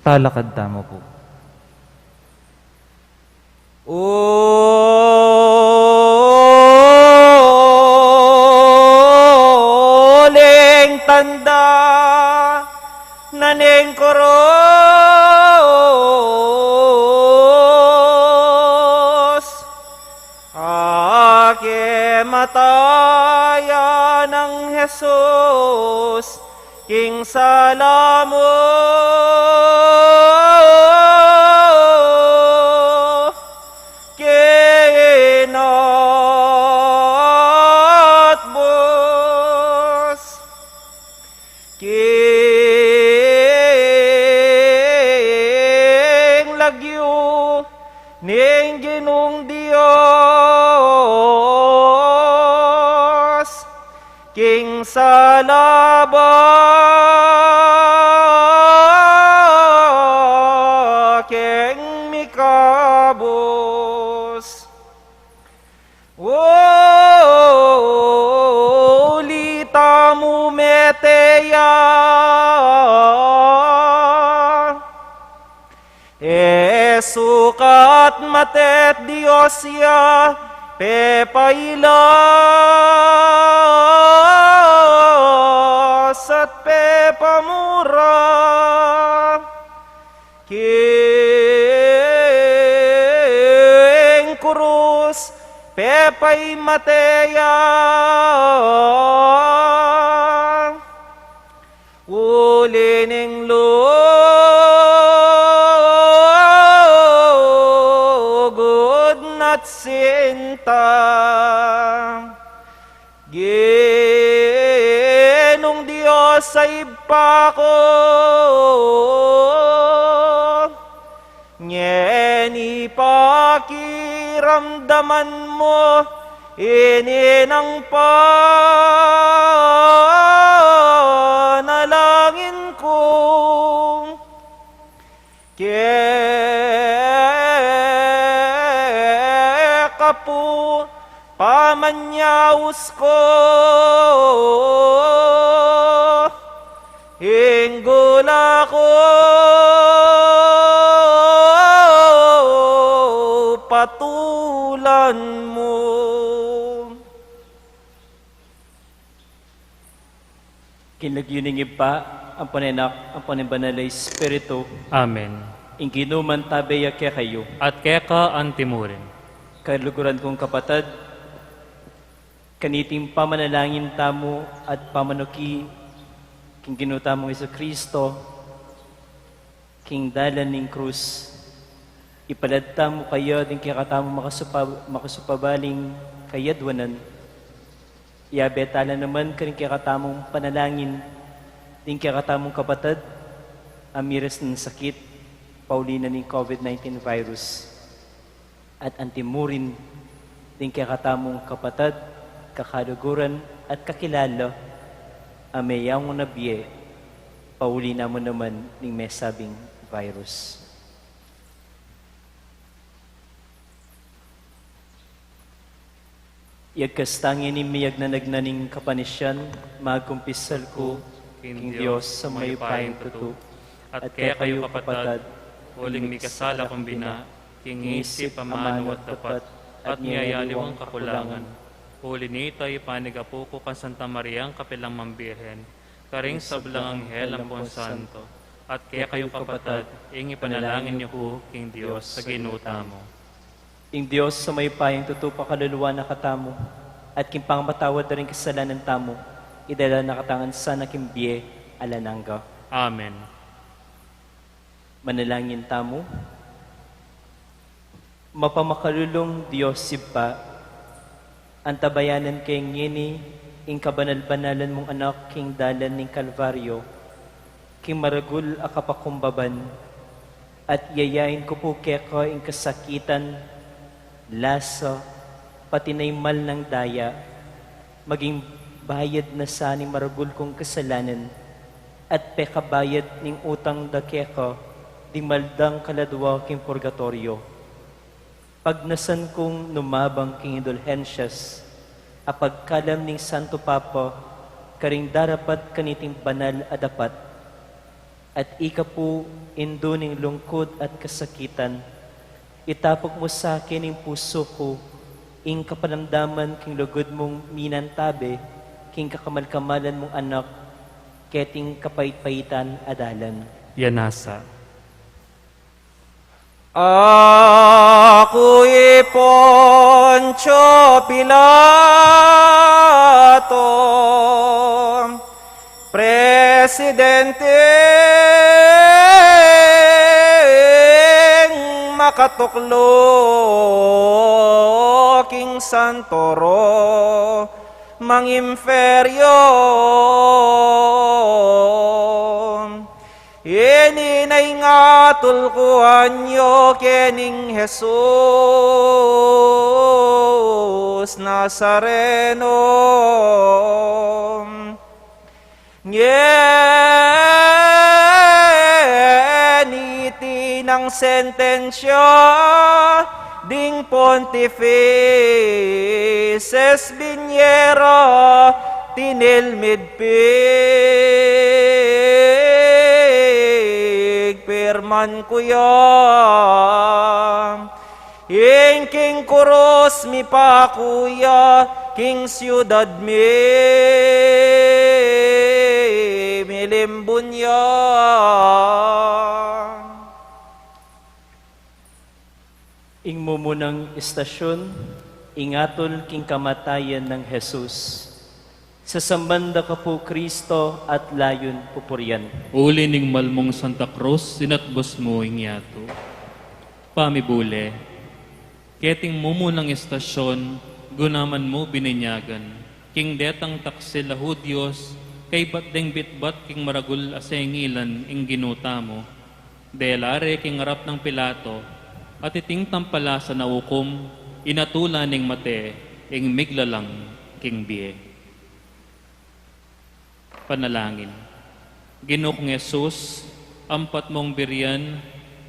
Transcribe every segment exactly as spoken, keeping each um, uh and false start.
Talakad tamu pu. Uling tanda na ning kurus, a kimatayan nang Jesus king sala mu, kinatbus king lagyu ning Ginung Dios, king sala ba keng mikabus. Uli tamu mete ya. E sukat mate't Dios ya, pepailas at pepamura king kurus, pepaimate ya. Uli ning lugud na't sinta, Ginung Dios a Ibpa ku, ngeni pakiramdaman mu ini nang panalangin ku keka pu, pamanyaus ku ing gula ku, patulan mu. King lagyu ning Ibpa, ampon ning Anak, ampon ning Banal a Espiritu. Amen. Ing Ginu mantabe ya kekayu. At keka antimurin. Kaluguran kung kapatad, kaniting pamanalangin tamu at pamanuki king Ginu tamung Jesucristo, king dalan ning krus, ipalad tamu kaya ding kekatamung makasupa-, makasupabaling kayadwanan. Iyabe tala naman karing kekatamung panalangin ding kekatamung kapatad a miras ning sakit pauli na ning COVID nineteen virus. At antimurin ding kekatamung kapatad, kakaluguran at kakilala a meyangu na bie pauli na mu naman ning mesabing virus. Iyagkas tang ini ing miyagnanagnan ning kapanisian, magkumpisal ku king Dios a mayupayang tutu, at kekayu kapatad, uling mikasala kung bina, king isip, amanu at dapat, at miyayaliwang kakulangan. Uli nita, ipanigapu ku kang Santa Mariang kapilan man Birhen, karing sablang anghel ampon santo, at kekayu kapatad, ing ipanalangin yu ku king Dios a Ginu tamu. Ing Dios a mayupayang tutu pakaluluan na katamu, at king pangamatawad da ring kasalanan tamu, idala na katamu ngan sana king bie alang angga. Amen. Manalangin tamu. Mapamakalulung Dios Ibpa, antabayanan ke ngeni ing kabanal-banalan mung Anak king dalan ning Kalbaryo, king maragul a kapakumbaban, at yayain ku pu keka ing kasakitan, lasa, pati na ing mal nang daya, maging bayad na sa ning maragul kung kasalanan, at pekabayad ning utang da keka ding mal dang kaladua king purgatoryo. Pagnasan kung numabang king indulhensias a pagkalam ning Santo Papa karing darapat kaniting banal a dapat. At ika pu, indu ning lungkut at kasakitan, itapuk mu sa akin ing pusu ku, ing kapanamdaman king lugud mung minantabe king kakamal-kamalan mung Anak, keting kapait-paitan a dalan. Yanasa. Aku i Poncio Pilato, presidenteng makatuklu king Santo Romang Imperio. Ini na ing atul ku anyo kening Jesus Nazareno. Ngeni iti nang sentensya ding Pontifices Viniera, tinilmid pigpirman ku ya. Ing king kurus mipaku ya, king siudad mi milimbun ya. Ing mumunang istasyon, ing atul king kamatayan nang Jesus. Sasamban da ka pu, Kristo, at layun pupurian. Uli ning malmung Santa Cruz, inatbus mu ing yatu. Pamibule, keting mumunang istasyon, gunaman mu bininyagan king detang taksil a Hudyos, kaybat deng bitbat king maragul a sengilan ing Ginu tamu. Dela re king arap nang Pilato, at iting tampalasan a ukum, inatulan ning mate ing miglalang king bie. Panalangin. Ginu kung Jesus, ampat mung birian,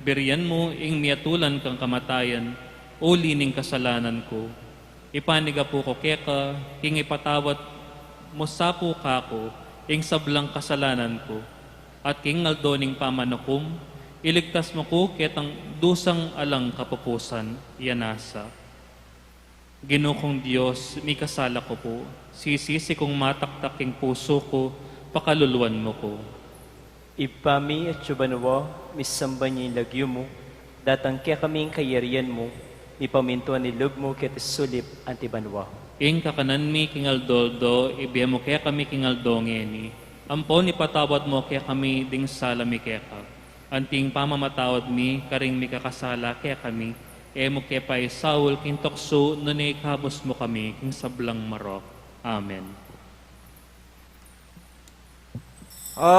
birian mu ing miatulan kang kamatayan, uli ning kasalanan ku. Ipanigapu ku keka, king ipatawad mu sa pu kaku ing sablang kasalanan ku, at king aldo ning pamanukum, iligtas mu ku ketang dusang alang kapupusan. Yanasa. Ginu kung Dios, mikasala ku pu, sisisi kung mataktak king pusu ku, pakaluluan mu ku. Ibpa mi, atsu ka banua, misamban ya ing lagyu mu, datang kekami ing kayarian mu, mipamintuan ing lub mu keti sulip anti banua. Ing kakanan mi king aldo-aldo, ibie mu kekami king aldo ngeni, ampon ipatawad mu kekami ding sala mi keka, anti ing pamamatawad mi karing mikakasala kekami, e mu ke paisaul king tuksu, nune ikabus mu kami king sablang marok. Amen. Agad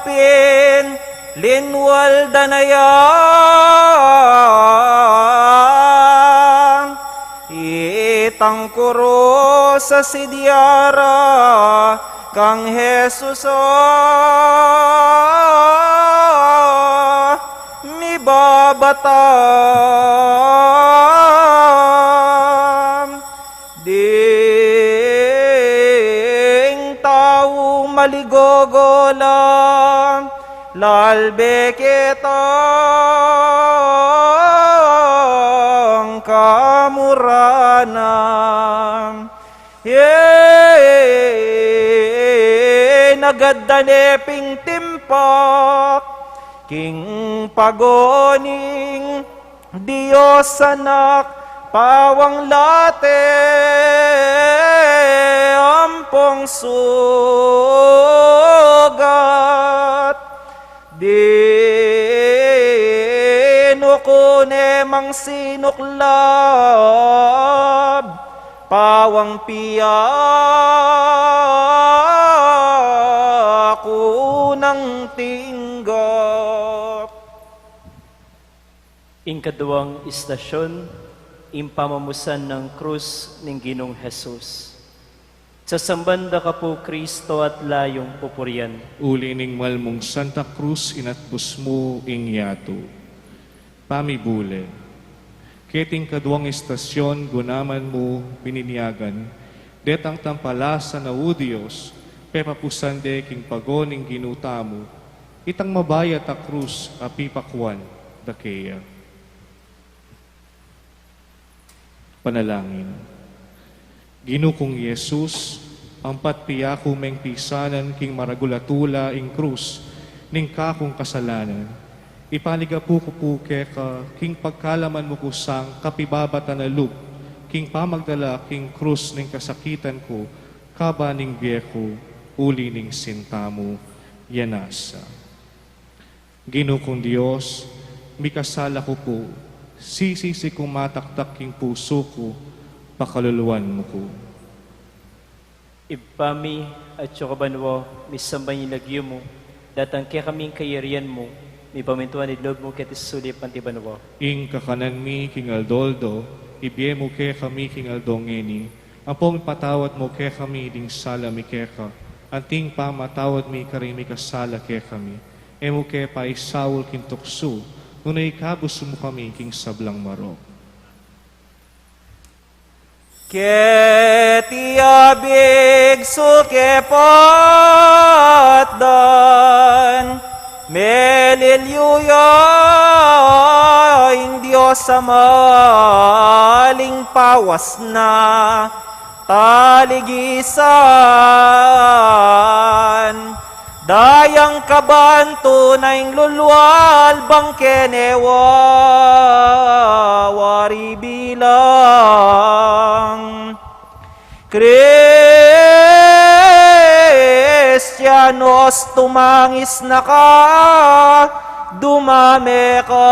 pin linwal da na ya itang kurus a sidyara kang Jesus a mibabatan. Ding tau maligogola, lalbe ketang kamuranan. Ye, nagad da ne pin timpak king pagoning Dios Anak, pawang late ampong sugat. Dinu ku ne mang sinuklab, pawang pia ku nang tinggap. Ing kaduang istasyon, ing pamamusan nang krus ning Ginung Jesus. Sasamban da ka pu, Kristo, at layung pupurian. Uli ning malmung Santa Cruz, inatbus mu ing yatu. Pamibule. Keting kaduang istasyon, gunaman mu bininyagan Detang tampalasa na, O Dios, pepapusan de king pago ning Ginu tamu itang mabayat a krus a pipakuan da keya. Panalangin. Ginu kung Jesus, ampat piyaku meng pisanan king maragul a tula ing krus ning kakung kasalanan, ipaligapu ku pu keka king pagkalaman mu ku sang kapibabatan a lub king pamagdala king krus ning kasakitan ku, kaba ning bie ku, uli ning sinta mu. Yanasa. Ginu kung Dios, mikasala ku pu, sisisi kung mataktak king pusu ku, pakaluluan mu ku. Ibpa mi, atsu ka banua, misamban ya ing lagyu mu, datang kekami ing kayarian mu, mipamintuan ing lub mu keti sulip anti banua. Ing kakanan mi king aldo-aldo, ibie mu kekami king aldo ngeni, ampong ipatawad mu kekami ding sala mi keka, anti ing pamamatawad mi karing mikasala kekami. E mu ke paisaul king tuksu, nune ikabus mu kami king sablang marok. Keti abig su ke patdan, melilyu ya ing Dios a maling pawas na, taligisan da yang kabantu na ing lulual bang kene wawari bilang Kristianos. Tumangis na ka, dumame ka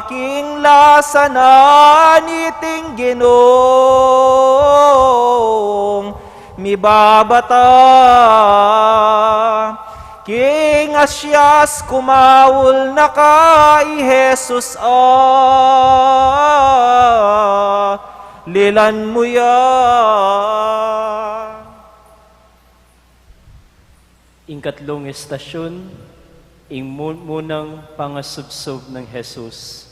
king lasa na niting Ginung mibabata. King asias kumaul na ka, i Jesus, a lilan mu ya. Ing katlung estasyun, ing mu-, munang pangasubsub nang Jesus.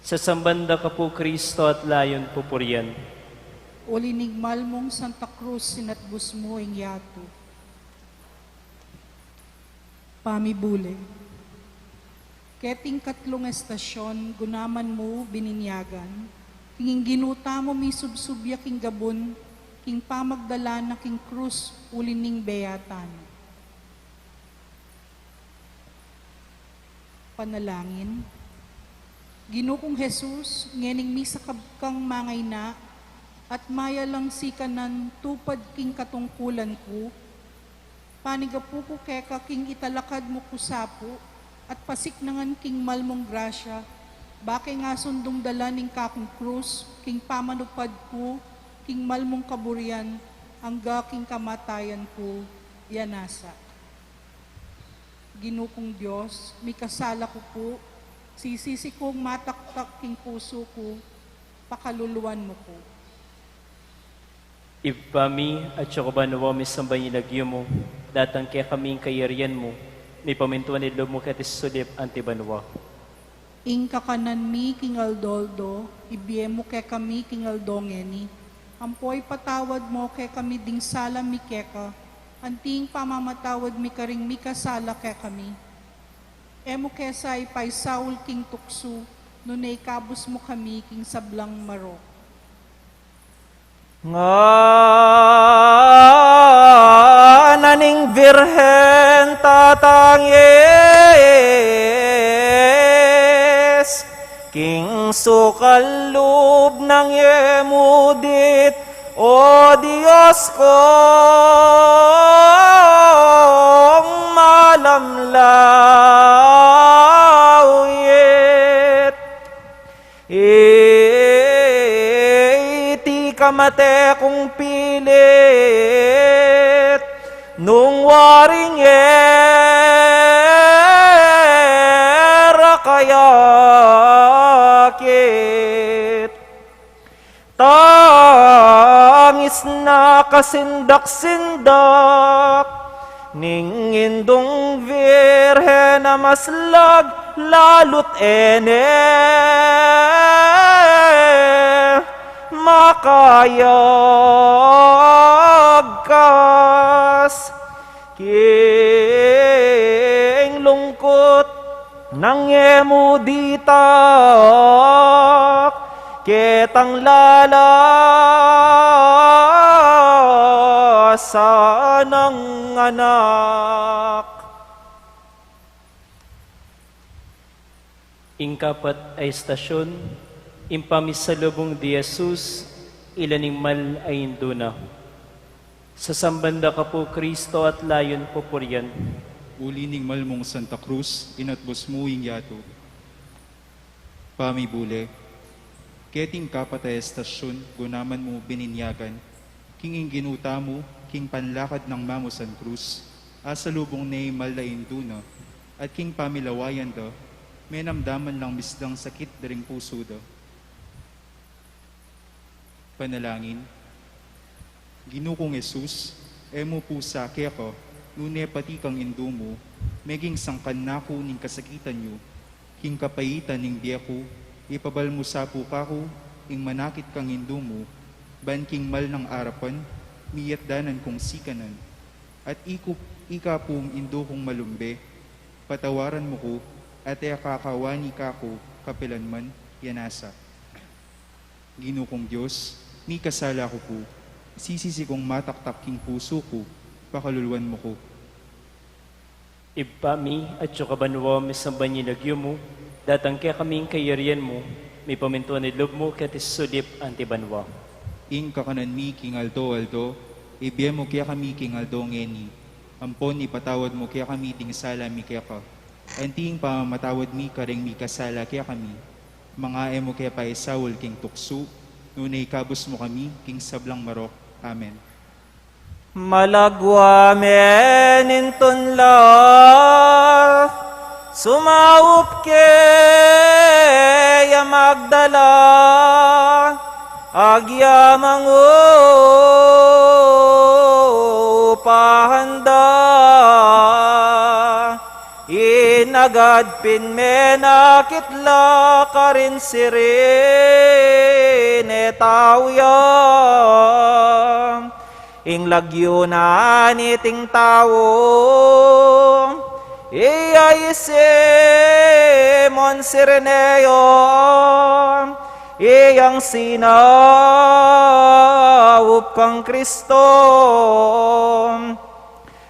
Sasamban da ka pu, Kristo, at layun pupurian. Uli ning mal mung Santa Cruz, sinatbus mu ing yatu. Pamibule. Keting katlung estasyun, gunaman mu bininyagan, king ing Ginu tamu misubsub ya king gabun, king pamagdala na king krus, uli ning beyatan. Panalangin. Ginu kung Jesus, ngening misakab kang mangaina, at mayalang sikanan tupad king katungkulan ku, panigapu ku keka king italakad mu ku sa pu, at pasiknangan king mal mung grasya, ba ke ngasundung dalan ing kakung krus, king pamanupad ku king mal mung kaburian, angga king kamatayan ku. Yanasa. Ginu kung Dios, mikasala ku pu, sisisi kung mataktak king pusu ku, pakaluluan mu ku. Ibpa mi, atsu ka banua, misamban ya ing lagyu mu, datang kekami ing kayarian mu, mipamintuan ing lub mu keti sulip anti banua. Ing kakanan mi king aldo-aldo, ibie mu kekami king aldo ngeni, ampo ipatawad mu kekami ding sala mi keka, anti ing pamamatawad mi karing mikasala kekami. E mu ke sa ipaisaul king tuksu, nune ikabus mu kami king sablang marok. Ngana ning Virgen tatangis, king sukal lub nang e mu dit, O Dios kung malamlauyit. Iti kamate kung pilit, nung waring e ra kayakit. Tangis na kasindak-sindak ning Indung Virgen a maslag, lalu't e ne makayagkas king lungkut nang e mu ditak ketang lalasan nang anak. Ing kapat a estasyun, ing pamisalubung di Jesus, ila ning mal a indu na. Sasamban da ka pu Kristo at layun pupurian. Uli ning mal mung Santa Cruz, inatbus mu ing yatu. Pamibule, keting kapat a estasyun, gunaman mu bininyagan, king ing Ginu tamu, king panlakad nang mamusan krus, asalubung ne ing mal a indu na, at king pamilawayan da, menamdaman lang mislang sakit da ring pusu da. Panalangin. Ginu kung Jesus, e mu pu sa keka, nune pati kang indu mu, meging sangkan na ku ning kasakitan yu, king kapaitan ning bie ku, ipabal mu sa pu kaku, ing manakit kang indu mu, ban king mal nang arapan, miyatdanan kung sikanan. At iku, ika pung indu kung malumbe, patawaran mu ku, at e ka kawani kaku, kapilan man, ya nasa. Ginu kung Dios, mikasala ku pu, sisisi kung mataktak king pusu ku, pakaluluan mu ku. Ibpa mi, atsu ka banua, misamban ya ing lagyu mu, datang kekami ing kayarian mu, mipamintuan ing lub mu keti sulip anti banua. Ing kakanan mi king aldo-aldo, ibie mu kekami king aldo ngeni, ampon ipatawad mu kekami ding sala mi keka, anti ing pamamatawad mi karing mikasala kekami, manga e mu ke paisaul king tuksu, nune ikabus mu kami king sablang marok. Amen. Malagwa me nintun la sumaup keya Magdala, agya mangupahan da. Inagad pin menakit la karin sirin e tau ya. Ing lagyu na niting tau, iya i Simon Cireneo, iyang sinaup kang Kristo.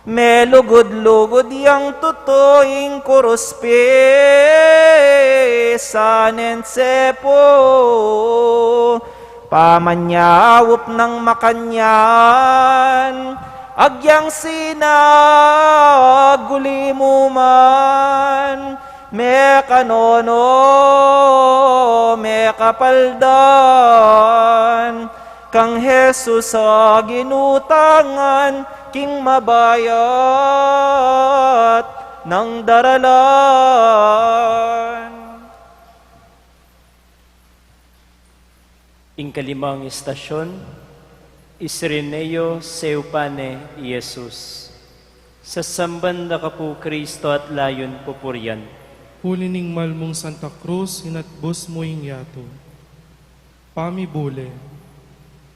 Melugud-lugud yang tutu ing kurus pisanen sepu. Pamanyaup nang makanyan, agyang sinagulimu man, mekanono, mekapaldan, kang Jesus a ginutangan king mabayat nang daralan. Ing kalimang istasyon, i Cireneo seupan ne i Jesus. Sasamban da ka pu Kristo at layun pupurian. Uli ning mal mung Santa Cruz, inatbus mu ing yatu. Pamibule.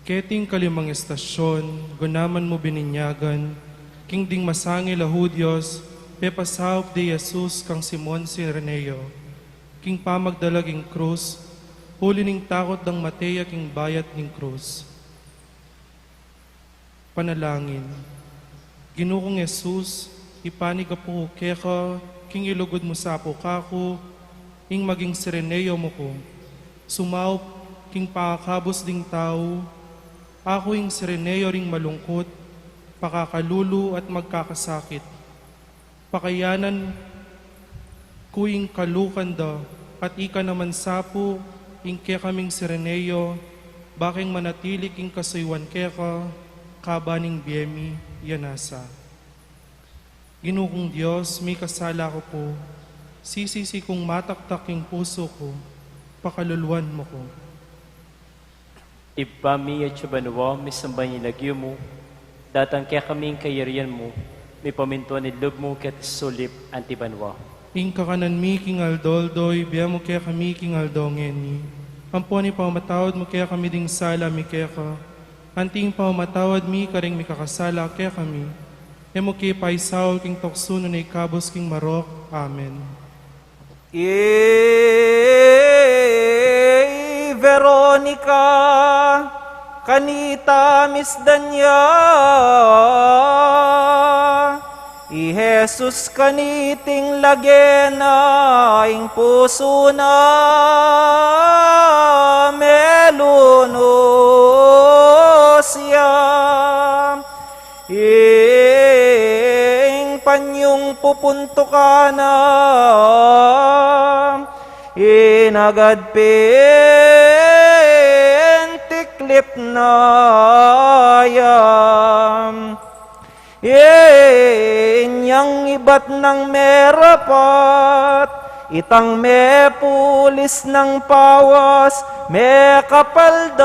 Keting kalimang istasyon, gunaman mu bininyagan, king ding masangil a Hudyos, pepasaup de Jesus kang Simon Cireneo, king pamagdalag ing krus, uli ning takut dang mate ya king bayat ning krus. Panalangin. Ginu kung Jesus, ipanigapu ku keka, king ilugud mu sa pu kaku, ing maging Cireneo mu ku. Sumaup, king pangakabus ding tau, aku ing Cireneo ring malungkut, pakakalulu at magkakasakit. Pakayanan ku ing kalukan da, at ika naman sa pu ing kekaming Cireneo, bakeng manatili king kasuyuan keka, kaban ning bie mi, ya nasa. Ginu kung Dios, mikasala ku pu, sisisi kung mataktak king pusu ku, pakaluluan mu ku. Ibpa mi, atsu ka banua, misamban ya ing lagyu mu, datang kekami ing kayarian mu, mipamintuan ing lub mu keti sulip anti banua. Ing kakanan mi king aldo-aldo, ibie mu kekami king aldo ngeni. Ampon ipaumatawad mu kekami ding sala mi keka, anti ing paumatawad mi karing mikakasala kekami. E mu ke paisaul king tuksu nune ikabus king marok. Amen. I Veronica, kanita misdan ya. I Jesus kaniting lage na, ing pusu na melunus ya. Ing panyung pupuntukan na, inagad pintiklip na ya. Inyang ibat nang merapat, itang mepulis nang pawas, mekapaldan,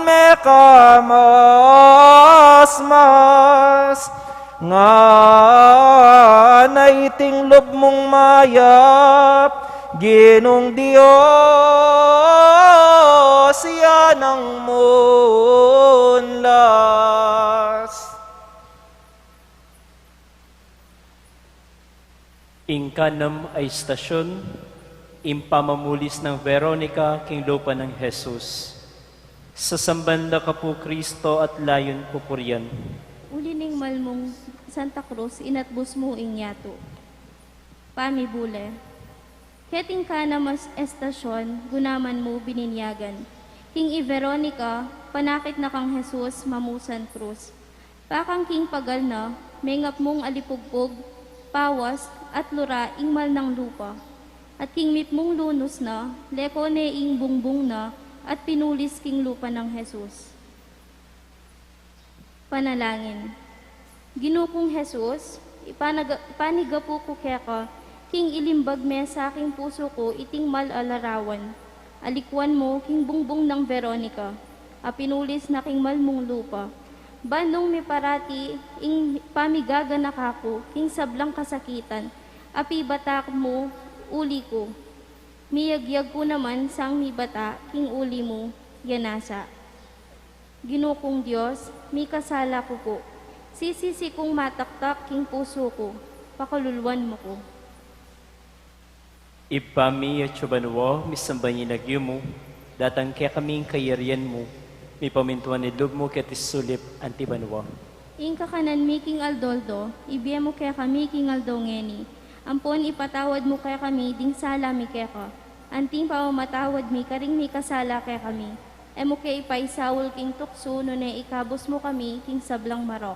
mekamasmas. Ngana iting lub mung mayap, Ginung Dios, Ina nang munlas. Ing kanam a istasyon, ing pamamulis nang Veronica king lupa nang Jesus. Sasamban da ka pu Kristo at layun pupurian. Uli ning mal mung Santa Cruz, inatbus mu ing yatu. Pamibule. Keting kanam a istasyon, gunaman mu bininyagan. King i Veronica, panakit na kang Jesus mamusan krus. Pakang king pagal na, mengapmung alipugpug, pawas, at lura ing mal nang lupa. At king mipmung lunus na, leko ne ing bungbung na, at pinulis king lupa nang Jesus. Panalangin. Ginu kung Jesus, ipanaga-, ipanigapu ku keka, king ilimbag me sa king pusu ku iting mal a larawan. Alikuan mu king bungbung nang Veronica, a pinulis na king mal mung lupa. Ban nung miparati ing pamigaganaka ku king sablang kasakitan, a pibatak mu uli ku. Miyagyag ku naman sang mibata king uli mu, ya nasa. Ginu kung Dios, mikasala ku pu. Sisisi kung mataktak king pusu ku, pakaluluan mu ku. Ibpa mi, atsu ka banua, misamban ya ing lagyu mu, datang kekami ing kayarian mu, mipamintuan ing lub mu keti sulip anti banua. Ing kakanan mi king aldo-aldo, ibie mu kekami king aldo ngeni, ampon ipatawad mu kekami ding sala mi keka, anti ing pamamatawad mi karing mikasala kekami. E mu ke ipaisaul king tuksu, nune ikabus mu kami king sablang marok.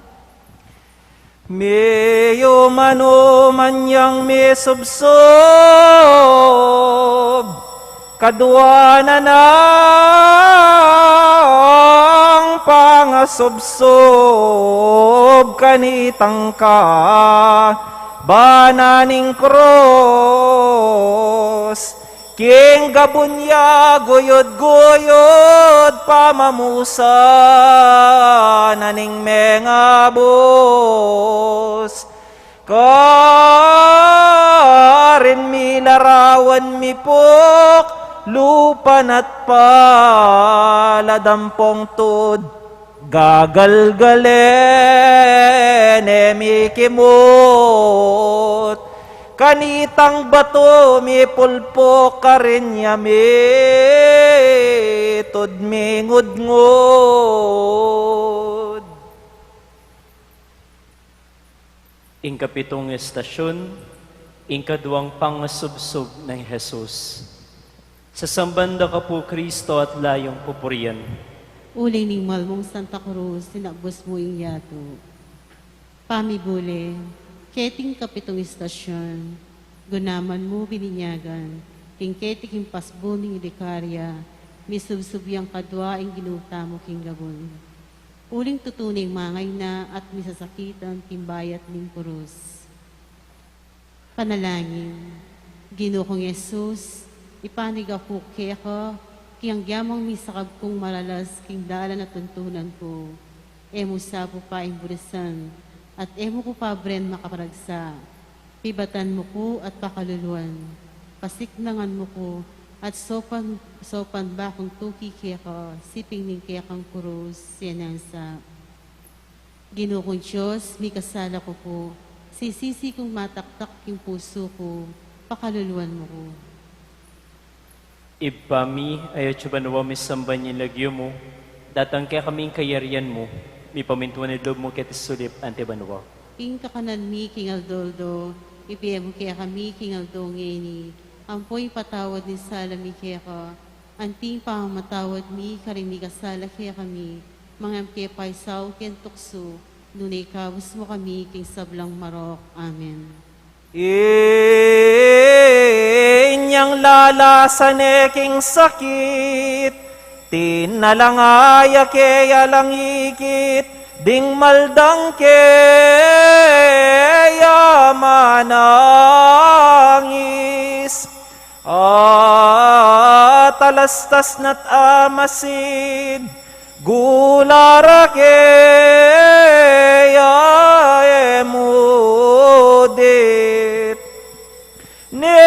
Miyuman mu man yang misubsub, kadua na nang pangasubsub kanitang kabanan ning krus. King gabun ya guyud-guyud pamamusan na ning mengabus. Karin mi larawan mipuk, lupa na't palad ampong tud. Gagalgalen e mikimut, kanitang batu mipulpuk karin ya mitud mingudngud. Ing kapitung estasyun, ing kaduang pangasubsub nang Jesus. Sasamban da ka pu, Kristo, at layung pupurian. Uling ning mal mung Santa Cruz, tinakbus mu ing yatu. Pamibule, keting kapitung estasyun, gunaman mu bininyagan, king keti king pasbu ning Vicaria, misubsub yang kadua ing Ginu tamu king gabun. Uling tutu neng mangayna at misasakitan king bayat ning kurus. Panalangin. Ginu kung Jesus, ipanigapu ku keka, king agyamang misakab kung malalas king dalan a tuntunan ku. E mu sa pu pa imburisan, at e mu ku pa bren makaparagsa. Pibatan mu ku at pakaluluan. Pasiknangan mu ku, At saupan, saupan bakung tuki keka, siping ning kekang kurus, yan sa. Ginu kung Dios, mikasala ku pu, sisisi kung mataktak king pusu ku, pakaluluan mu ku. Ibpa mi, atsu ka banua, misamban ya ing lagyu mu, datang kekami ing kayarian mu, mipamintuan ing lub mu keti sulip anti banua. Ing kakanan mi king aldo-aldo, ibie mu kekami king aldo ngeni, ampo ipatawad ing sala mi keka, anti ing pamamatawad mi karing mikasala kekami, manga e mu ke paisaul king tuksu, nune ikabus mu kami king sablang marok. Amen. Inyang lalasan ne king sakit, tinalangaya ke ya lang ikit, ding maldang ke ya manangis. At alastas na't amasid, gula ra ke ya e mudit. Ne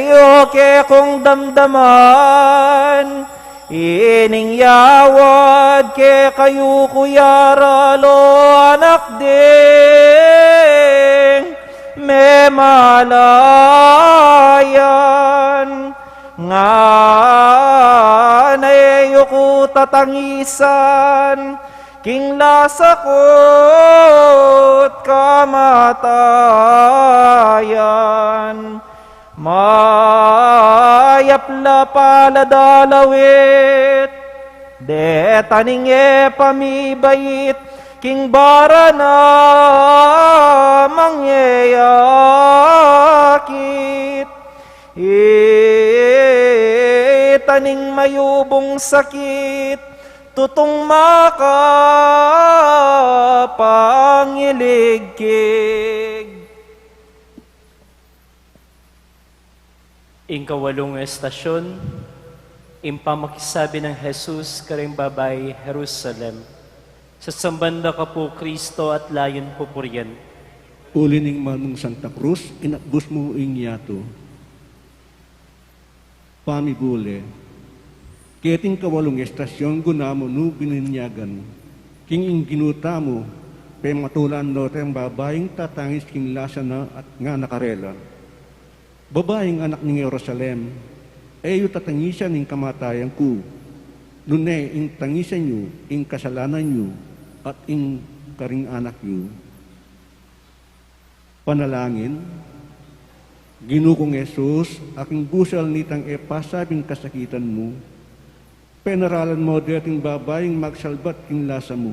yu ke kung damdaman, ining yawad kekayu ku ya ra lo anak ding memalayan. Ngana e yu ku tatangisan, king lasa ku't kamatayan. Mayap la pala dalawit, deta ning e pamibait, king bara na mangyayakit. Ita ning mayubung sakit, tutung makapangiligkig. Ing kawalung estasyun, ing pamakisabi nang Jesus karing babai Jerusalem, sasamban da ka pu Kristo at layun pupurian. Uli ning manung Santa Cruz, inatbus mu ing yatu. Pamibule. Keting kawalung estasyun, guna mu nu bininyagan. King ing Ginu tamu, pematulan no teng babaing tatangis king lasa na at ngana karela, Babaing anak ning Jerusalem, e yu tatangisan ing kamatayan ku, nune ing tangisan yu ing kasalanan yu at ing karing anak yu. Panalangin. Ginu kung Jesus, aking busal nitang e pasabing kasakitan mu, penaralan mu deting babaing magsalbat king lasa mu.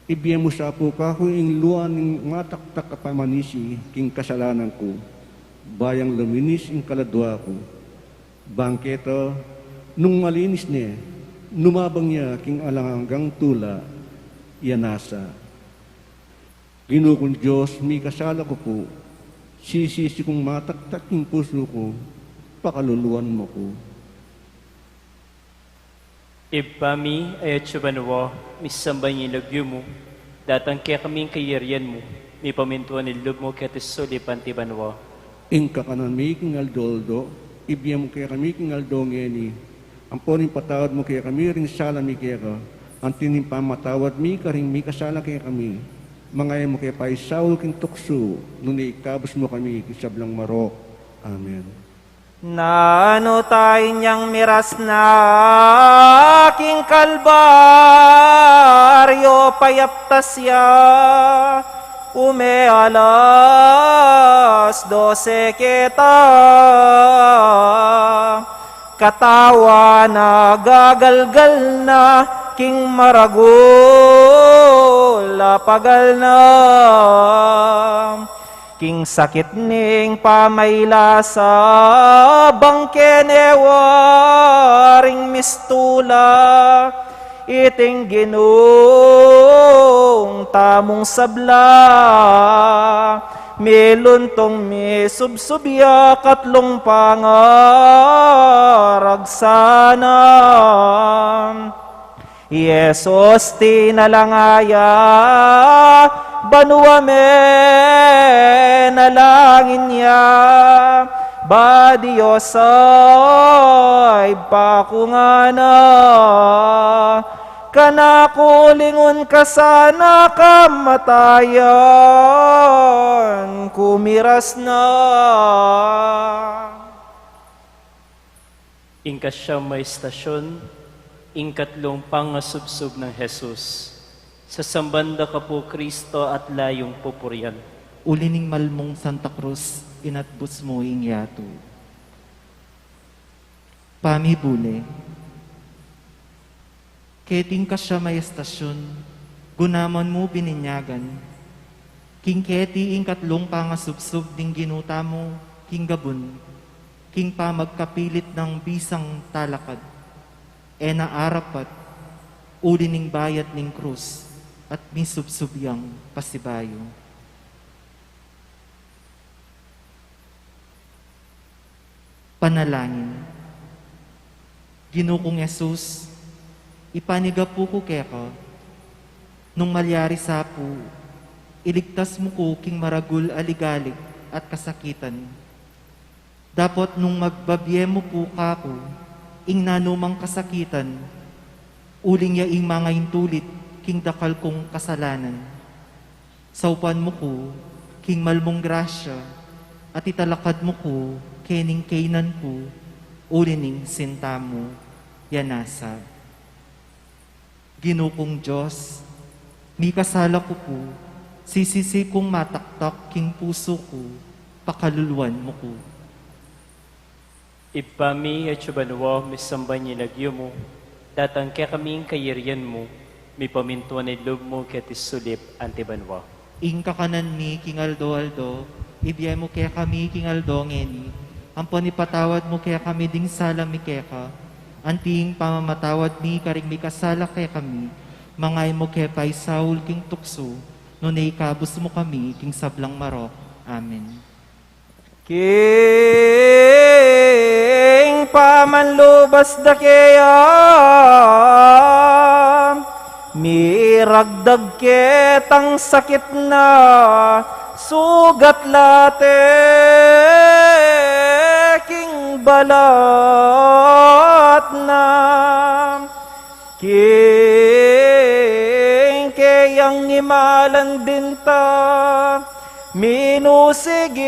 Ibie mu sa pu kaku ing lua ning mataktak a pamanisi king kasalanan ku, ba yang luminis ing kaladua ku. Bang keta, nung malinis ne, numabang ya king alang anggang tula, ya nasa. Ginu kung Dios, mikasala ku pu, sisisi kung mataktak ing pusu ku, pakaluluan mu ku. Ibpa mi, atsu ka banua, misamban ya ing lagyu mu, datang kekami ing kayarian mu, mipamintuan ing lub mu keti sulip anti banua. Ing kakanan mi king aldo-aldo, ibie mu kekami king aldo ngeni, ampo ipatawad mu kekami ring sala mi keka, anti ning pamamatawad mi karing mikasala kekami. Manga e mu ke paisaul king tuksu, nune ikabus mu kami king sablang marok. Amen. Nanu ta inyang miras na king Kalbaryo, payaptas ya, ume alas dose keta. Katawan na gagalgal na, king maragul a pagal na. King sakit ning pamailasa, bang kene waring mistula, iting Ginung tamung sabla, miluntung misubsub ya katlung pangaragsanan. Jesus tinalangaya, banua menalangin ya, Ba Dios a, Ibpa ku ngana, kanaku lingun ka sana kamatayan, kumiras na. Ing kasyam a estasyun, ing katlung pangasubsub nang Jesus. Sasamban da ka pu, Kristo, at layung pupurian. Uli ning malmung Santa Cruz, inatbus mu ing yatu. Pamibule. Keting kasyam a estasyun, gunaman mu bininyagan, king keti ing katlung pangasubsub ning Ginu tamu, king gabun, king pamagkapilit nang bisang talakad, e na arapat, uli ning bayat ning krus, at misubsub yang pasibayu. Panalangin. Ginu kung Jesus, ipanigapu ku keka, nung malyari sa pu, iligtas mu ku king maragul a ligalig at kasakitan. Dapot nung magbabie mu pu kaku ing nanumang kasakitan, uling ya ing mangaintulit king dakal kung kasalanan. Saupan mu ku king malmung grasya, at italakad mu ku kening kainan ku, uli ning sinta mu, ya nasa. Ginu kung Dios, mikasala ku pu, sisisi kung mataktak king pusu ku, pakaluluan mu ku. Ibpa mi, atsu ka banua, misamban ya ing lagyu mu, datang kekami ing kayarian mu, mipamintuan ing lub mu keti sulip anti banua. Ing kakanan mi king aldo-aldo, ibie mu kekami king aldo ngeni, ampon ipatawad mu kekami ding sala mi keka, anti ing pamamatawad mi karing mikasala kekami, manga e mu ke paisaul king tuksu, nune ikabus mu kami king sablang marok. Amen. King pamanlubas da keya, miragdag ketang sakit na, sugat late king balat na. King keyang imalan dinta, minusig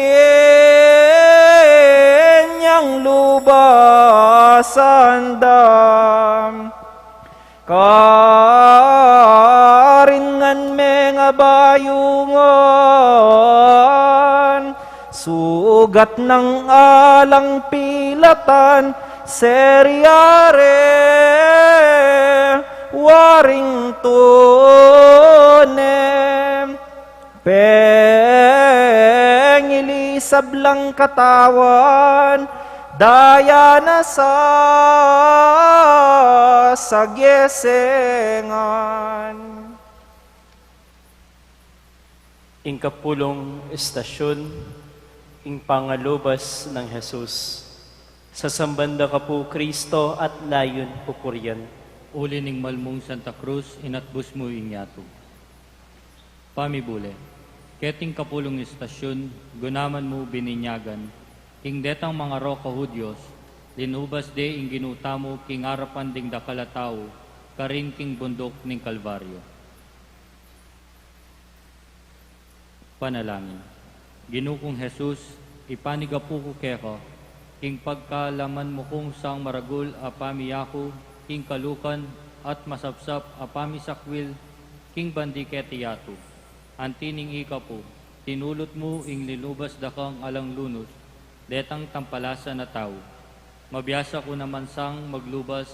inyang lubas a andam. Karin ngan mengabayungan, sugat nang alang pilatan, seryari waring tune. Pengili sablang katawan, daya na sa sagyesengan. Ing kapulung estasyun, ing pangalubas nang Jesus. Sasamban da ka pu, Kristo, at layun pupurian. Uli ning malmung Santa Cruz, inatbus mu ing yatu. Pamibule. Keting kapulung estasyun, gunaman mu bininyagan, king detang mangarok a Hudyos, linubas de ing Ginu tamu king arapan ding dakal a tau, karin king bunduk ning Kalbaryo. Panalangin. Ginu kung Jesus, ipanigapu ku keka, king pagkalaman mu kung sang maragul a pamiyaku, king kalukan at masapsap a pamisakwil, king bandi keti yatu. Anti ning ika pu, tinulut mu ing linubas da kang alang lunus, detang tampalasan a tau. Mabiasa ku naman sang maglubas,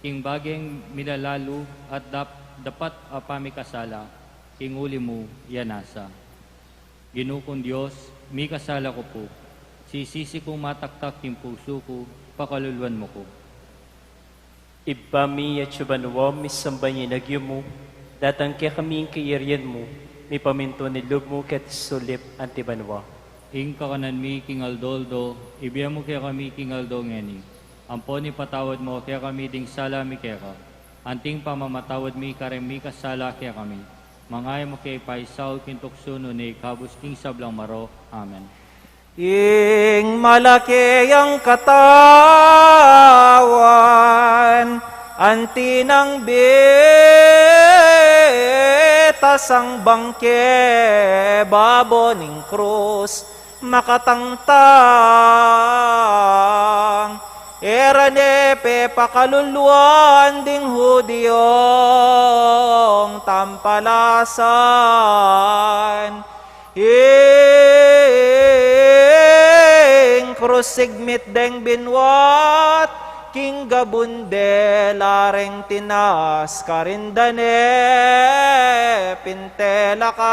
king bageng milalalu at dap-, dapat a pamikasala, king uli mu, ya nasa. Ginu kung Dios, mikasala ku pu, sisisi kung mataktak king pusu ku, pakaluluan mu ku. Ibpa mi, atsu ka banua, misamban ya ing lagyu mu, datang kekami ing kayarian mu, mipamintuan ing lub mu keti sulip anti banua. Ing kakanan mi king aldo-aldo, ibie mu kekami king aldo ngeni. Ampon ipatawad mu kekami ding sala mi keka, anti ing pamamatawad mi karing mikasala kekami. Manga e mu ke paisaul king tuksu, nune ikabus king sablang marok. Amen. Ing malaki yang katawan, anti nang bitasang bangke babo ning krus, makatangtang. E ra ne pepakaluluan ding Hudiong tampalasan. Ing krus sigmit deng binuat, king gabun de la reng tinas, karin da ne pintelakad.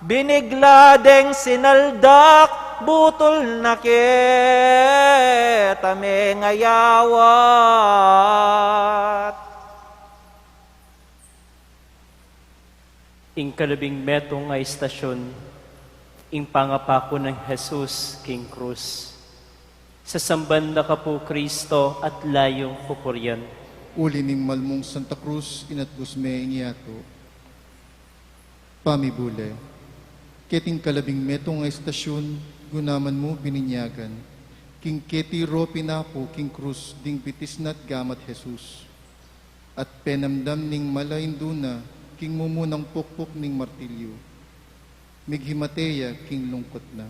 Binigla deng sinaldak, butul na keta mengayawat. Ing kalabing metung a istasyun, ing pangapaku nang Jesus king krus. Sasamban da ka pu, Kristo, at layu pupurian. Uli ning malmung Santa Cruz, inatbus me ing yatu. Pamibule. Keting kalabing metung a istasyun, gunaman mu bininyagan. King keti ro pinaku king krus ding bitis na't gamat Jesus. At penamdam ning mala indu na king mumunang pukpuk ning martilyu. Mighimate ya king lungkut na.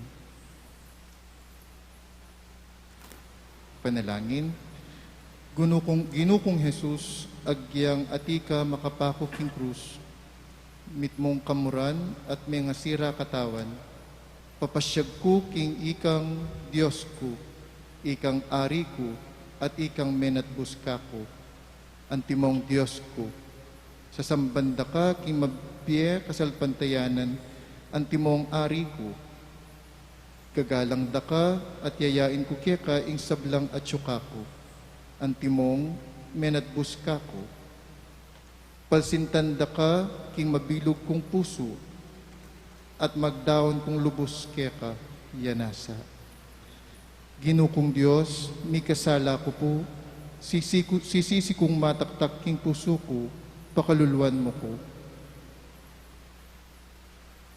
Panalangin. Ginu kung, Ginu kung Jesus, agyang atiu ka makapaku king krus, mitmung kamuran at mengasira katawan, papasyag ku king ikang Dios ku, ikang Ari ku, at ikang menatbus kaku. Antimong Dios ku, sasamban da ka king mabie kasalpantayanan, antimong Ari ku. Gagalang da ka at yayain ku keka ing sablang atyu kaku, antimong menatbus kaku. Palsintan da ka king mabilug kung pusu, at magdaun kung lubus keka, ya nasa. Ginu kung Dios, mikasala ku pu, sisi ku, sisisi kung mataktak king pusu ku, pakaluluan mu ku.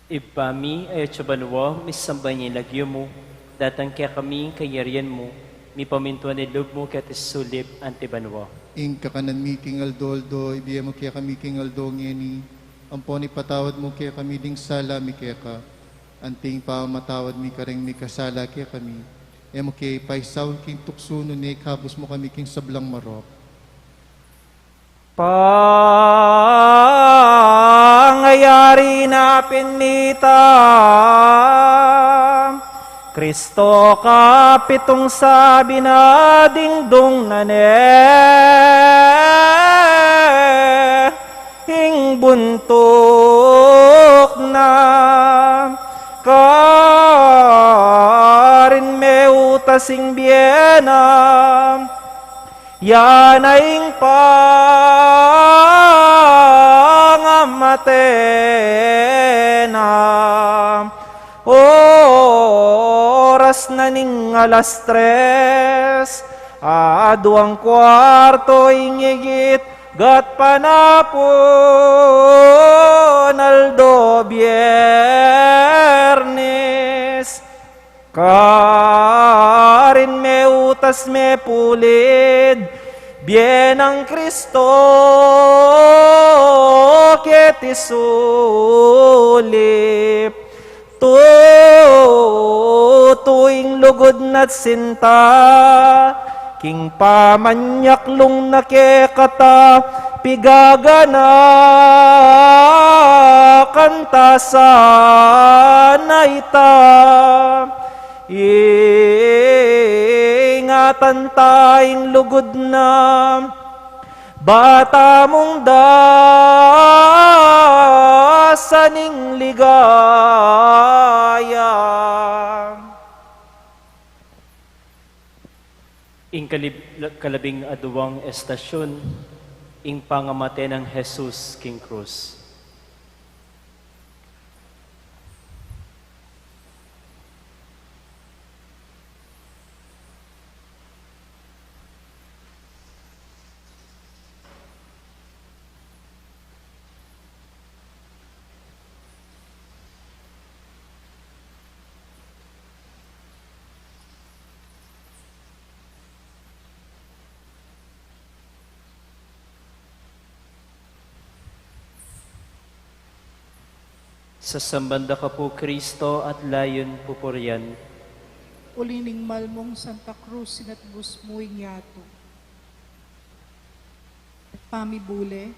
Ibpa mi, atsu ka banua, misamban ya ing lagyu mu, datang kekami ing kayarian mu, mipamintuan ing lub mu keti sulip anti banua. Ing kakanan mi king aldo-aldo, ibie mu kekami king aldo ngeni, ampon ipatawad mu kekami ding sala mi keka, anti ing pamamatawad mi kareng mikasala kekami, e mu ke paisaul king tuksu, nune ikabus mu kami king sablang marok. Pangayari na pin mita, Kristo, kapitung sabi na dingdung na ne, ing buntuk na, karin meutas ing bie na, ya na ing pangamate na. Oras na ning alas tres, aduang kuarto ing igit, gatpanapun aldo Biernis. Karin meutas mepulid, bie nang Kristo keti sulip. Tutu ing lugud na't sinta, king pamanyaklung na kekata, pigaganakan ta sana ita. Ingatan ta ing lugud na, ba tamung dasan ing ligaya. Ing kalib-, kalabing aduang estasyun, ing pangamate nang Jesus king krus. Sasamban da ka pu, Kristo, at layun pupurian. Uli ning mal mung Santa Cruz, inatbus mu ing yatu. Pamibule.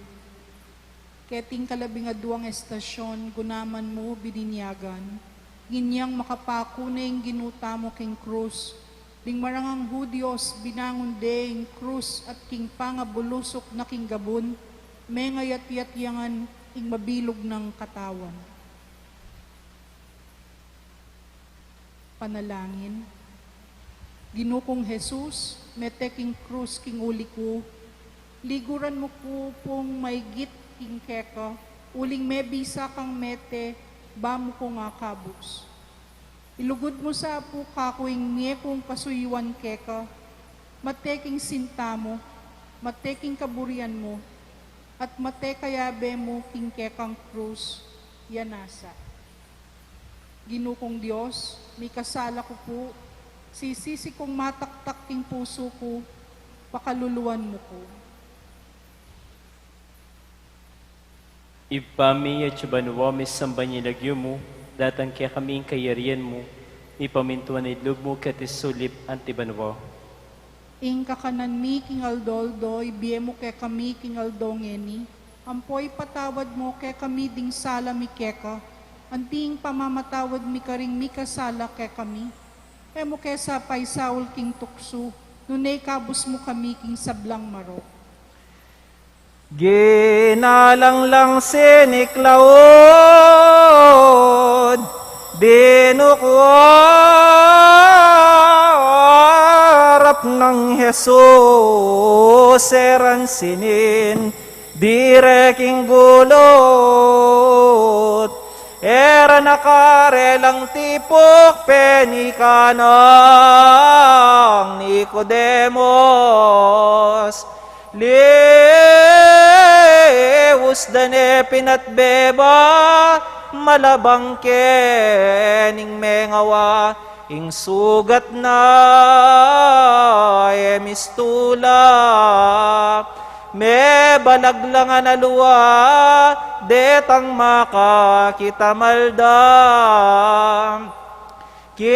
Keting kalabing adwang estasyun, gunaman mu bininyagan, ngening makapaku ne ing Ginu tamu king krus, ding marangang Hudius binangun de ing krus at king pangabulusuk na king gabun, mengayat-yat ya ngan ing mabilug nang katawan. Panalangin. Ginu kung Jesus, mete king krus king uli ku, liguran mu ku pung maigit king keka, uling mebisa kang mete, ba mu kung akabus. Ilugud mu sa pu kaku ing mie kung kasuyuan keka, mate king sinta mu, mate king kaburian mu, at mate kayabe mu king kekang krus, ya nasa. Ginu kung Dios, mikasala ku pu, sisisi kung mataktak king pusu ku, pakaluluan mu ku. Ibpa mi, atsu ka banua, misamban ya ing lagyu mu, datang kekami ing kayarian mu, mipamintuan ing lub mu keti sulip anti banua. Ing kakanan mi king aldo-aldo, ibie mu kekami king aldo ngeni, ampo ipatawad mu kekami ding sala mi keka, anti ing pamamatawad mi karing mikasala kekami. E mu ke sa paisaul king tuksu, nune ikabus mu kami king sablang marok. Ginalang lang siniklaud, dinukuarap nang Jesus, e ra sinin dire king gulut, e ra karelang tipuk penikanang Nicodemus. Lius da ne pinatbe ba, malabang ke ning mengawa, ing sugat na e mistula. Mebalag la ngan alua, detang makakitamal da. Kinaul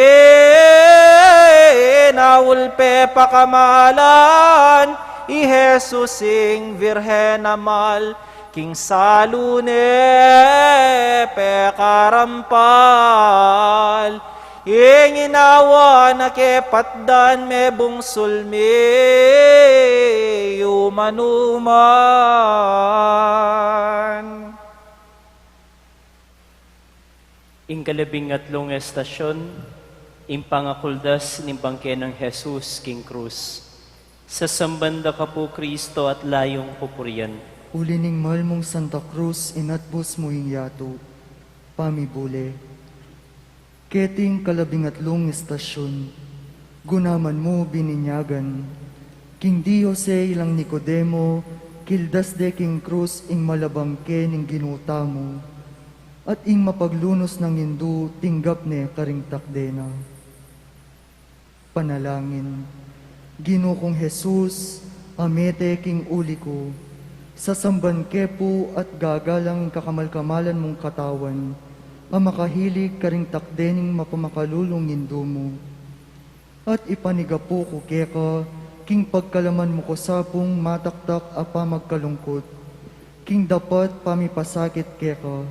pe pakamalan i Jesus ing Virgen a mal, king salu ne pekarampal. Ing inawa na kepatdan mebungsul mi uman-uman. Ing kalabing atlung estasyun, ing pangakuldas ning bangke nang Jesus king krus. Sasamban da ka pu, Kristo, at layung pupurian. Uli ning mal mung Santa Cruz, inatbus mu ing yatu. Pamibule. Keting kalabing atlung estasyun, gunaman mu bininyagan, king di Jose ilang Nicodemo, kildas de king krus ing malabang ke ning Ginu tamu, at ing mapaglunus nang indu tinggap ne karing takde na. Panalangin. Ginu kung Jesus, a mete king uli ku, sasamban ke pu at gagalang ing kakamal-kamalan mung katawan, a makahilig karing takde ning mapamakalulung indu mu. At ipanigapu ku keka, king pagkalaman mu ku sa pung mataktak a pamagkalungkut, king dapat pamipasakit keka,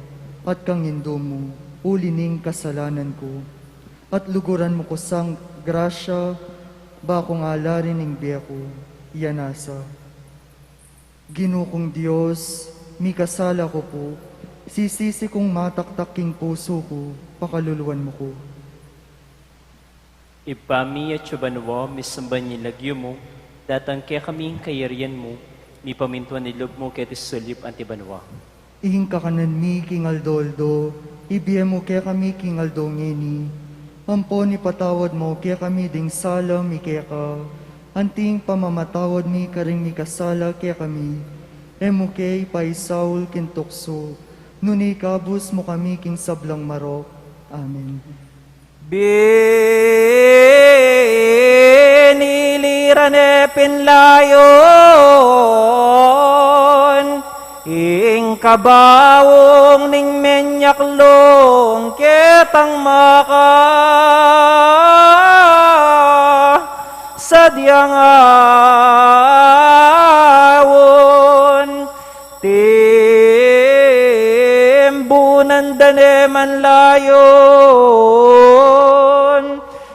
at kang indu mu, uli ning kasalanan ku. At luguran mu ku sang grasya, ba kung alarin ing bie ku, ya nasa. Ginu kung Dios, mikasala ku pu, sisisi kung mataktak king pusu ku, pakaluluan mu ku. Ibpa mi, atsu ka banua, misamban ya ing lagyu mu, datang kekami ing kayarian mu, mipamintuan ing lub mu keti sulip anti banua. Ing kakanan mi king aldo-aldo, ibie mu kekami king aldo ngeni, ampon ipatawad mu kekami ding sala mi keka, anti ing pamamatawad mi karing mikasala kekami, e mu ke ipaisaul king tuksu, nune ikabus mu kami king sablang marok. Amen. Binili ra ne pin layun ing Kabaung ning menyaklung ketang makasadyang aun, timbunan da ne man layun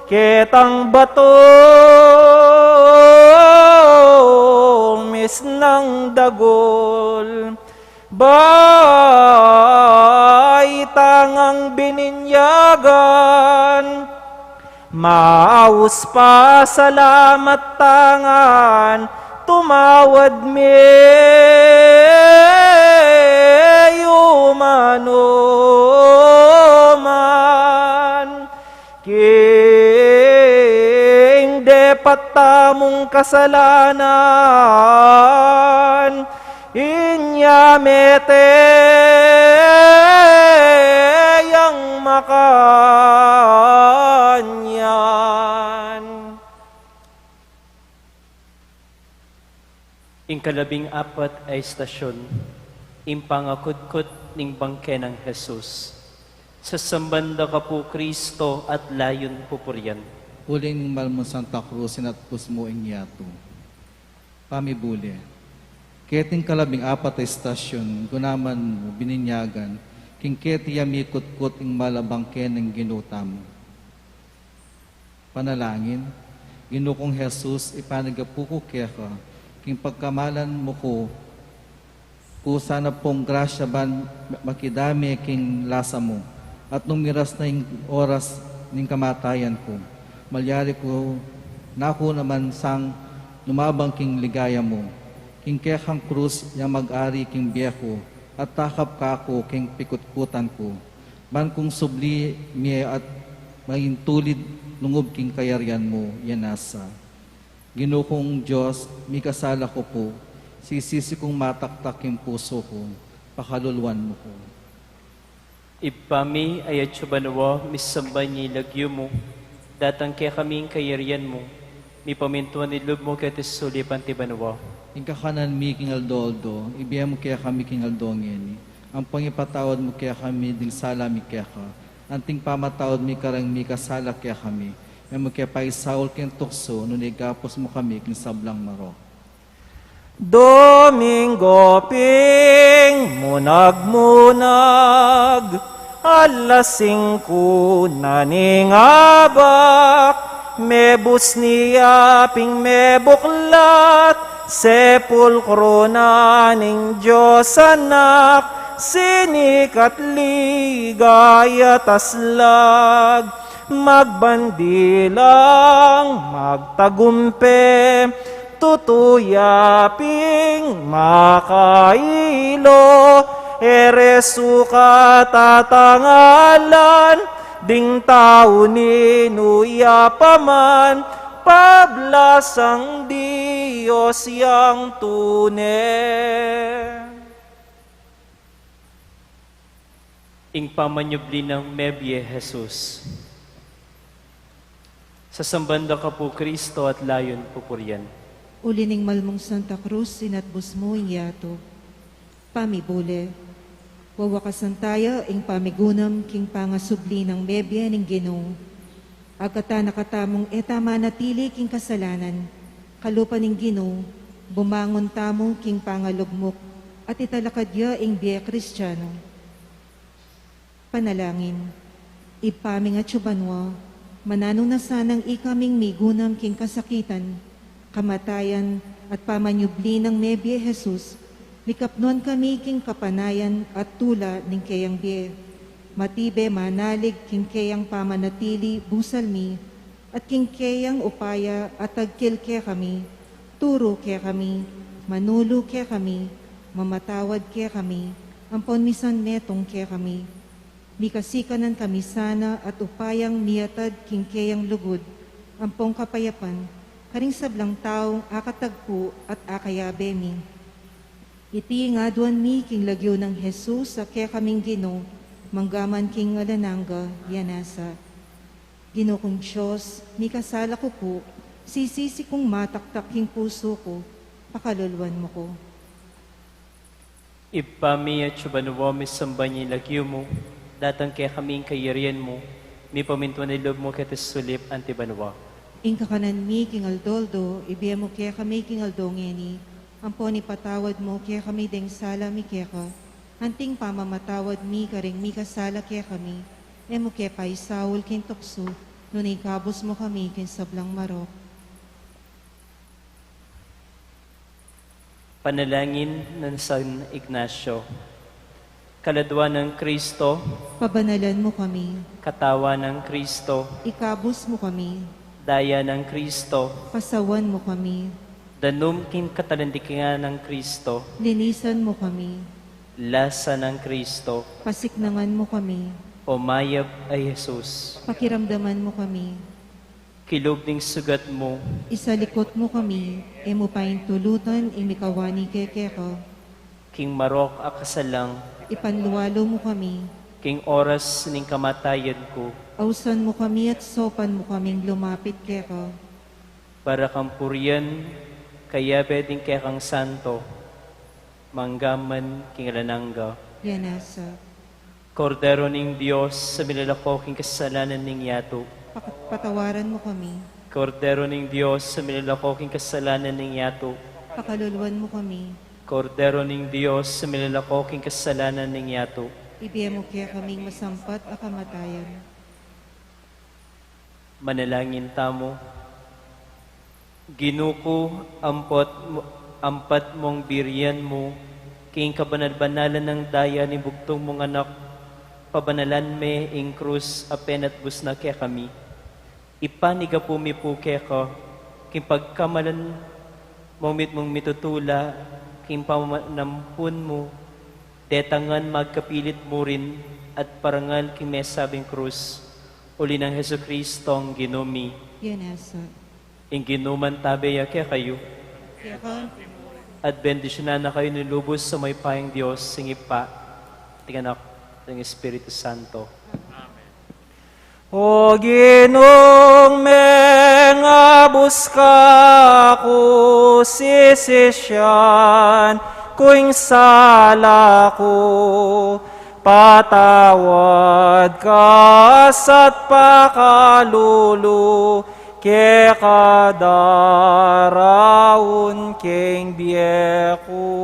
ketang batung misnang dagul. Bayu ta ngang bininyagan, maus pasalamat ta ngan tumawad mi umanuman king depat tamung kasalanan, inya mete yang makanyan. Ing kalabing apat a estasyun, ing pangakutkut ning bangke nang Jesus. Sasamban da ka pu, Kristo, at layun pupurian. Uling ning mal mu Santa Cruz, inatpus mu ing yatu. Pamibule. Keting kalabing apat a estasyun, gunaman mu bininyagan king keti ya mikutkut ing mal a bangke ning Ginu tamu. Panalangin. Ginu kung Jesus, ipanyawad ku keka king pagkamalan mu ku, ku sana pung grasya ban makidame king lasa mu. At nung miras na ing oras ning kamatayan ku, malyari ku na ku naman sang lumabang king ligaya mu. King kekang krus yang mag-ari king bie ku, at takap ka ku king pikutkutan ku. Ban kung subli mie at maging tulid lungub king kayarian mu, yan nasa. Ginu kung Dios, mikasala ku pu, sisisi kung mataktak king pusu ku, pakaluluan mu ku. Ibpa mi, atsu ka banua, misamban ya ing lagyu mu, datang kekami ing kayarian mu, mipamintuan ing lub mu keti sulip anti banua. Ing kakanan mi king aldo-aldo, ibie mu kekami king aldo ngeni. Ampon ipatawad mu kekami ding sala mi keka, anting pamatawad mi kareng mikasala kekami. E mu ke paisaul king tuksu, nune ikabus mu kami king sablang marok. Domingo pin munag-munag, alas singku na ning abak, mebus ni Aping mebuklat, sepulkru na ning Dios Anak, sinikat ligaya taslag, magbandilang magtagumpe, tutu ya pin makailu, e re sukat atangalan, ding tau ninu ya pa man, pablasang Dios yang tune. Ing pamanyubli nang mebie Jesus. Sasamban da ka pu, Kristo, at layun pupurian. Uli ning mal mung Santa Cruz, inatbus mu ing yatu. Pamibule. Wawakasan taya ing pamigunam king pangasubli nang mebie ning Ginu. Agkatan na katamung e ta manatili king kasalanan, kalupa ning Ginu, bumangun tamu king pangalugmuk, at italakad ya ing bie Kristiano. Panalangin. Ibpa ming atsu banua, mananu na sanang ikaming migunam king kasakitan, kamatayan, at pamanyubli nang mebie Jesus, mikapnuan kami king kapanayan at tula ning keyang bie. Matibe manalig king keyang pamanatili busal mi, at king keyang upaya atagkil kekami, turu kekami, manulu kekami, mamatawad kekami, ampon misan metung kekami. Mikasikanan kami sana at upayang miatad king keyang lugud ampong kapayapan karing sablang taung akatagpu at akayabe mi. Iti ing aduan mi king lagyu nang Jesus a kekaming Ginu, mangga man king alang angga, ya nasa. Ginu kung Dios, mikasala ku pu, sisisi kung mataktak king pusu ku, pakaluluan mu ku. Ibpa mi, atsu ka banua, misamban ya ing lagyu mu, datang kekami ing kayarian mu, mipamintuan ing lub mu keti sulip anti banua. Ing kakanan mi king aldo-aldo, ibie mu kekami king aldo ngeni, ampon ipatawad mu kekami deng sala mi keka, anting pamamatawad mi karing mikasala kekami, e mu ke paisaul king tuksu, nune ikabus mu kami king sablang marok. Panalangin nang San Ignacio. Kaladua nang Kristo, pabanalan mu kami. Katawan nang Kristo, ikabus mu kami. Daya nang Kristo, pasawan mu kami. Danum king katalandikingan nang Kristo, linisan mu kami. Lasa nang Kristo, pasiknangan mu kami. O mayap a Jesus, pakiramdaman mu kami. Kilub ning sugat mu, isalikut mu kami, e mu paintulutan ing mikawani ke keka. King marok a kasalang, ipanlualu mu kami. King oras ning kamatayan ku, ausan mu kami at saupan mu kaming lumapit keka. Para kang purian, kayabe ding kekang santo, mangga man king alang angga. Yan asa. Kordero ning Dios, a milalako king kasalanan ning yatu. Pak-, patawaran mu kami. Kordero ning Dios, a milalako king kasalanan ning yatu. Pakaluluan mu kami. Kordero ning Dios, a milalako king kasalanan ning yatu. Ibie mu kekaming masampat a kamatayan. Manalangin tamu. Ginu ku, ampat mu, ampat mung birian mu king kabanal-banalan nang daya ning bugtung mung Anak, pabanalan me ing krus a penatbus na kekami. Ipanigapu mi pu keka king pagkamalan mung mit-, mung mitutula king pamanampun mu, detang ngan magkapilit mu rin at parangal king mesabing krus, uli nang Jesucristong Ginu mi. Yan asa. Ing Ginu mantabe ya kekayu. Keka. At bendisyunan na kayu ning lubus ning mayupayang Dios, ing Ibpa, ing Anak, ing Espiritu Santo. O Ginung mengabus ka kusisisyan ku ing sala ku, patawad ka sa pakalulu keka daraun king bie ku.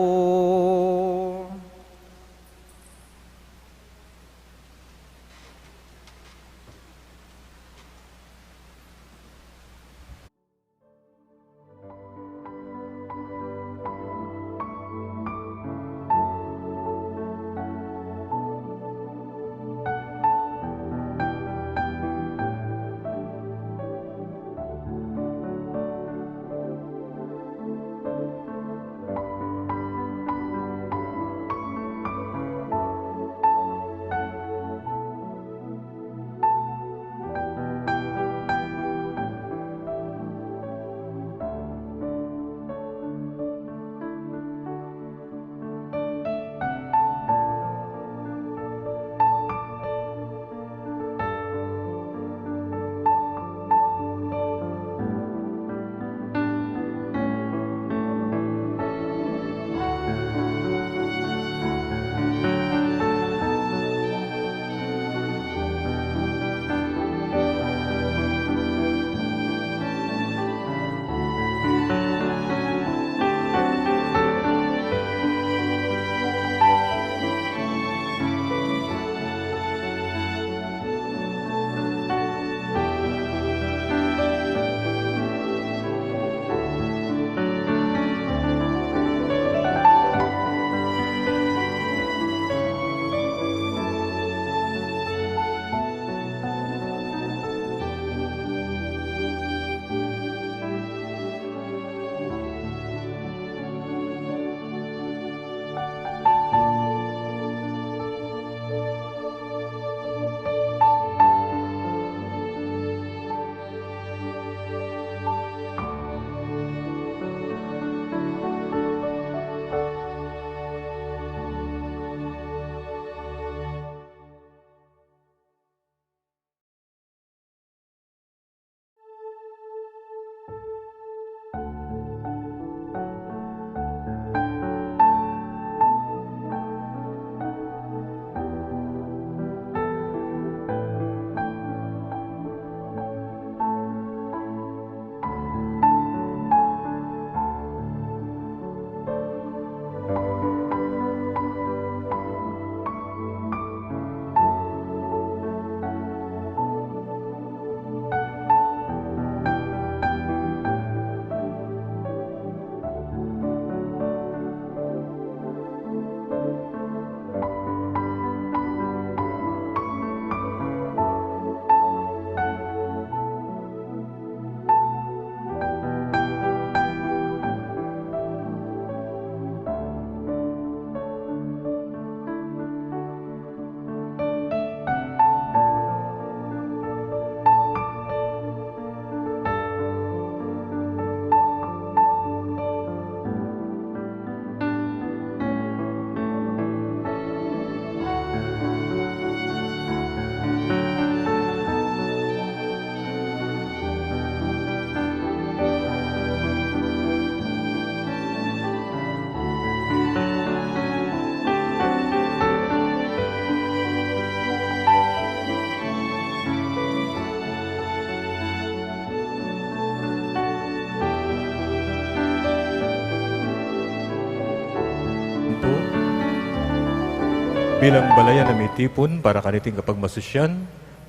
Bilang balayan a mitipun para kaniting kapagmasusyan,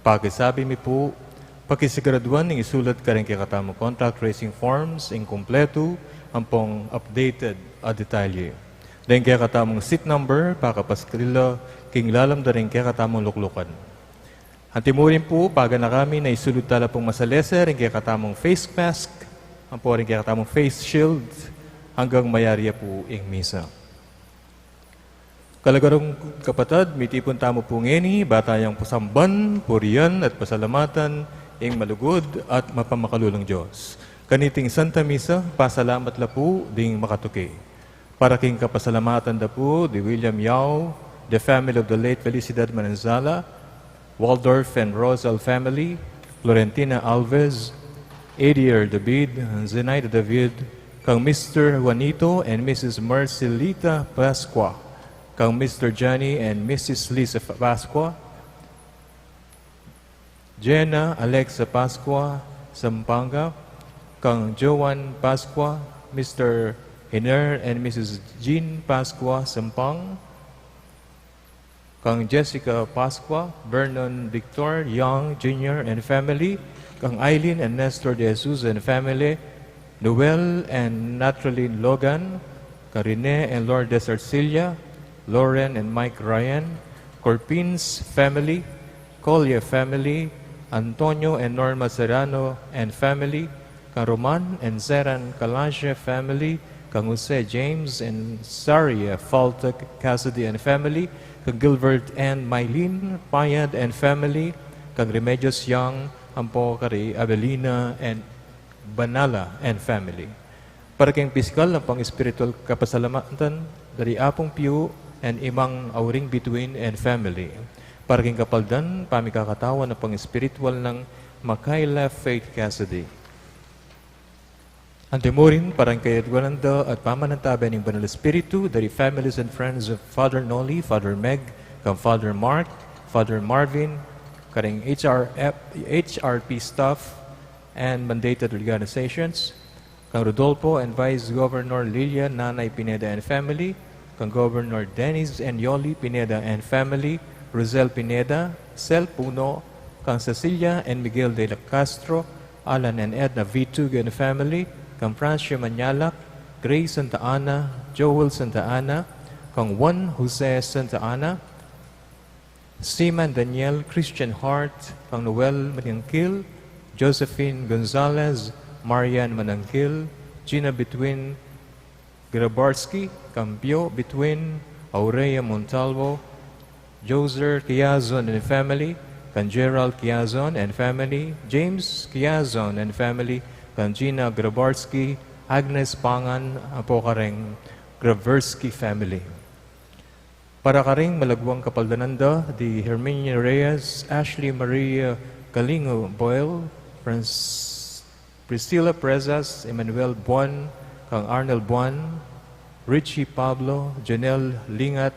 pakisabi mi pu, pakisiguraduan ing isulat karing kekatamung contact tracing forms ing kumpletu ampong updated a detalye. Deng kekatamung seat number, pakapaskalila king lalam da ring kekatamung luklukan. Antimurin pu, paganaka mi na isulud tala pung masalese ring kekatamung face mask ampo ring kekatamung face shield anggang mayari ya pu ing misa. Kalagarang kapatad, mitipun tamu pu ngeni, ba tayang pasamban, purian, at pasalamatan ing malugud at mapamakalulung Dios. Kaniting Santa Misa, pasalamat la pu ding makatuki. Para king kapasalamatan da pu di William Yao, the family of the late Felicidad Mananzala, Waldorf and Rosal family, Florentina Alves, Adier David, Zenaida David, kang Mister Juanito and Missus Marcelita Pascua, kang Mister Johnny and Missus Lisa Pascua, Jenna Alexa Pascua Sampanga, kang Joan Pascua, Mister Hiner and Missus Jean Pascua Sampang, kang Jessica Pascua, Vernon Victor Young Junior and family, kang Eileen and Nestor De Jesus and family, Noel and Natralyn Logan, kang Rene and Lourdes Arcilla, Lauren and Mike Ryan, Corpins family, Collier family, Antonio and Norma Serrano and family, kang Roman and Zeran Calasha family, kang Jose James and Saria Falta Cassidy and family, kang Gilbert and Mylene Payad and family, kang Remedios Young ampo kari Abelina and Banala and family. Para king pisikal ampong espiritual kapasalamatan dari Apung Piu and Imang Auring Bituin and family. Para king kapaldan, pamikakatawan ampong espiritual nang Makayla Faith Cassidy. Antimurin, para king kayadwanan da at pamanantabe ning Banal Espiritu, dari families and friends of Father Noli, Father Meg, kang Father Mark, Father Marvin, karing H R F, H R P staff, and mandated organizations, kang Rodolfo and Vice Governor Lilia Nanay Pineda and family, kang Governor Dennis and Yoli Pineda and family, Rosel Pineda, Sel Puno, kang Cecilia and Miguel de la Castro, Alan and Edna Vitug and family, kang Francia Mañalac, Grace Santa Ana, Joel Santa Ana, kang Juan Jose Santa Ana, Seaman Daniel Christian Hart, kang Noel Manangkil, Josephine Gonzalez, Marian Manangkil, Gina Between Grabarski, kang Pio Between, Aurea Montalvo, Joser Quiazon and family, kang Gerald Quiazon and family, James Quiazon and family, kang Gina Grabarski, Agnes Pangan, ampo karing Grabarski family. Para karing malagwang kapaldanan da, di Herminia Reyes, Ashley Maria Galingo Boyle, Franz-, Priscilla Prezas, Emmanuel Buan, kang Arnel Buan, Richie Pablo, Janelle Lingat,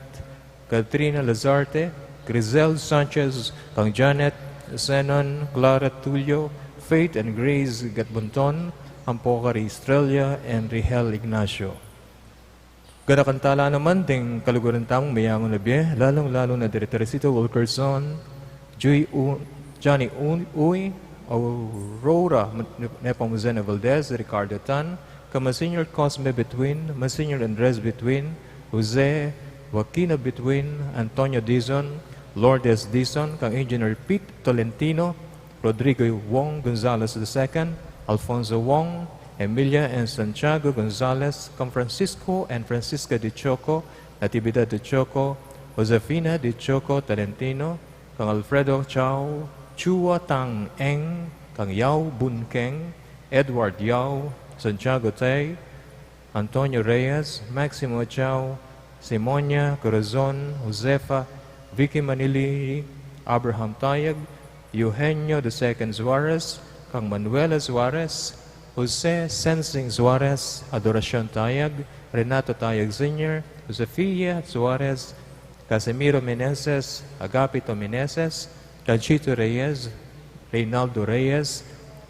Katrina Lazarte, Grisel Sanchez, kang Janet, Zenon, Clara Tulio, Faith and Grace Gatbunton, ampo kari Estrella and Rihel Ignacio. Ganakan tala naman ding kaluguran tamung meyangu na bie, lalung-lalu na dari Teresita Wilkerson, Joy U-, Johnny U-, Uy, Aurora M-, Nepomuceno Valdez, Ricardo Tan, kang Monsignor Cosme Between, Monsignor Andres Between, Jose Joaquino Between, Antonio Dizon, Lourdes Dizon, kang Engineer Pete Tolentino, Rodrigo Wong Gonzalez the second, Alfonso Wong, Emilia and Santiago Gonzalez, kang Francisco and Francisca de Choco, Natividad de Choco, Josefina de Choco Tolentino, kang Alfredo Chao, Chua Tang Eng, kang Yao Bun Keng, Edward Yao, Santiago Tay, Antonio Reyes, Maximo Chao, Simonia Corazon, Josefa, Vicky Manili, Abraham Tayag, Eugenio the second Suarez, kang Manuela Suarez, Jose Sensing Suarez, Adoracion Tayag, Renato Tayag Senior, Josefia Suarez, Casimiro Meneses, Agapito Meneses, Conchito Reyes, Reynaldo Reyes,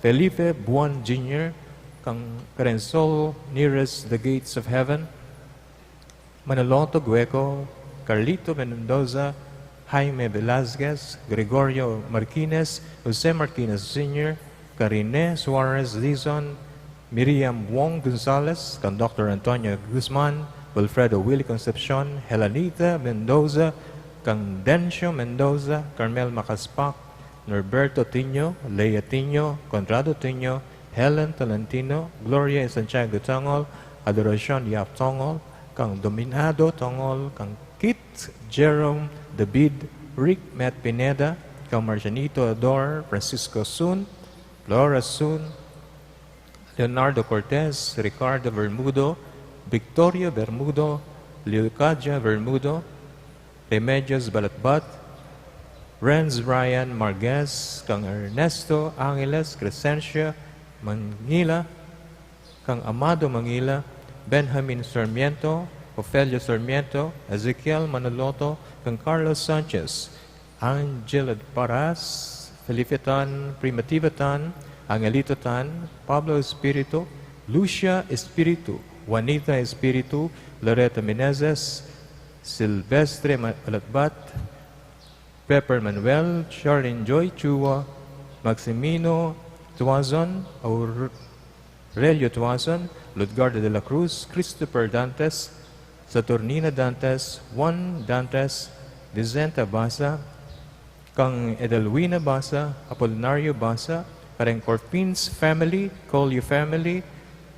Felipe Buan Junior, kang Carensol Nearest the Gates of Heaven, Manaloto Gueco, Carlito Mendoza, Jaime Velasquez, Gregorio Marquines, Jose Marquines Senior, Karine Suarez Dizon, Miriam Wong Gonzalez, kang Doktor Antonio Guzman, Wilfredo Willy Concepcion, Helanita Mendoza, kang Dencio Mendoza, Carmel Macaspac, Norberto Tinio, Leia Tinio, Conrado Tinio, Helen Tolentino, Gloria y Santiago Tongol, Adoracion Yap Tongol, kang Dominado Tongol, kang Kit Jerome David, Rick Matt Pineda, kang Marcianito Ador, Francisco Sun, Flora Sun, Leonardo Cortez, Ricardo Bermudo, Victoria Bermudo, Leocadia Bermudo, Remedios Balatbat, Renz Ryan Marquez, kang Ernesto Angeles, Crescencia Manguila, kang Amado Manguila, Benjamin Sarmiento, Ofelia Sarmiento, Ezekiel Manoloto, kang Carlos Sanchez, Angela Paras, Felipe Tan, Primitiva Tan, Angelito Tan, Pablo Espiritu, Lucia Espiritu, Juanita Espiritu, Loretta Menezes, Silvestre Ma-, Balatbat, Pepper Manuel, Charlene Joy Chua, Maximino Tuazon, Aurelio Tuazon, Ludgarda de la Cruz, Christopher Dantes, Saturnina Dantes, Juan Dantes, Vicenta Basa, kang Edelwina Basa, Apolinario Basa, kareng Corpins family, Colio family,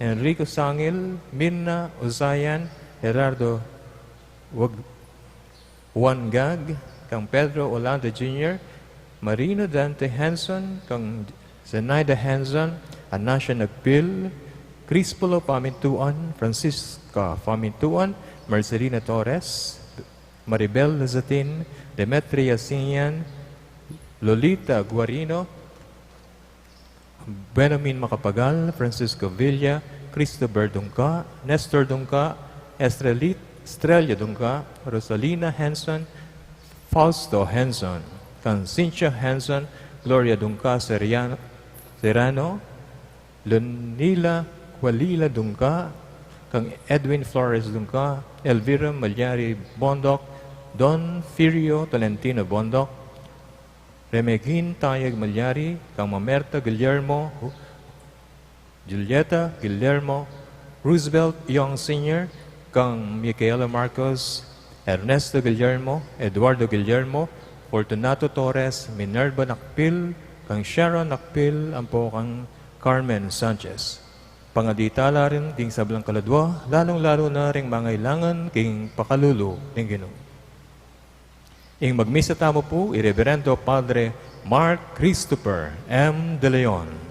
Enrico Sangil, Mirna Osayan, Gerardo Wag-, Juan Gag, kang Pedro Olanda Junior, Marino Dante Henson, kang Zenaida Henson, Anasia Nagpil, Crispolo Pamintuan, Francisca Pamintuan, Marcelina Torres, Maribel Lazatin, Demetria Sinian, Lolita Guarino, Benamin Macapagal, Francisco Villa, Christopher Dungca, Nestor Dungca, Estrelit-, Estrella Dungca, Rosalina Henson, Fausto Henson, Cancincia Henson, Gloria Dungca Serian-, Serrano, Lunila Qualila Dungca, kang Edwin Flores Dungca, Elvira Malyari Bondoc, Don Firio Tolentino Bondoc, Remegin Tayag Malyari, kang Mamerta Guillermo, Julieta Guillermo, Roosevelt Young Senior, kang Micaela Marcos, Ernesto Guillermo, Eduardo Guillermo, Fortunato Torres, Minerva Nakpil, kang Sharon Nakpil, ampo kang Carmen Sanchez. Pangadi tala rin ding sablang kaladwa, lalung-lalu na ring mangailangan king pakalulu ning Ginu. Ing magmisa tamu pu i Reverendo Padre Mark Christopher M. De Leon.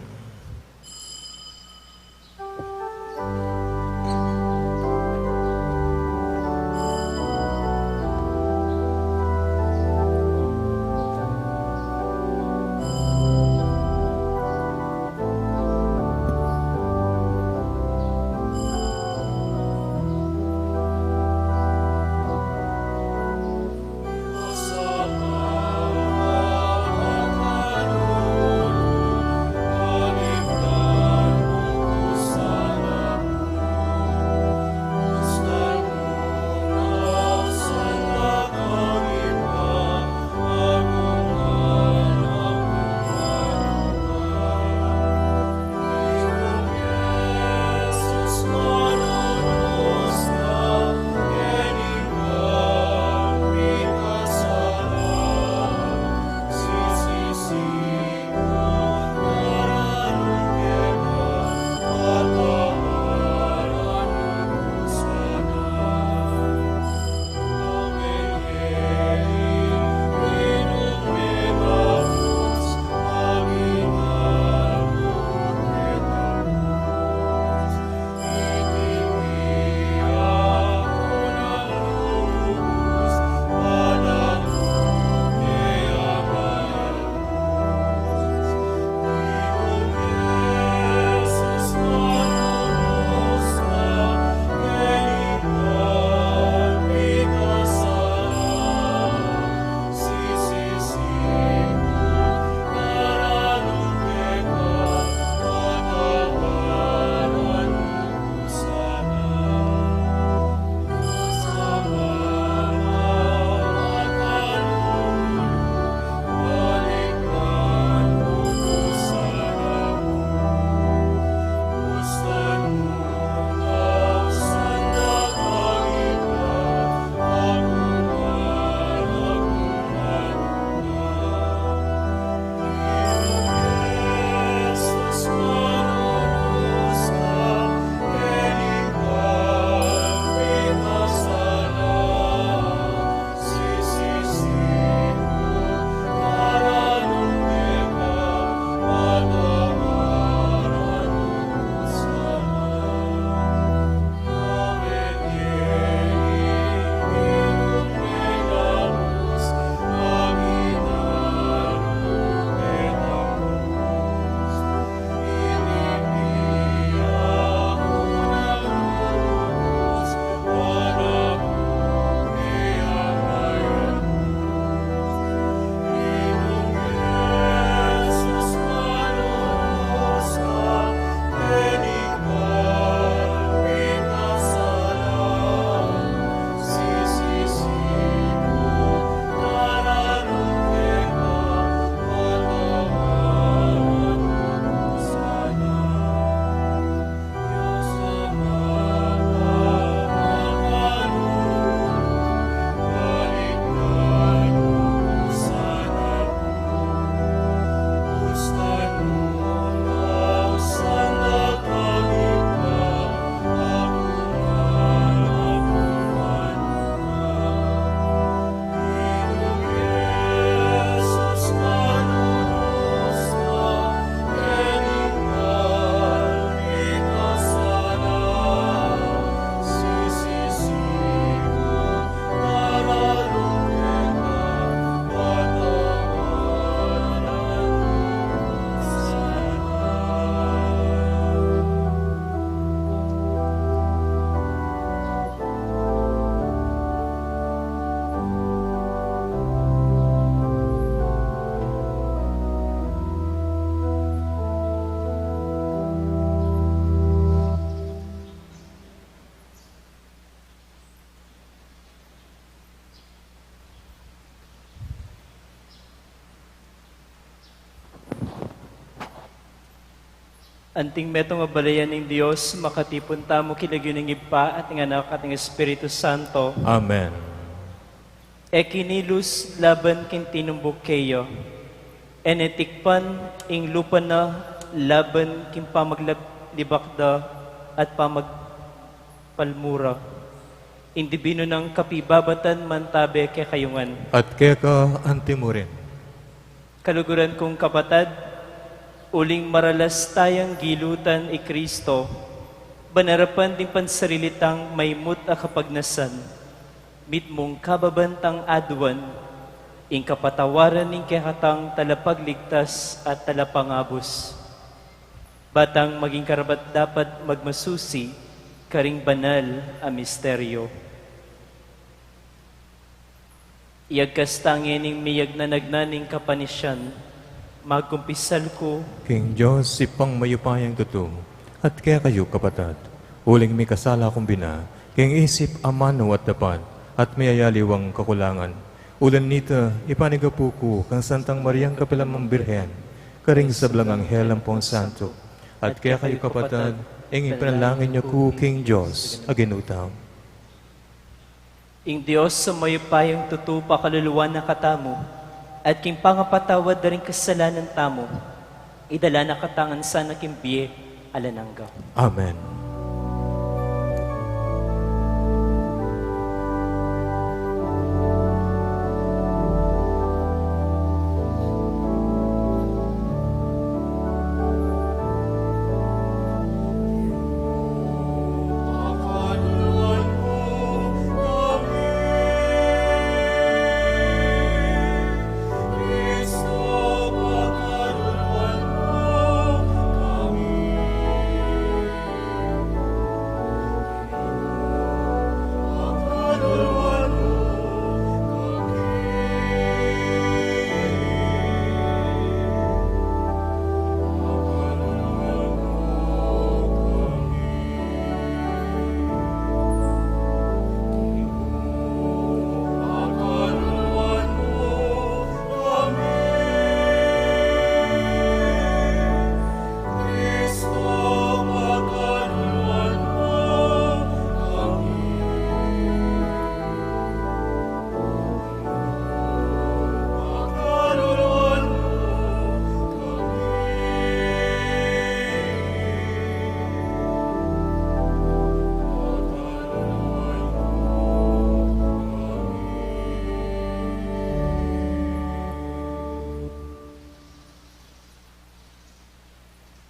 Anting metung a balayan ning Dios, makatipun tamu king lagyu ning Ibpa, at ning Anak, at ning Espiritu Santo. Amen. E kinilos laban king tinumbuk keya, e ne tikpan ing lupa na laban king pamaglibak da at pamagpalmura. Ing dibinu nang kapibabatan mantabe kekayu ngan. At keka antimurin. Kaluguran kung kapatad, uling maralas tayang gilutan i Kristo, ban arapan ding pansarili tang maimut a kapagnasan, mitmung kababan tang aduan, ing kapatawaran ning kekatang talapagligtas at talapangabus. Ba tang maging karapat-dapat magmasusi karing banal a misteryo. Iyagkas ta ngening miyagnanagnan ning kapanisian, magkumpisal ku king Dios, Ibpang mayupayang tutu, at kekayu, kapatad, uling mikasala kung bina, king isip, amanu at dapat, at miyayaliwang kakulangan. Uling nita, ipanigapu ku kang Santang Mariang kapilan man Birhen, karing sablang anghel ampong santo, at kekayu, kapatad, ing ipanalangin yu ku king Dios a Ginu tamu. Ing Dios a mayupayang tutu pakaluluan na katamu, at king pangapatawad da ring kasalanan tamu, idala na katamu ngan sana king bie alang angga. Amen.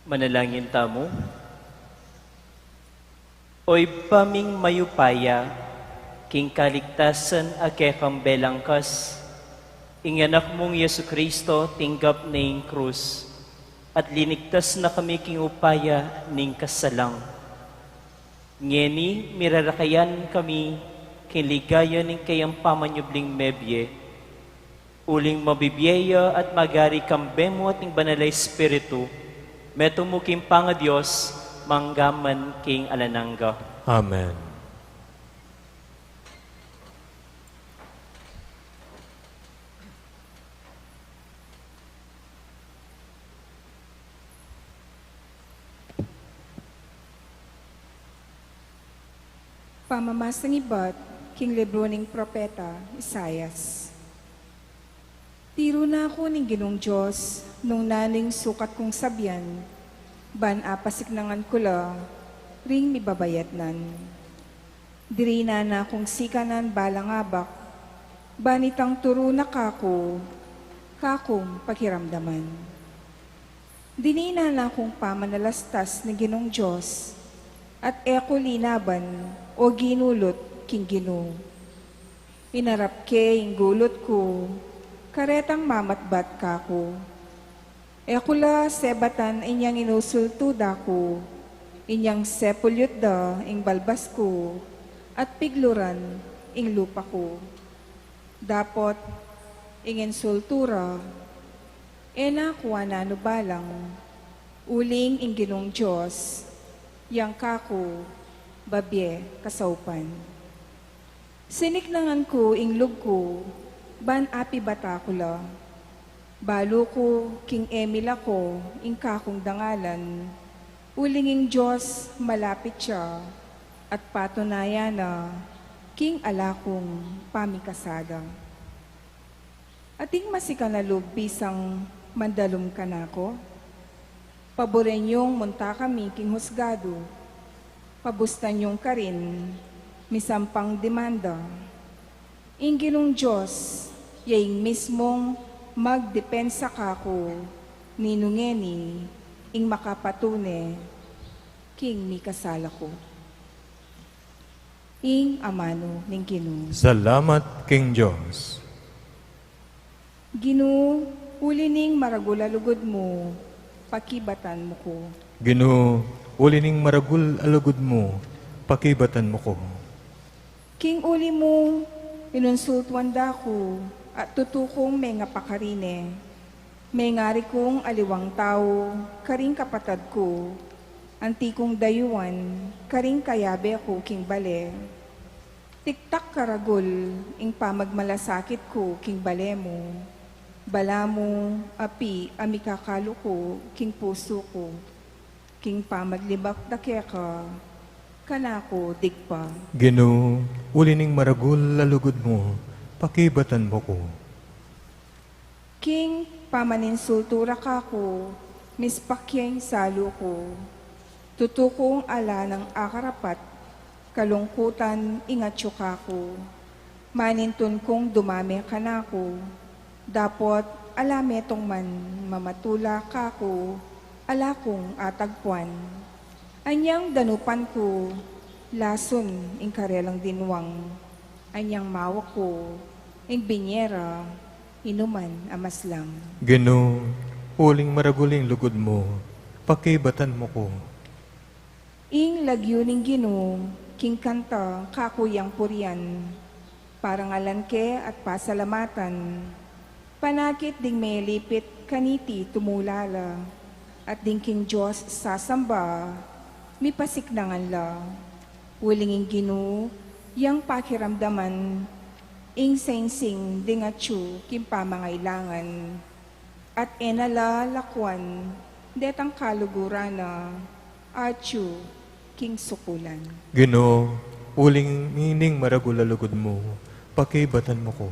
Manalangin tamu. O Ibpa ming mayupaya, king kaligtasan a kekang belangkas, ing Anak mung Jesucristo tinggap ne ing krus, at linigtas na kami king upaya ning kasalang. Ngeni mirarakilan kami king ligaya ning keyang pamanyubling mebie. Uling mabibie ya at magari kambe mu at ning Banal a Espiritu, metung mu king pangaDios, mangga man king alang angga. Amen. Pamamasang ibat king libru ning propeta Isaias. Tiru na ku ning Ginung Dios, nung nanu ing sukat kung sabian, ban apasiknangan ku la ring mibabayatnan. Dirinan na kung sikanan balang abak, ban itang turu na kaku, kakung pakiramdaman. Dininan na kung pamanalastas ning Ginung Dios, at e ku linaban o ginulut king Ginu. Inarap ke ing gulut ku, karetang mamatbat kaku. E ku la sebatan inyang inusultu da ku, inyang sepulyut da ing balbas ku, at pigluran ing lupa ku. Dapot ing insultu ra, e na ku ananu balang, uling ing Ginung Dios, yang kaku, babie kasaupan. Siniknangan ku ing lub ku, ban apibata ku la. Balu ku king e milako ing kakung dangalan, Uling ing Dios malapit ya at patunayan na king ala kung pamikasala. Ating masikan a lub bisang mandalum kanaku? Paburen yung munta kami king husgadu, pabustan yung karin misampang demanda. Ing Ginung Dios ya ing mismung magdepensa kaku, ninu ngeni ing makapatune king mikasala ku. Ing amanu ning Ginu. Salamat king Dios. Ginu, uli ning maragul a lugud mu, pakibatan mu ku. Ginu, uli ning maragul a lugud mu, pakibatan mu ku. King uli mu, inunsultuan da ku, at tutu kung mengapakarine. Mengari kung aliwang tau karing kapatad ku, anti kung dayuan karing kayabe ku king bale. Tiktak karagul ing pamagmalasakit ku king bale mu, balamu api a mikakalu ku king pusu ku. King pamaglibak da keka, kanaku digpa. Ginu, uli ning maragul a lugud mu, pakibatan mu ku. King pamaninsultu ra kaku, mispak ya ing salu ku. Tutu kung ala nang akarapat, kalungkutan ing atyu kaku. Manintun kung dumame kanaku, dapot ala metung man mamatula kaku, ala kung atagpuan. Anyang danupan ku, lasun ing karelang dinwang. Anyang mawak ku, ing binye ra, inuman a maslang. Ginu, uling maragul ing lugud mu, pakibatan mu ku. Ing lagyu ning Ginu, king kanta kaku yang purian, parangalan ke at pasalamatan, panakit ding melipit kaniti tumula la, at ding king Dios sasamba, mipasiknangan la. Uling ing Ginu, yang pakiramdaman, ing sainsing ding atyu king pamangailangan. At e na la lakuan detang kaluguran na atyu king sukulan. Ginu, uling ining maragul a lugud mu, pakibatan mu ku.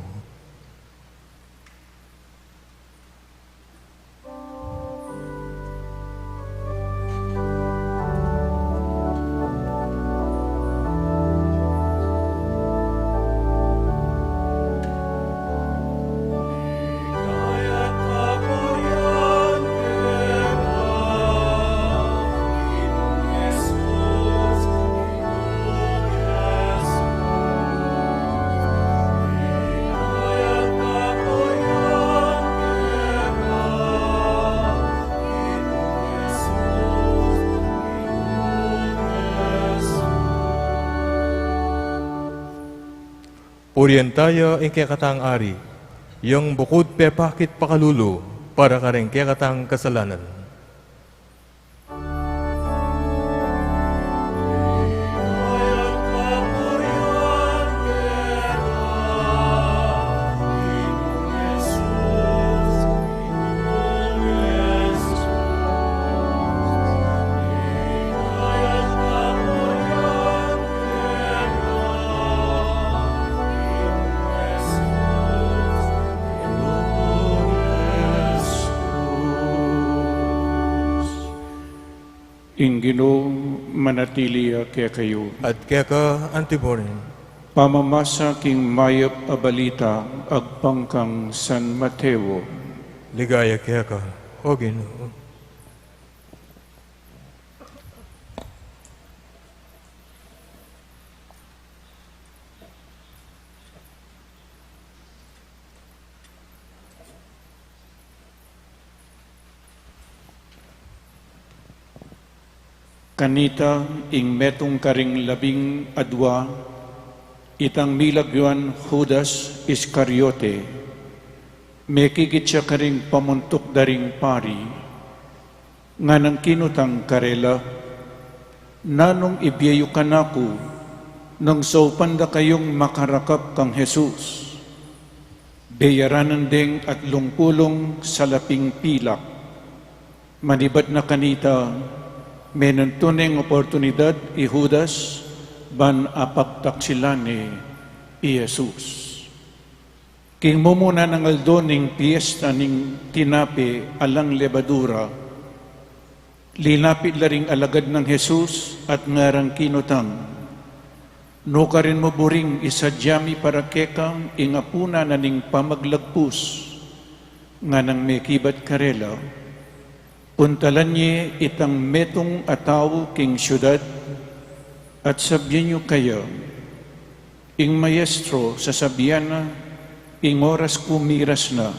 Purian taya ing kekatang Ari, yang bukud pepakit pakalulu para karing kekatang kasalanan. Ing Ginu manatili ya kekayu. At keka antimurin. Pamamasa king mayap a balita agpang kang San Mateo. Ligaya keka, O Ginu. Kanita ing metung karing labing adua, itang milagyuan Judas Iscariote, mekikit ya karing pamuntuk da ring pari. Nganang kinutang karela, "Nanung ibie yu kanaku nung saupan da kayung makarakap kang Jesus?" Beyaranan deng atlung pulung salaping pilak. Manibat na kanita, Menuntu neng oportunidad i Judas ban apagtaksilan ne i Jesus. King mumuna nang aldo ning piesta ning tinape alang lebadura, linapit la ring alagad nang Jesus at ngarang kinutang, "Nukarin mu buring isadya mi para keka ing apunan na ning pamaglagpus?" Nganang mekibat karela, "Puntalan ye itang metung a tau king siudad at sabyan yu kaya, 'Ing Maestro sasabian na, ing oras ku miras na.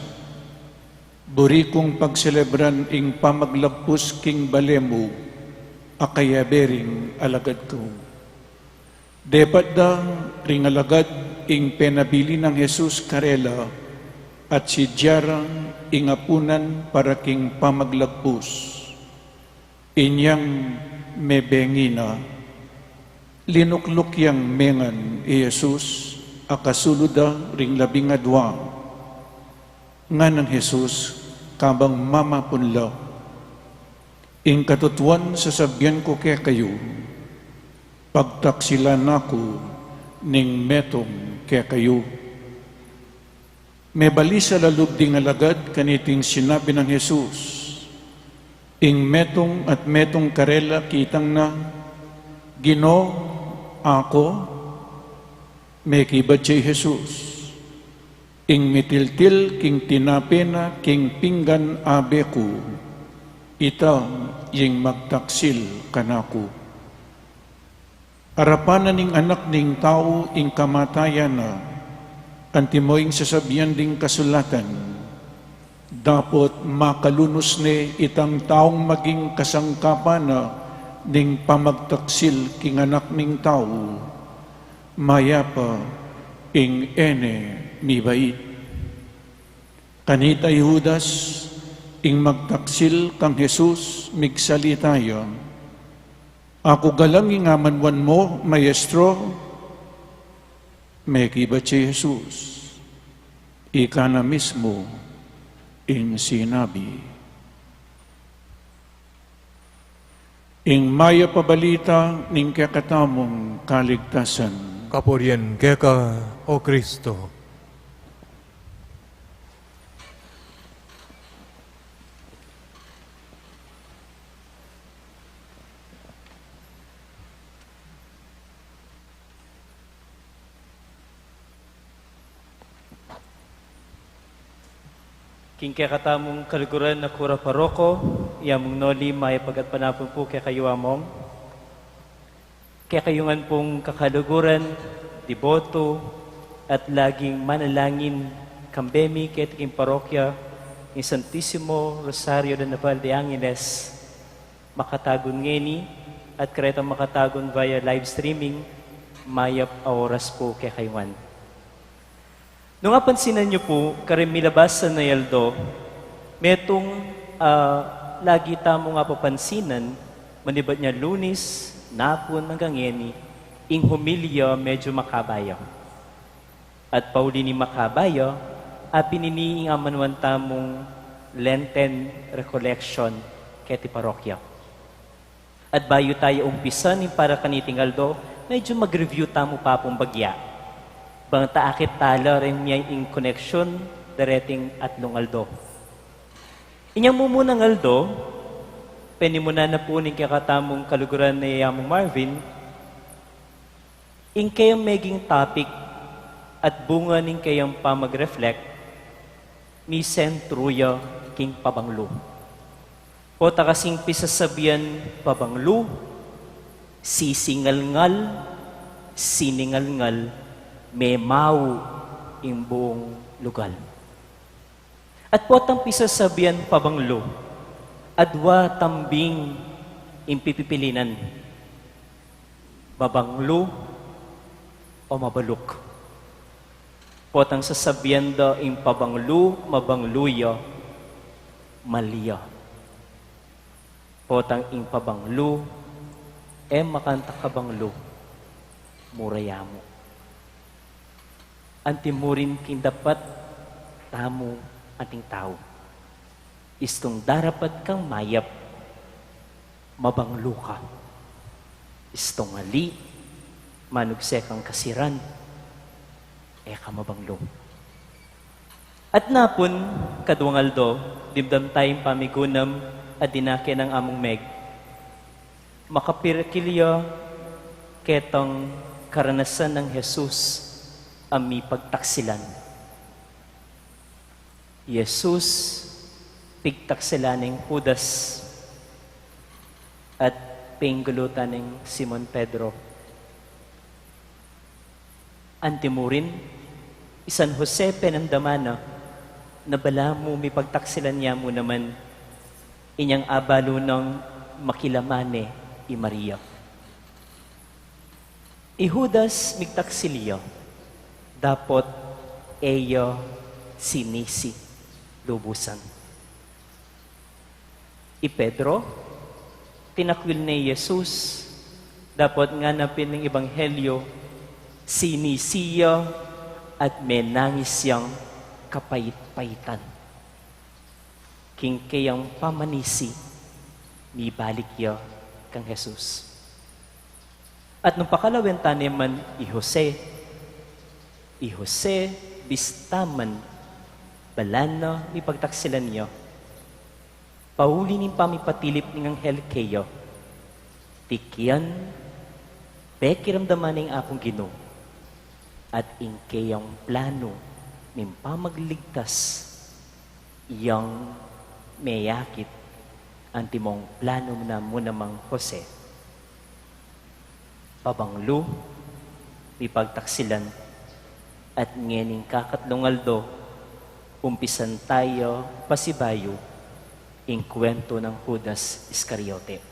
Buri kung pagselebran ing pamaglagpus king bale mu, a kayabe ring alagad ku." Depat da ring alagad ing penabilin nang Jesus karela at sidya rang ing apunan para king pamaglagpus. Inyang mebengi na, linukluk yang mengan i Jesus a kasulud da ring labing adua. Nganang Jesus kabang mamapun la, "Ing katutuan sasabian ku kekayu, pagtaksilan na ku ning metung kekayu." Mebalisa la lub ding alagad kaniting sinabi nang Jesus. Ing metung at metung karela kitang na, "Ginu, aku?" Mekibat ya i Jesus, "Ing mitiltil king tinape na king pinggan abe ku, ita ing magtaksil kanaku." Arapan na ning Anak ning Tau ing kamatayan na, antimo ing sasabian ding kasulatan, dapot makalunus ne itang taung maging kasangkapan na ning pamagtaksil king Anak ning Tau. Mayap a ing e ne mibait. Kanita i Judas, ing magtaksil kang Jesus, migsalita ya, "Aku galang ing amanuan mu, Maestro?" Mekibat ya i Jesus, "Ika na mismu ing sinabi." Ing mayap a balita ning kekatamung kaligtasan. Kapurian keka, O Kristo. King kekatamung kaluguran a kura paroko, ya mung Noli, mayap a gatpanapun pu kekayu, Among. Kekayu ngan pung kakaluguran, deboto, at laging manalangin kambe mi keti king parokya ning Santisimo Rosario de Naval de Angeles, makatagun ngeni at karetang makatagun via live streaming, mayap a oras pu kekayu ngan. Nung apansinan yu pu, karing milabasan a aldo, metung, ah, lagi tamung apapansinan, manibat nya Lunis, napun anggang ngeni, ing homilya medyu makaba ya. At pauli ning makaba ya, apinini ing amanuan tamung Lenten Recollection keti parokya. At bayu taya umpisan ing para kaniting aldo, medyu mag-review tamu pa pung bagya. Bang ta akit tala reng mie ing koneksyon dareting atlung aldo. Inyang mumunang aldo, penimunan na pu ning kekatamung kaluguran a i Among Marvin, ing kayang meging topic at bunga ning kayang pamag-reflect, misentru ya king pabanglu. Pota kasing pisasabian pabanglu, sisingalngal, siningalngal, memau ing buung lugal. At potang pisasabian pabanglu, adwa tambing ing pipipilinan, mabanglu o mabaluk. Potang sasabian da ing pabanglu, mabanglu ya, mali ya. Potang ing pabanglu, e makanta kabanglu, mura ya mu. Antimurin king dapat tamu anting tau. Istung darapat kang mayap, Mabanglu ka. Istung ali, manugse kang kasiran, e ka mabanglu. At napun, kaduang aldo, dimdam tayang pamigunam a dinake nang Among Meg. Makapirikil ya ketang karanasan nang Jesus a mipagtaksilan. Jesus, pigtaksilan neng Judas, at pinggulutan neng Simon Pedro. Antimurin, i San Jose penamdaman na, na balamu mipagtaksilan ya mu naman inyang abalu nang makilamane i Maria. I Judas migtaksil ya, dapot e ya sinisi lubusan. I Pedro, tinakwil ne i Jesus, dapot ngana pin ning Ebanghelyo, sinisi ya at menangis yang kapait-paitan. King keyang pamanisi, mibalik ya kang Jesus. At nung pakalawen ta ne man i Jose, i Jose, bista man balan na mipagtaksilan ya, pauli ning pamipatilip ning anghel keya, tikian, pekiramdaman ne ing Apung Ginu, at ing keyang planu ning pamagligtas yang meyakit antimong planu na mu namang Jose. Pabanglu, mipagtaksilan, at ngening kakatlung aldo, umpisan taya pasibayu ing kuwentu nang Judas Iscariote.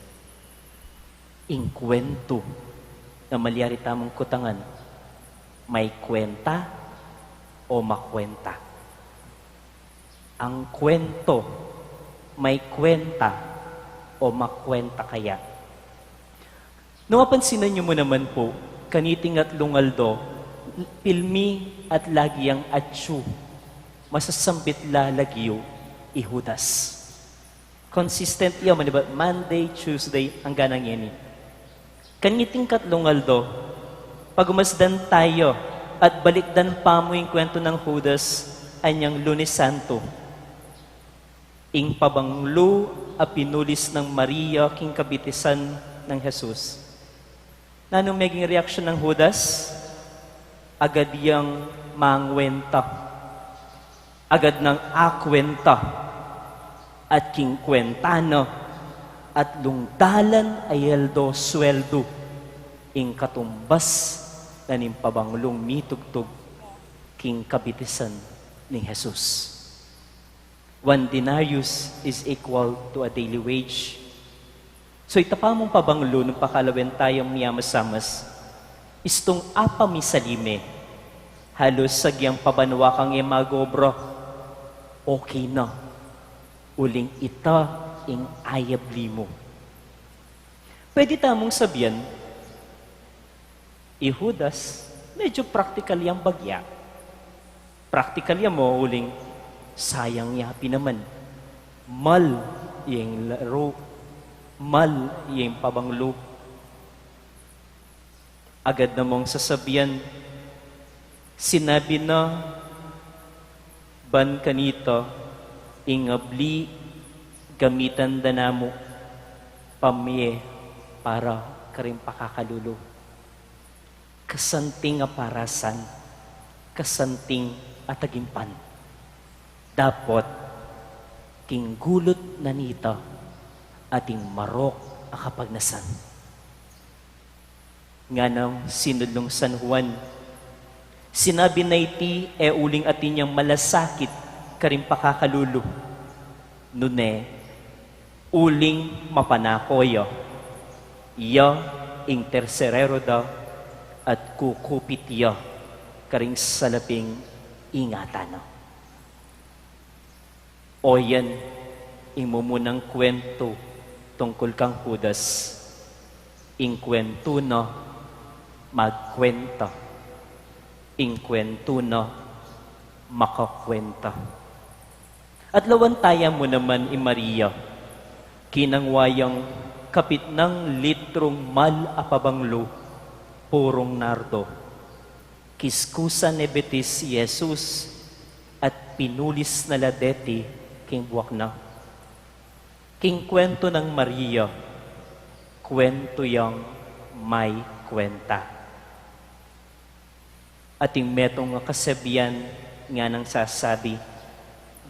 Ing kuwentu na malyari tamung kutangan, may kwenta o makwenta? Ang kwento, may kwenta o makwenta kaya? Nung apansinan yu mu naman pu, kaniting atlung aldo, pilmi at lagi yang atyu, masasambit la lagyu i Judas. Consistent ya, manibat Monday, Tuesday, angga na ngeni. Kaniting katlung aldo, pagumasdan taya at balikdan pa mu ing kuwentu nang Judas anyang Lunes Santo. Ing pabanglu a pinulis nang Maria king kabitisan nang Jesus. Nanung meging reaksyon nang Judas? Agad yang mangwenta. Agad nang akwenta. At king kwenta na, atlung dalan a aldo sweldu ing katumbas na ning pabanglung mitugtug king kabitisan ning Jesus. One denarius is equal to a daily wage. So, ita pamung pabanglu nung pakalawen tayang miyamasamas, istung apa misali me, halus agyang pabanua kang e mag-obra, okay na, uling ita ing ayabli mu. Pwede tamung sabian, i Judas, medyo praktikal yang bagya. Praktikal ya mu uling sayang ya pin naman. Mal yang laru, mal yang pabanglu. Agad na mung sasabian, sinabi na ban kanita, ing abli gamitan da namu pamie para karing pakakalulu. Kasanting a parasan, kasanting a tagimpan. Dapot, king gulut na nita, ating marok a kapagnasan. Nganang sinudlung San Juan, sinabi na iti e uling atin yang malasakit karing pakakalulu, nune, uling mapanako ya, ya ing terserero da at kukupit ya karing salaping ingatan na. O yan ing mumunang kuwentu tungkul kang Judas, ing kuwentu na magkuwenta, ing kuwentu na makakuwenta. At lawan taya mu naman i Maria, kinangwa yang Kapitnang litrung mal a pabanglu, purung nardo. Kiskusan ne betis i Jesus at pinulis na la deti king buak na. King kuwentu nang Maria, kuwentu yang may kuwenta. Ating metung a kasabian nganang sasabi,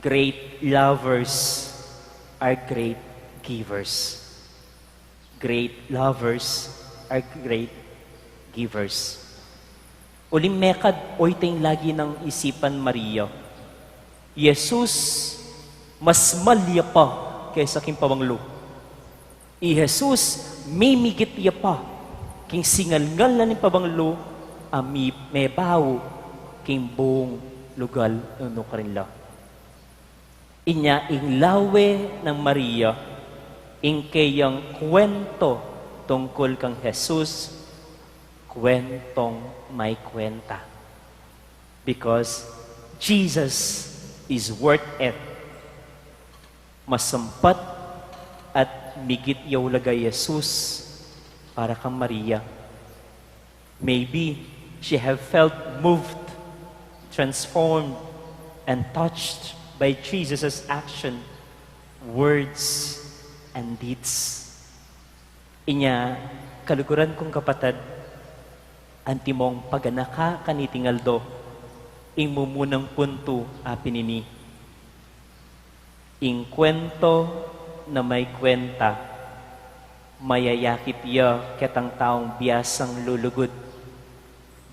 "Great lovers are great givers." Great lovers are great givers. Uling mekad, oyteng lagi nang isipan Maria. I Jesus, mas mal ya pa kesa king pabanglu. I Jesus, mimigit ya pa king singalngal na ning pabanglu a mi-, mebau king buung lugal nung nukarin la. Inya ing lawe nang Maria, ing keyang kuwento tungkul kang Jesus, kuwentong may kuwenta. Because Jesus is worth it. Masampat at migit ya ulaga i Jesus para kang Maria. Maybe she have felt moved, transformed, and touched by Jesus' action, words, and deeds. Inya, kaluguran kung kapatad, antimong paganaka kaniting aldo, ing mumunang puntu a pinini. Ing kuwento na may kuwenta, mayayakit ya ketang taung biasang lulugud,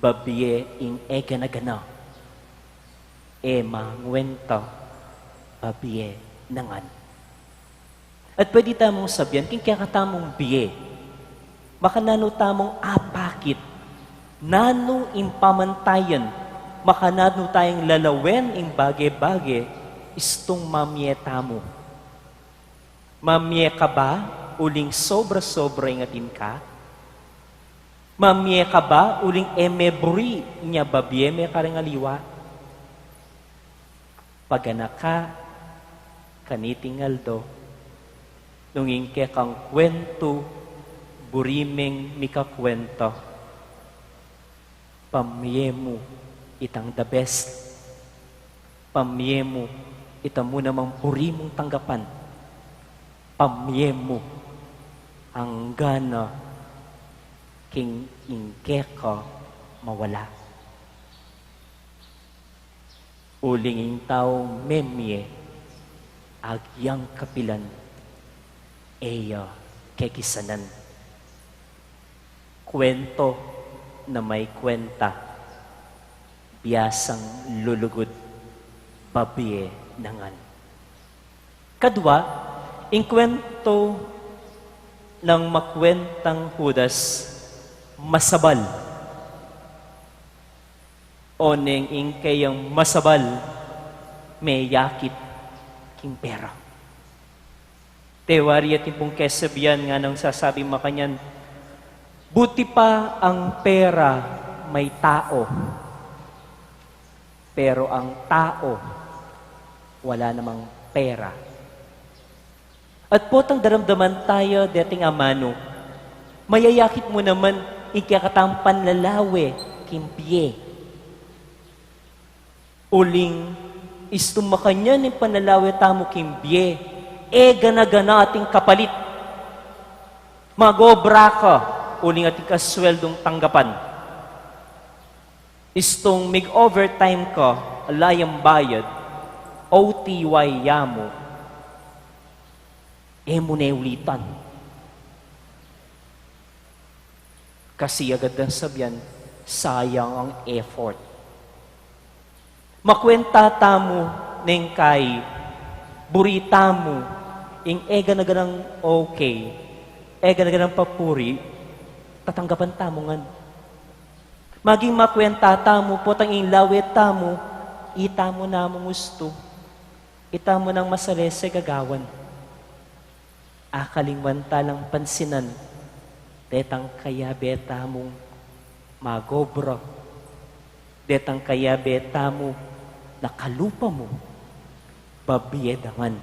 babie ing e gana-gana, e manguwenta, babie na ngan. At pwede tamung sabian, king kekatamung bie, makananu tamung apakit, nanu ing pamantayan, makananu tayang lalawen ing bage-bage, istung mamie tamu. Mamie ka ba uling sobra-sobra ing atin ka? Mamie ka ba uling e me buri, inya babie me karing aliwa? Paganaka kaniting aldo, nung ing kekang kuwentu, buri meng mikakuwenta, pamie mu itang the best. Pamie mu ita mu namang buri mung tanggapan. Pamie mu anggana king ing keka mawala. Uling ing taung memie, agyang kapilan, e ya kekisanan. Kuwento na may kuwenta, biasang lulugud, babie na ngan. Kadwa, ing kuwento nang makuwentang Judas, masabal. Oneng ing keyang masabal, meyakit king pera. Tewari atin pung kesabian nganang sasabi makanyan, buti pa ang pera may tao, pero ang tao wala namang pera. At potang daramdaman taya deting amanu, mayayakit mu naman ing kekatang panlalawe king bie. Uling istung makanyan ing panlalawe tamu king bie, e gana-gana ating kapalit. Mag-obra ka, uling atin ka sweldung tanggapan. Istung mig-overtime ka, ala yang bayad, O T ya mu, e mu ne ulitan. Kasi agad dang sabian, sayang ang effort. Makuwenta tamu neng kai, buri tamu, ing e gana-ganang okay, e gana-ganang papuri, tatanggapan tamu ngan. Maging makuwenta tamu, potang ing lawe tamu, i tamu namung ustu, i tamu nang masalese gagawan. Akalingwan ta lang pansinan, detang kayabe tamung mag-obra, detang kayabe tamu na kalupa mu, babie da ngan.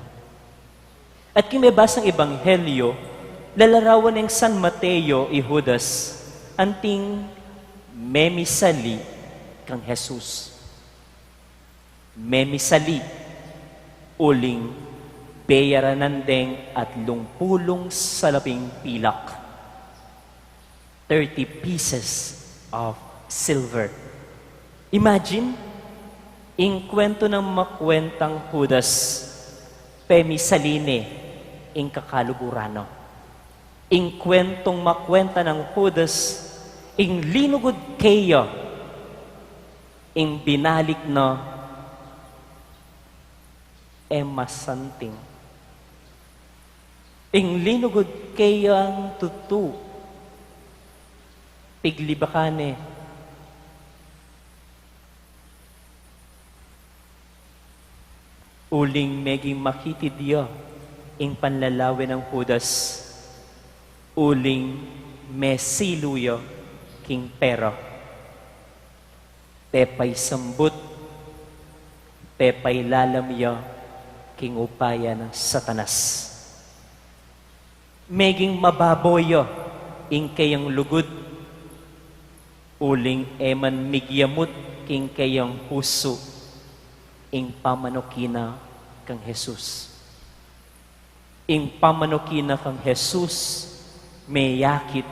At king mebasang ebanghelyo, Lalarawan neng San Mateo i Judas anting memisali kang Jesus. Memisali, uling beyaranan deng atlung pulung salaping pilak, thirty pieces of silver. Imagine, ing kwento nang makwentang Judas, pemisali ne ing kakaluguran na. Ing kwentong makwenta nang Judas, ing linugud keya, ing binalik na, e masanting. Ing linugud keyang tutu, piglibakan ne. Uling meging makitid ya ing panlalawe nang Judas, uling mesilu ya king pera. Pepaisambut, pepailalam ya king upaya nang Satanas. Meging mababo ya ing keyang lugud, uling e man migyamut king keyang pusu ing pamanuki na kang Jesus. Ing pamanuki na kang Jesus, meyakit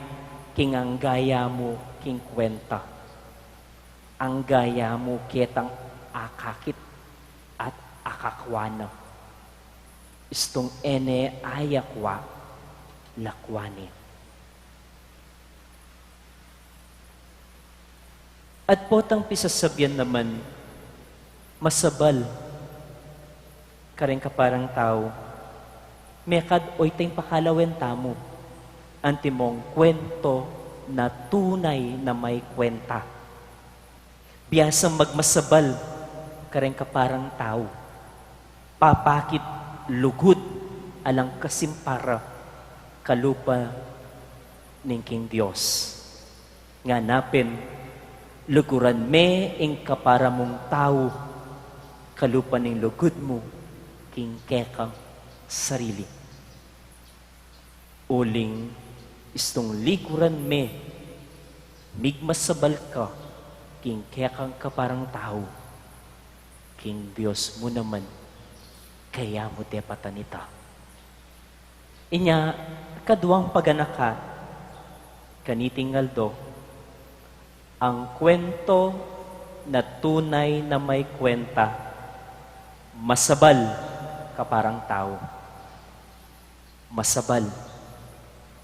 king angga ya mu king kwenta. Angga ya mu ketang akakit at akakwa na. Istung e ne ayakwa, lakwa ne. At potang pisasabian naman, masabal kareng kaparang tau, mekad oyteng pakalawen tamu antimong kwento na tunay na may kwenta. Biasang magmasabal kareng kaparang tau, papakit lugud alang kasimpara kalupa ning king Dios. Ngana pin, luguran me ing kapara mung tau kalupa ning lugud mu king kekang sarili. Uling istung liguran me, migmasabal ka king kekang kaparang tau, king Dios mu naman, kaya mu depatan ita. Inya, kaduang paganakan kaniting aldo, ang kwento na tunay na may kwenta, masabal kaparang tau. Masabal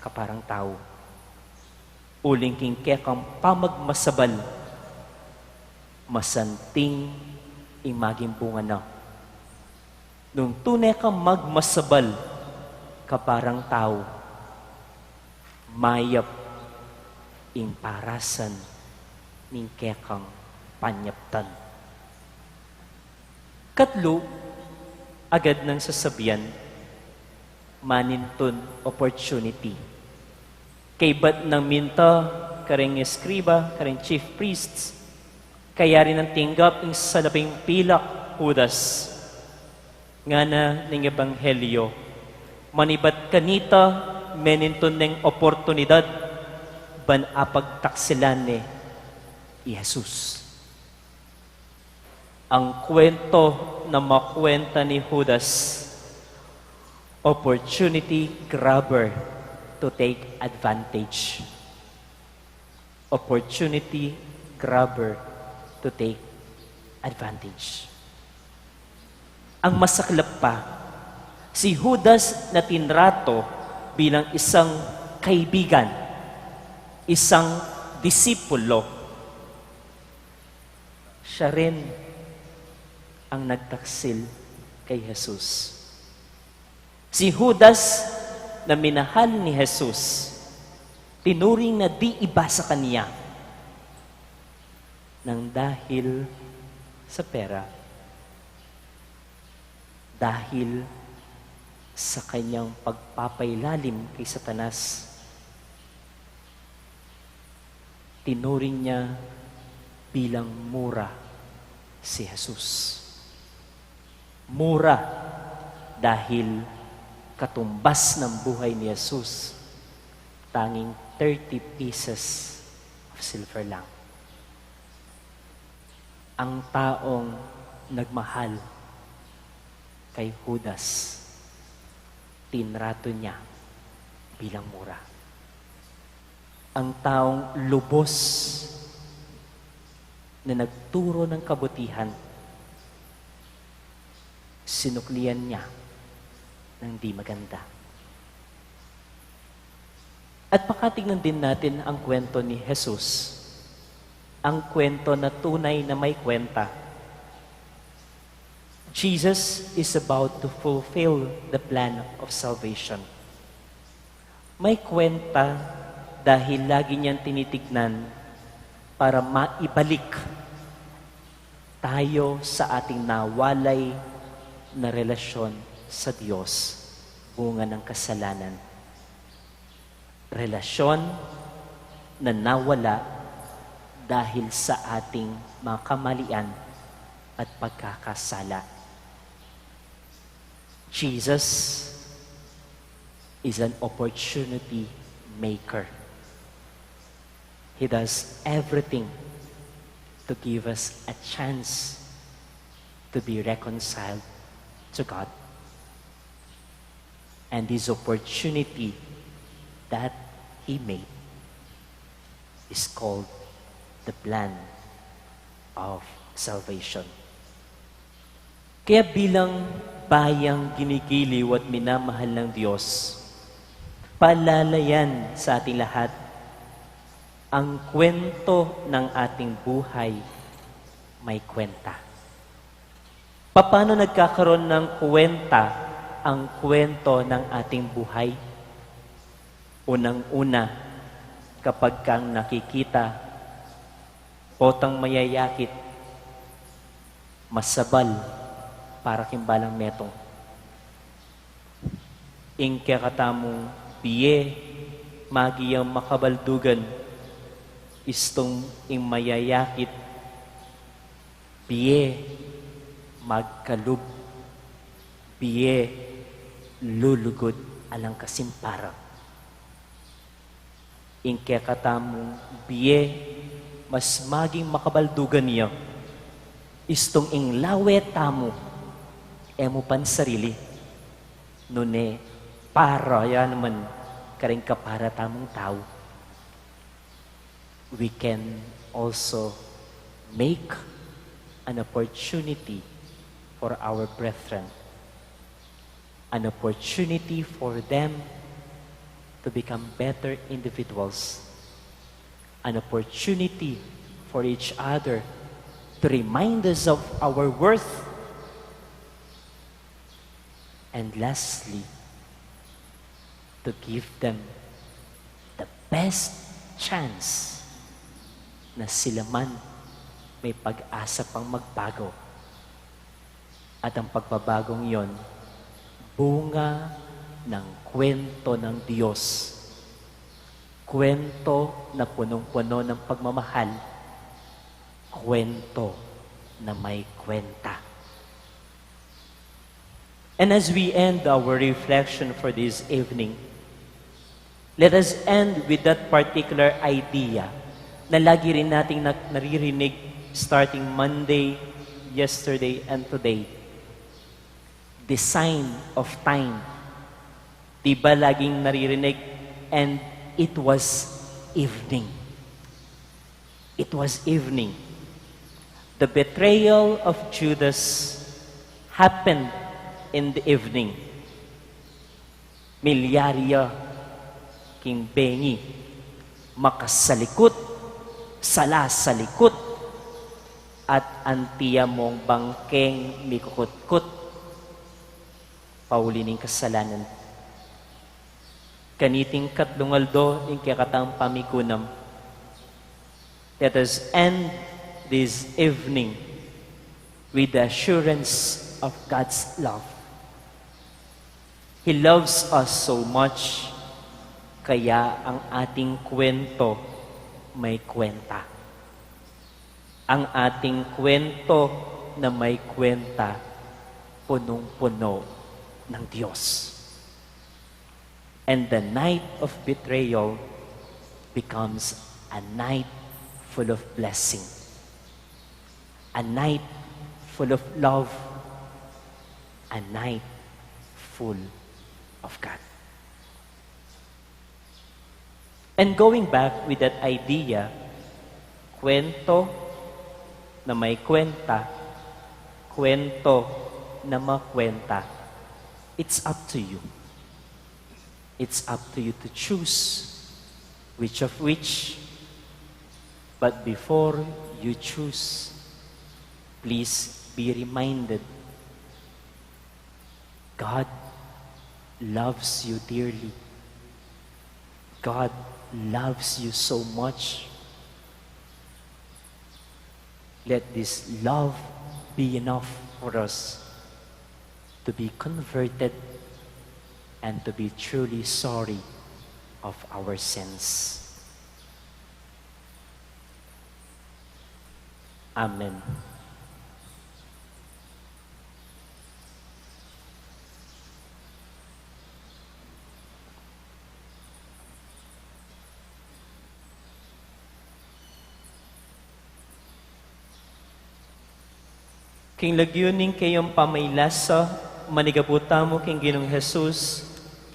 kaparang tau. Uling king kekang pamagmasabal, masanting ing maging bunga na. Nung tune kang magmasabal kaparang tau, mayap ing parasan ning kekang panyaptan. Katlu, agad nang sasabian, manintun opportunity. Kaybat nang minta kareng eskriba, kareng chief priests, kayari nang tinggap ing salaping pilak Judas. Ngana ning ebanghelyo, manibat kanita, menintun neng oportunidad ban apagtaksilan ne i Jesus. Ang kwento na makwenta ni Judas, opportunity grabber to take advantage. Opportunity grabber to take advantage. Ang masaklap pa, si Judas na tinrato bilang isang kaibigan, isang disipulo, siya rin ang nagtaksil kay Jesus. Si Judas na minahal ni Jesus, tinuring na di iba sa kanya nang dahil sa pera, dahil sa kanyang pagpapailalim kay Satanas, tinuring niya bilang mura si Jesus. Mura dahil katumbas ng buhay ni Jesus, Tanging thirty pieces of silver lang. Ang taong nagmahal kay Judas, tinrato niya bilang mura. Ang taong lubos na nagturo ng kabutihan, sinuklian niya ng di maganda. At pakatignan din natin ang kwento ni Jesus, ang kwento na tunay na may kwenta. Jesus is about to fulfill the plan of salvation. May kwenta dahil lagi niyang tinitignan para maibalik tayo sa ating nawalay na relasyon sa Diyos, bunga ng kasalanan. Relasyon na nawala dahil sa ating mga kamalian at pagkakasala. Jesus is an opportunity maker. He does everything to give us a chance to be reconciled to God. And this opportunity that He made is called the plan of salvation. Kaya bilang bayang ginigiliw at minamahal ng Diyos, paalala yan sa ating lahat, ang kwento ng ating buhay may kwenta. Paano nagkakaroon ng kwenta ang kwento ng ating buhay? Unang-una, kapag kang nakikita, potang mayayakit, masabal, para king balang metung. Ing kekatamung bie, maging makabaldugan, istung ing mayayakit, bie, magkalub, bie, lulugud, alang kasimpara. Ing kekatamung bie, mas maging makabaldugan ya, istung ing lawe tamu, e mu pansarili, nune para ya naman karing kapara tamung tau. We can also make an opportunity for our brethren, an opportunity for them to become better individuals, an opportunity for each other to remind us of our worth, and lastly, to give them the best chance na sila man may pag-asa pang magbago. At ang pagbabagong yon, bunga ng kwento ng Diyos. Kwento na punong-puno ng pagmamahal. Kwento na may kwenta. And as we end our reflection for this evening, let us end with that particular idea na lagi rin nating na-, naririnig starting Monday, yesterday, and today. The sign of time. Di ba laging naririnig, "And it was evening." It was evening. The betrayal of Judas happened in the evening. Milyari ya king bengi, makasalikut, salasalikut, at anti ya mung bangkeng mikukutkut. Pauli ning kasalanan. Kaniting katlung aldo ing kekatang pamikunam. Let us end this evening with the assurance of God's love. He loves us so much, kaya ang ating kwento may kwenta. Ang ating kwento na may kwenta, punong-puno ng Diyos. And the night of betrayal becomes a night full of blessing, a night full of love, a night full of God. And going back with that idea, kwento na may kwenta, kwento na makwenta. It's up to you. It's up to you to choose which of which. But before you choose, please be reminded, God loves you dearly. God loves you so much. Let this love be enough for us to be converted and to be truly sorry of our sins. Amen. King lagyu ning kayang pamailasa, manigapu tamu king Ginung Jesus,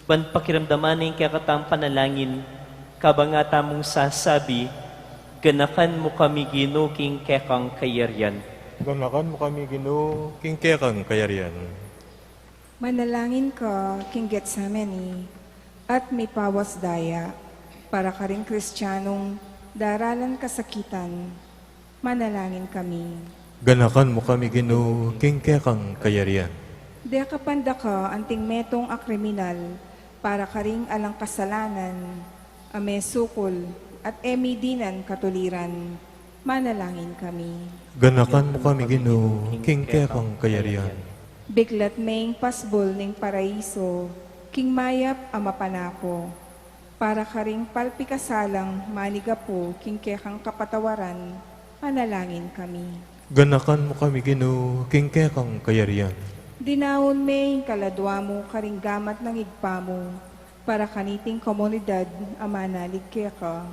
ban pakiramdaman ing kekatamung panalangin, kabang atamung sasabi, "Ganakan mu kami, Ginu, king kekang kayarian." Ganakan mu kami, Ginu, king kekang kayarian. Manalangin ka king Getsemani at mipawas daya para karing Kristianong daralan kasakitan. Manalangin kami. Ganakan mu kami, Ginu, king kekang kayarian. Dekapan daka anting metung a kriminal para karing alang kasalanan, a mesukul at e mi dinan katuliran. Manalangin kami. Ganakan mu kami, Ginu, king kekang kayarian. Biklat me ing pasbul ning paraiso king mayap a mapanako, para karing palpikasalang manigapu king kekang kapatawaran. Manalangin kami. Ganakan mu kami, Ginu, king kekang kayarian. Dinaun me ing kaladua mu karing gamat nang Ibpa mu, para kaniting komunidad a manalig keka.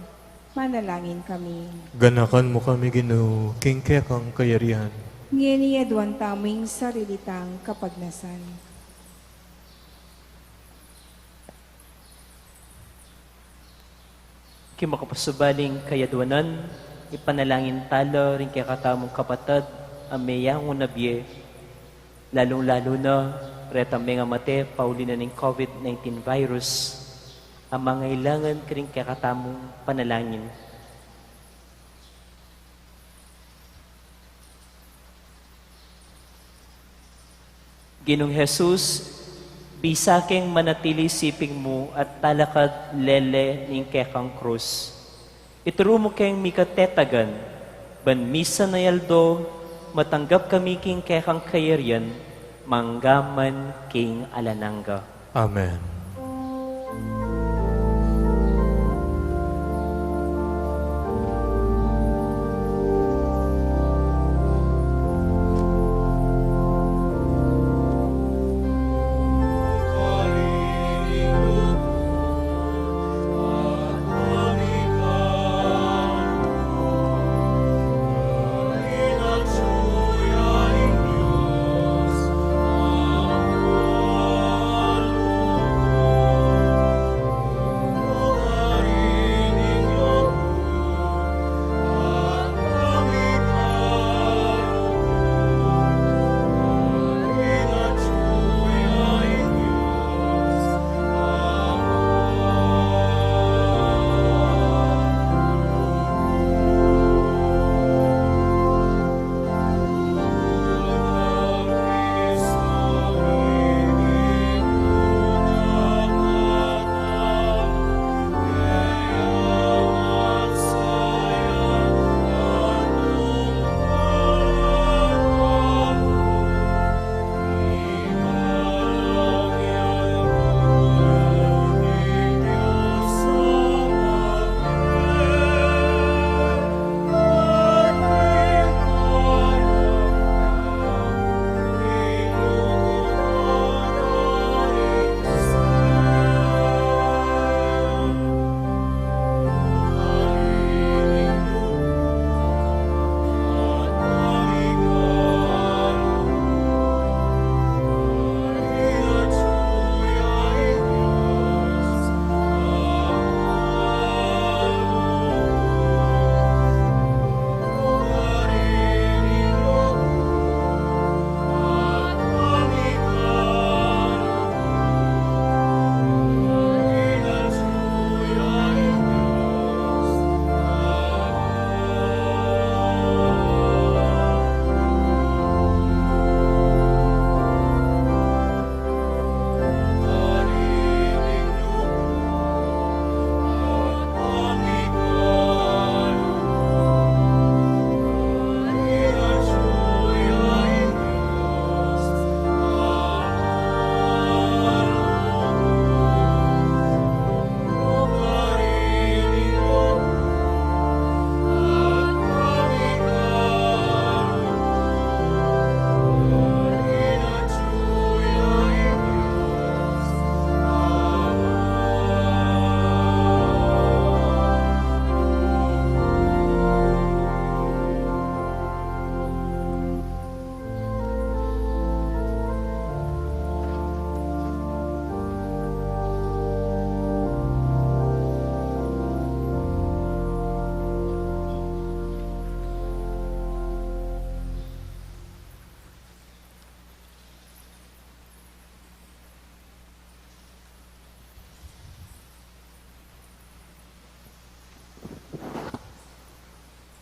Manalangin kami. Ganakan mu kami, Ginu, king kekang kayarian. Ngeni aduan tamu ing sarili tang kapagnasan. King makapasubaling kayaduanan, ipanalangin tala ring kekatamung kapatad a meyangu na bie, lalung-lalu na reta mengamate pauli na ning COVID nineteen virus, a mangailangan karing kekatamung panalangin. Ginung Jesus, bisa keng manatili siping mu at talakad lele ning kekang krus. Ituru mu keng mikatetagan, ban misan a aldo, matanggap kami king kekang kayarian, mangga man king alang angga. Amen.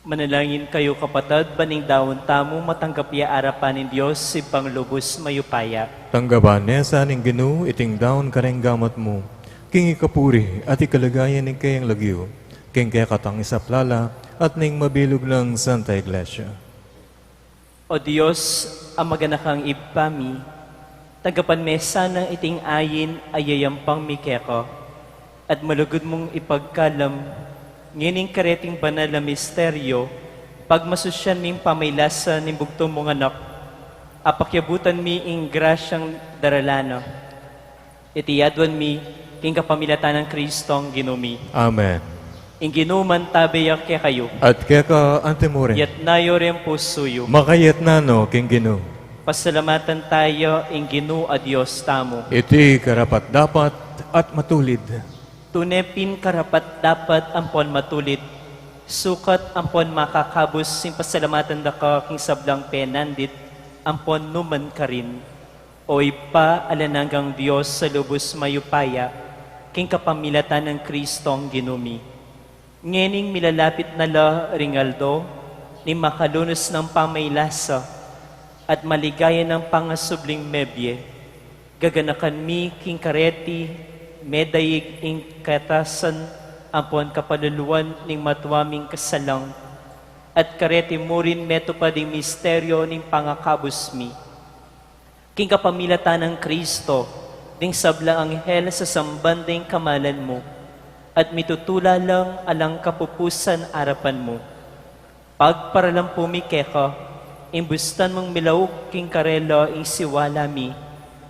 Manalangin kayu, kapatad, ban ing daun tamu matanggap ya arapan ning Dios, Ibpang lubus mayupaya. Tanggapan ne sa ning Ginu iting daun kareng gamat mu, king ikapuri at ikaligayan ning keyang lagyu, king kekatang isaplala at ning mabilug nang Santa Iglesia. O Dios, a maganakang Ibpa mi, tanggapan me sana iting ayin a yayampang mi keka, at malugud mung ipagkalam ngening kareting banal a misteryo, pagmasusyan ming pamaylasa ning bugtung mung Anak, a pakyabutan mi ing grasyang daralan na. Iti aduan mi king kapamilatan nang Kristong Ginu mi. Amen. Ing Ginu mantabe ya kekayu. At keka antimurin. Yatna yu ring pusu yu. Makayatna no king Ginu. Pasalamatan taya ing Ginu a Dios tamu. Iti karapat-dapat at matulid. Tune pin karapat-dapat ampon matulid, sukat ampon makakabus ing pasalamatan da ka king sablang penandit ampon nu man karin. O Ibpa, alang anggang Dios a lubus mayupaya, king kapamilatan nang Kristong Ginu mi. Ngening milalapit na la ring aldo ning makalunus nang pamaylasa at maligaya nang pangasubling mebie, gaganakan mi king kareti medaig ing katasan ampon kapaluluan ning matua ming kasalang, at kareti murin metupad ing misteryo ning pangakabus mi. King kapamilatan nang Kristo, ding sablang anghel sasamban da ing kamalan mu, at mitutula lang alang kapupusan arapan mu. Pagparalampu mi keka, ing bustan mung milauk king karela ing siwala mi,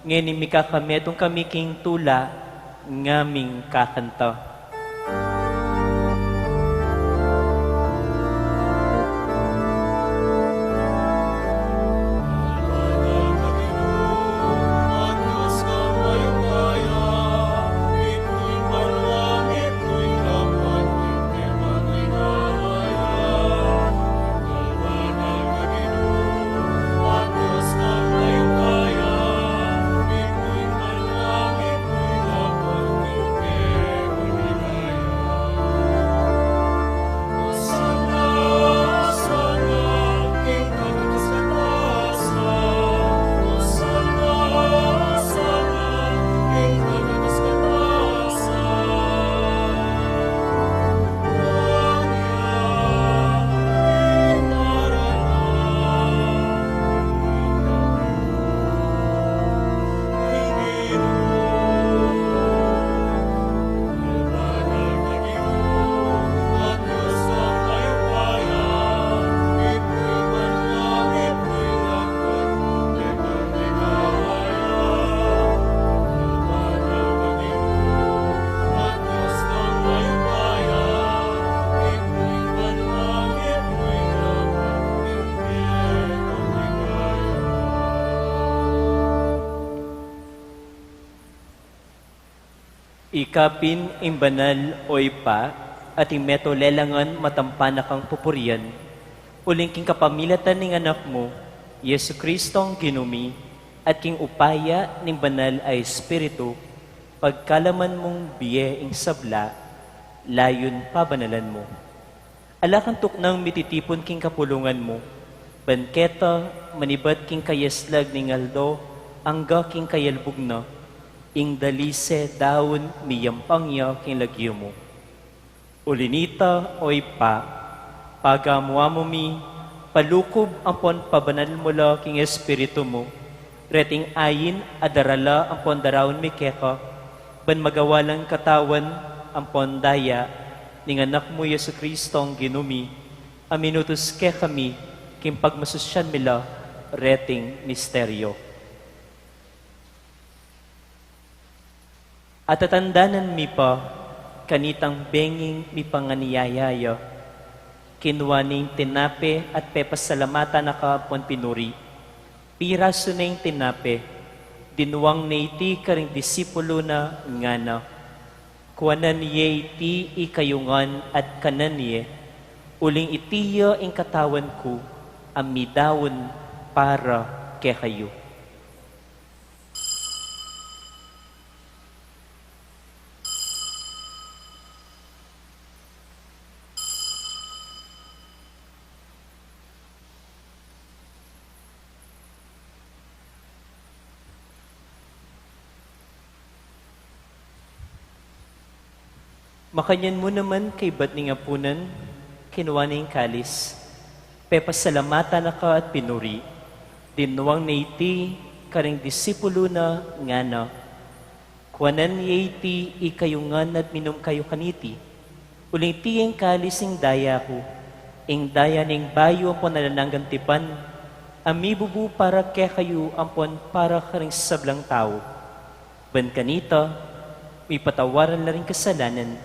ngeni mikakametung kami king tula ngaming kakanta. Ika pin ing banal, o Ibpa, at ing meto lelangan matampa na kang pupurian, uling king kapamilatan ning Anak mu, Jesu-Cristong Ginu mi, at king upaya ning Banal a Espiritu, pagkalaman mung bie ing sabla, layun pabanalan mu. Ala kang tuknang mititipun king kapulungan mu, ban keta manibat king kayaslag ning aldo angga king kayalbug na, ing dalise daun miyampang ya king lagyu mu. Uli nita, o Ibpa, pagamu-amu mi, palukub ampon pabanal mu la king Espiritu mu, reting ain a darala ampon daraun mi keka, ban magawa lang katawan ampon daya ning Anak mu Jesu-Cristong Ginu mi, a minutus kekami king pagmasusyan mi la reting misteryo. Atatandanan mi pa, kanitang benging mipanganiyaya ya, kinua ne ing tinape at pepasalamatan na ka ampon pinuri. Pirasu ne ing tinape, dinuang ne iti karing disipulu na, ngana: Kuanan ye iti ikayu ngan at kanan ye, uling iti ya ing katawan ku a midaun para kekayu. Makanyan mu naman kaybat ning apunan, kinua ne ing kalis, pepasalamatan na ka at pinuri, dinuang ne iti karing disipulu na, ngana: Kuanan ye iti ikayu ngan at minum kayu kaniti, uling iti ing kalis ning daya ku, ing daya ning bayu ampon alang anggang tipan, a mibubu para kekayu ampon para karing sablang tau. Ban kanita, mipatawaran la ring kasalanan.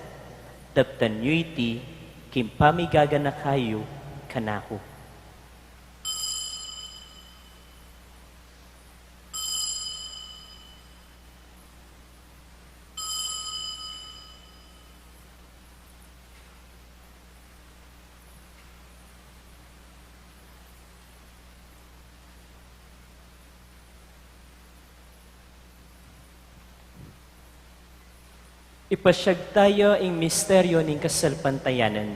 Daptan yu iti king pamigaganaka yu kanaku. Ipasyag taya ing misteryo ning kasalpantayanan.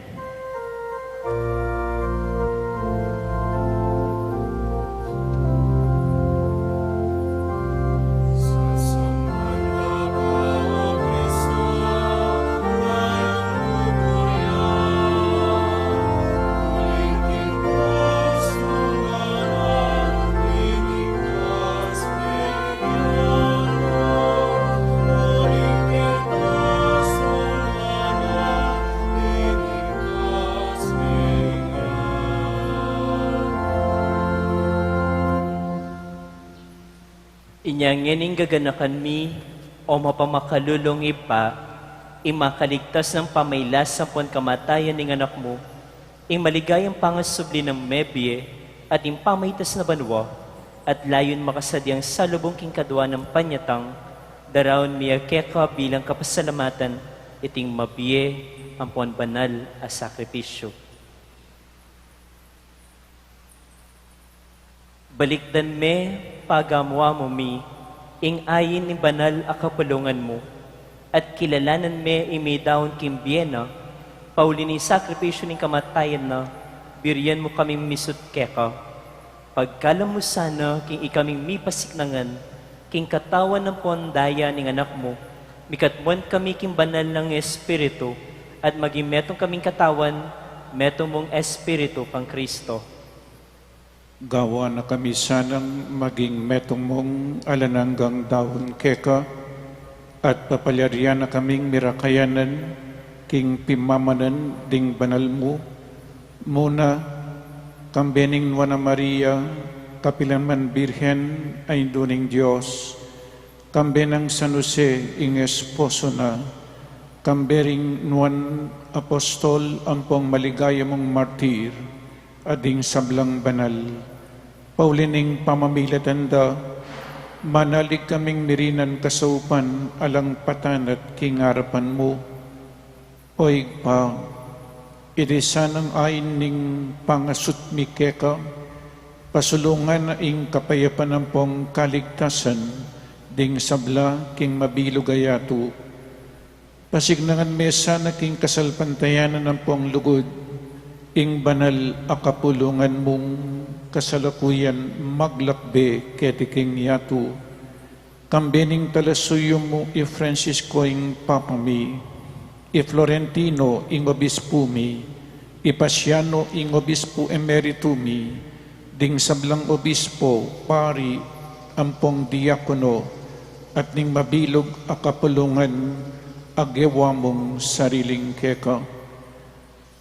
Inya ngening gaganakan mi, o mapamakalulung Ibpa, ing makaligtas ning pamailas ampon kamatayan ning Anak mu, ing maligayang pangasubli nang mebie at ing pamaitas na banua, at layun makasadyang salubung king kadua nang panyatang, daraun mi ya keka bilang kapasalamatan iting mabie ampon banal a sakripisyu. Balikdan me, pagamu-amu mi, ing ain ning banal a kapulungan mu, at kilalanan me ing midaun king bie na, pauli ning sakripisyu ning kamatayan na, birian mu kaming misut keka. Pagkalam mu sana king ikaming mipasiknangan king katawan ampon daya ning Anak mu, mikatmuan kami king banal nang Espiritu, at maging metung kaming katawan, metung mung Espiritu kang Kristo. Gawan na kami sanang maging metung mung alang anggang daun keka, at papalyarian na kaming mirakayanan king pimamanan ding banal mu, muna, kambe ning Nuan a Maria, kapilan man Birhen a Indu ning Dios, kambe nang San Jose ing esposo na, kambe ring nuan apostol ampong maligaya mung martir, at ding sablang banal. Pauli ning pamamilatan da, manalig kaming mirinan kasaupan alang patanat king arapan mu. O Ibpa, iti sanang ain ning pangasut mi keka, pasulungan na ing kapayapan ampong kaligtasan ding sabla king mabilug a yatu. Pasiknangan me sana king kasalpantayanan ampong lugud ing banal a kapulungan mung kasalakuyan maglakbe keti king yatu. Kambe ning talasuyu mu i Francisco ing Papa mi, i Florentino ing obispu mi, i Pasiano ing obispu emeritu mi, ding sablang obispo, pari, ampong diakono, at ning mabilug a kapulungan a gewa mung sariling keka.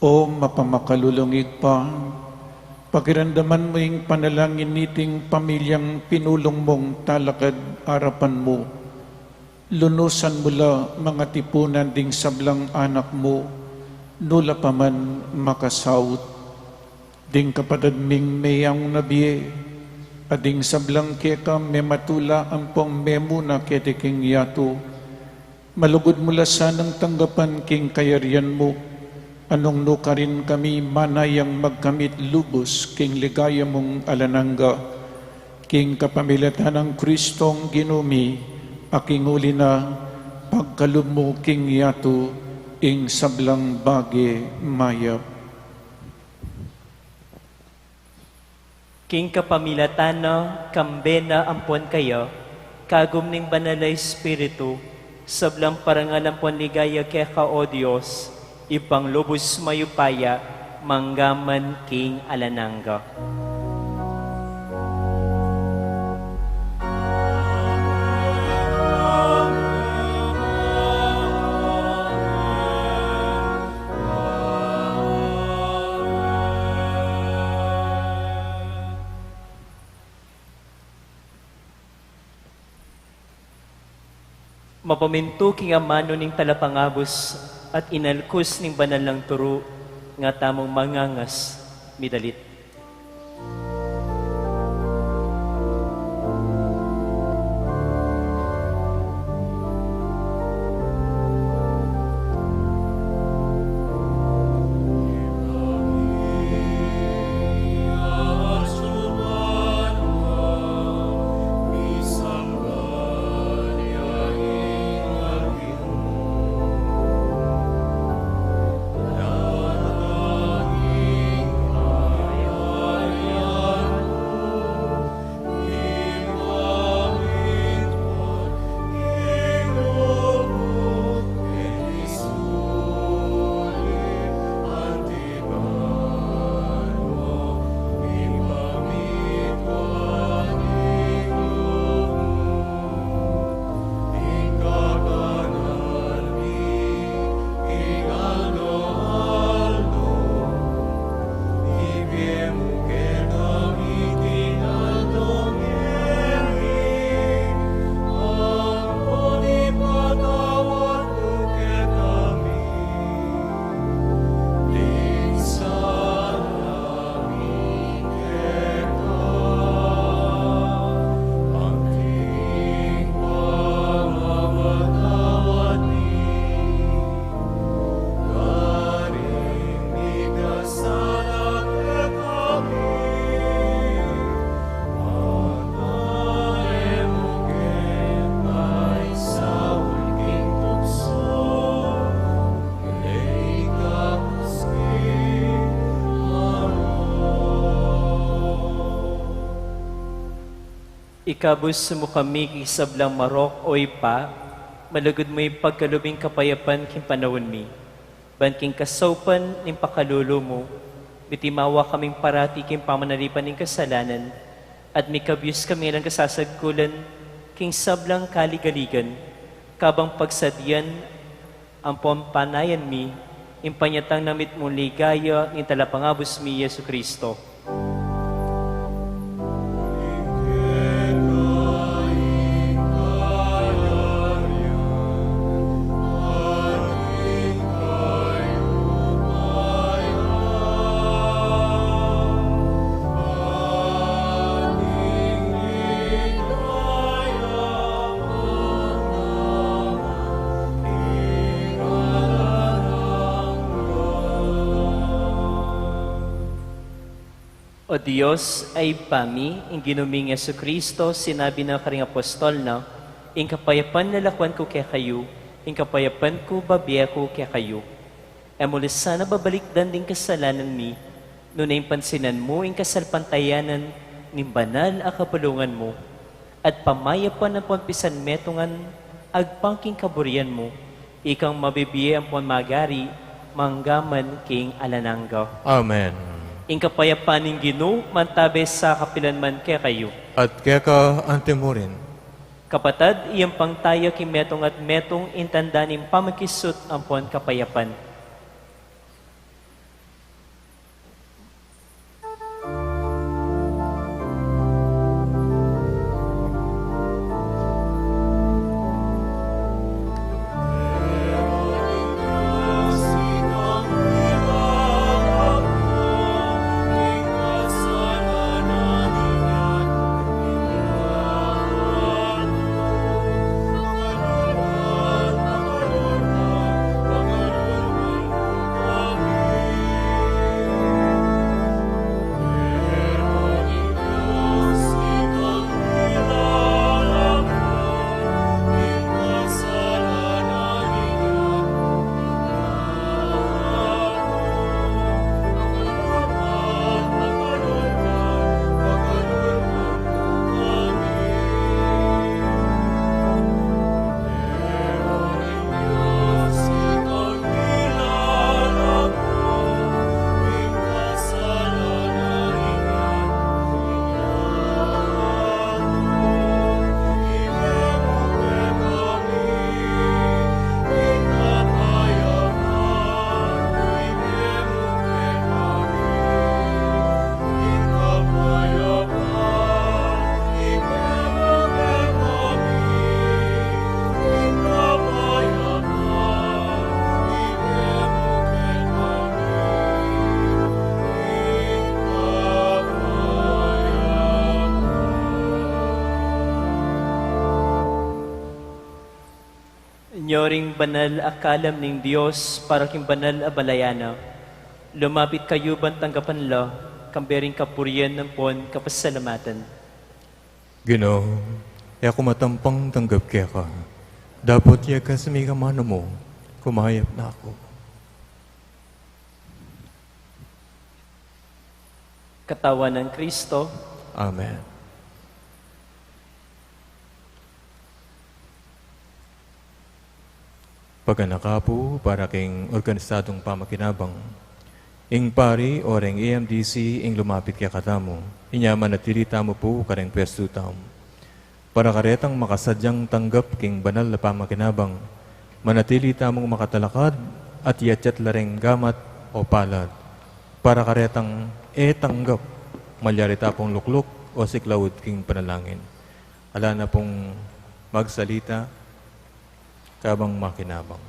O mapamakalulung Ibpa, pakiramdaman mu ing panalangin niting pamilyang pinulung mung talakad arapan mu. Lunusan mu la mangatipunan ding sablang anak mu, nu la pa man makasaut. Ding kapatad ming meyaung na bie, at ding sablang keka mematula ampong memuna keti king yatu, malugud mu la sanang tanggapan king kayarian mu, a nung nukarin kami manayang magkamit lubus king ligaya mung alang angga, king kapamilatan nang Kristong Ginu mi, a king uli na pagkalub mu king yatu ing sablang bage mayap. King kapamilatan na, kambe na ampon kaya, kagum ning Banal a Espiritu, Sablang parangal ampon ligaya keka, O Dios, Ibpang lubus mayupaya, mangga man king alang angga. Mapamintu king amanu ning Talapangabus at inalkus ning banal nang turu, nga tamung mangangas midalit. Ikabus mu kami king sablang marok, O Ibpa, malugud mu ipagkalub ing kapayapan king panaun mi. Ban king kasaupan ning pakalulu mu, mitimawa kaming parati king pamanalipan ning kasalanan, at mikabyus kami alang kasasagkulan king sablang kaligaligan, kabang pagsadian ampon panayan mi ing panyatang na mitmung ligaya ning Talapangabus mi, Jesucristo. O Dios a Ibpa mi, ing Ginu ming Jesucristo, sinabi na karing apostol na, "Ing kapayapan lalakuan ku kekayu, ing kapayapan ku babie ku kekayu." E mu la sana babalikdan ding kasalanan mi, nune ing pansinan mu ing kasalpantayanan ning banal a kapulungan mu, at pamayapan ampon pisanmetungan agpang king kaburian mu, ikang mabibie ampon magari, mangga man king alang angga. Amen. Ing kapayapan ning Ginu mantabe sa kapilan man kekayu. At keka anti murin. Kapatad, iyang pangtaya king metung at metung ing tanda ning pamakisut ampon kapayapan. Yoring banal a kalam ning Dios para king banal a balayan na. Lumapit kayu ban tanggapan la, kambe ring kapurian ampon kapasalamatan. Ginu, e ku matampang tanggap keka. Dapot ya kasi mi kamanu mu, kumayap na ku. Katawan nang Kristo. Amen. Paganaka pu para king organisadung pamakinabang. Ing pari o reng A M D C ing lumapit kekatamu. Inya manatili tamu pu kareng pwestu tamu. Para karetang makasadyang tanggap king banal a pamakinabang, manatili tamung makatalakad at yatyat la reng gamat o palad. Para karetang e tanggap, malyari ta pung lukluk o siklaud king panalangin. Ala na pung magsalita kabang makinabang.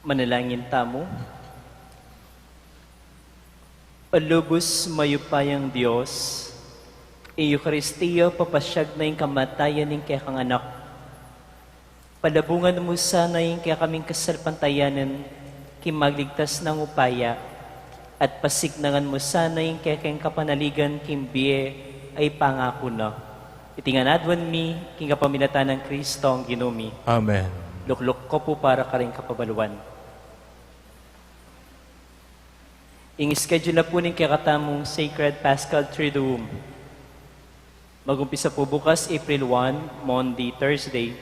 Manalangin tamu. O lubus mayupayang Dios, ing Eukaristia papasiag na ing kamatayan ning kekang Anak. Palabungan mu sana ing kekaming kasalpantayanan king magligtas nang upaya, at pasignangan mu sana ing kekeng kapanaligan king bie a ipangaku na. Iti ngan aduan mi king kapamilatan nang Kristong Ginu mi. Amen. Lukluk ko pu para karing kapabaluan. Ing schedule na pu ning kekatamung Sacred Paschal Triduum. Mag-umpisa pu bukas, April one, Maundy, Thursday,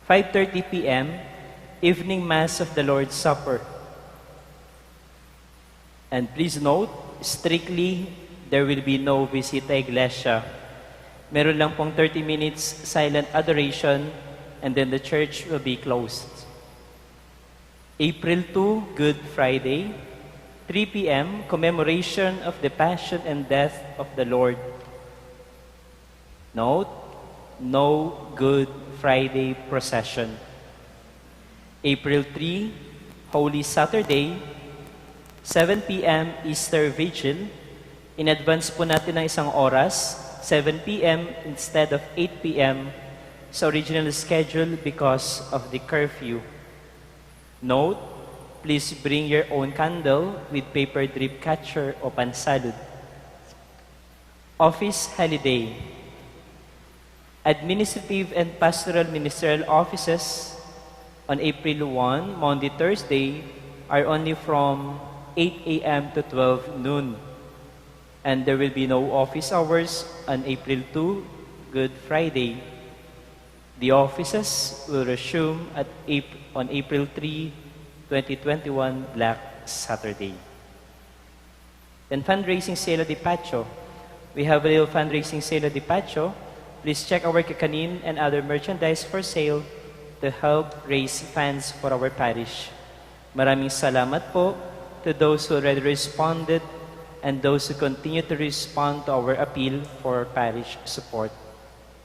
five thirty P M, evening Mass of the Lord's Supper. And please note, strictly, there will be no visita iglesia. Meron lang pong thirty minutes silent adoration, and then the church will be closed. April two, Good Friday, three P M, commemoration of the Passion and Death of the Lord. Note, no Good Friday procession. April three, Holy Saturday, seven P M, Easter Vigil. In advance po natin ng isang oras, seven P M instead of eight P M sa original schedule because of the curfew. Note, please bring your own candle with paper drip catcher o pansalud. Office holiday. Administrative and pastoral ministerial offices on April one, Maundy, Thursday, are only from eight A M to twelve noon, and there will be no office hours on April two, Good Friday. The offices will resume at Ap-, on April three, twenty twenty-one, Black Saturday. And fundraising sale at Dipacho. We have a little fundraising sale at Dipacho. Please check our kakanin and other merchandise for sale to help raise funds for our parish. Maraming salamat po to those who already responded and those who continue to respond to our appeal for parish support.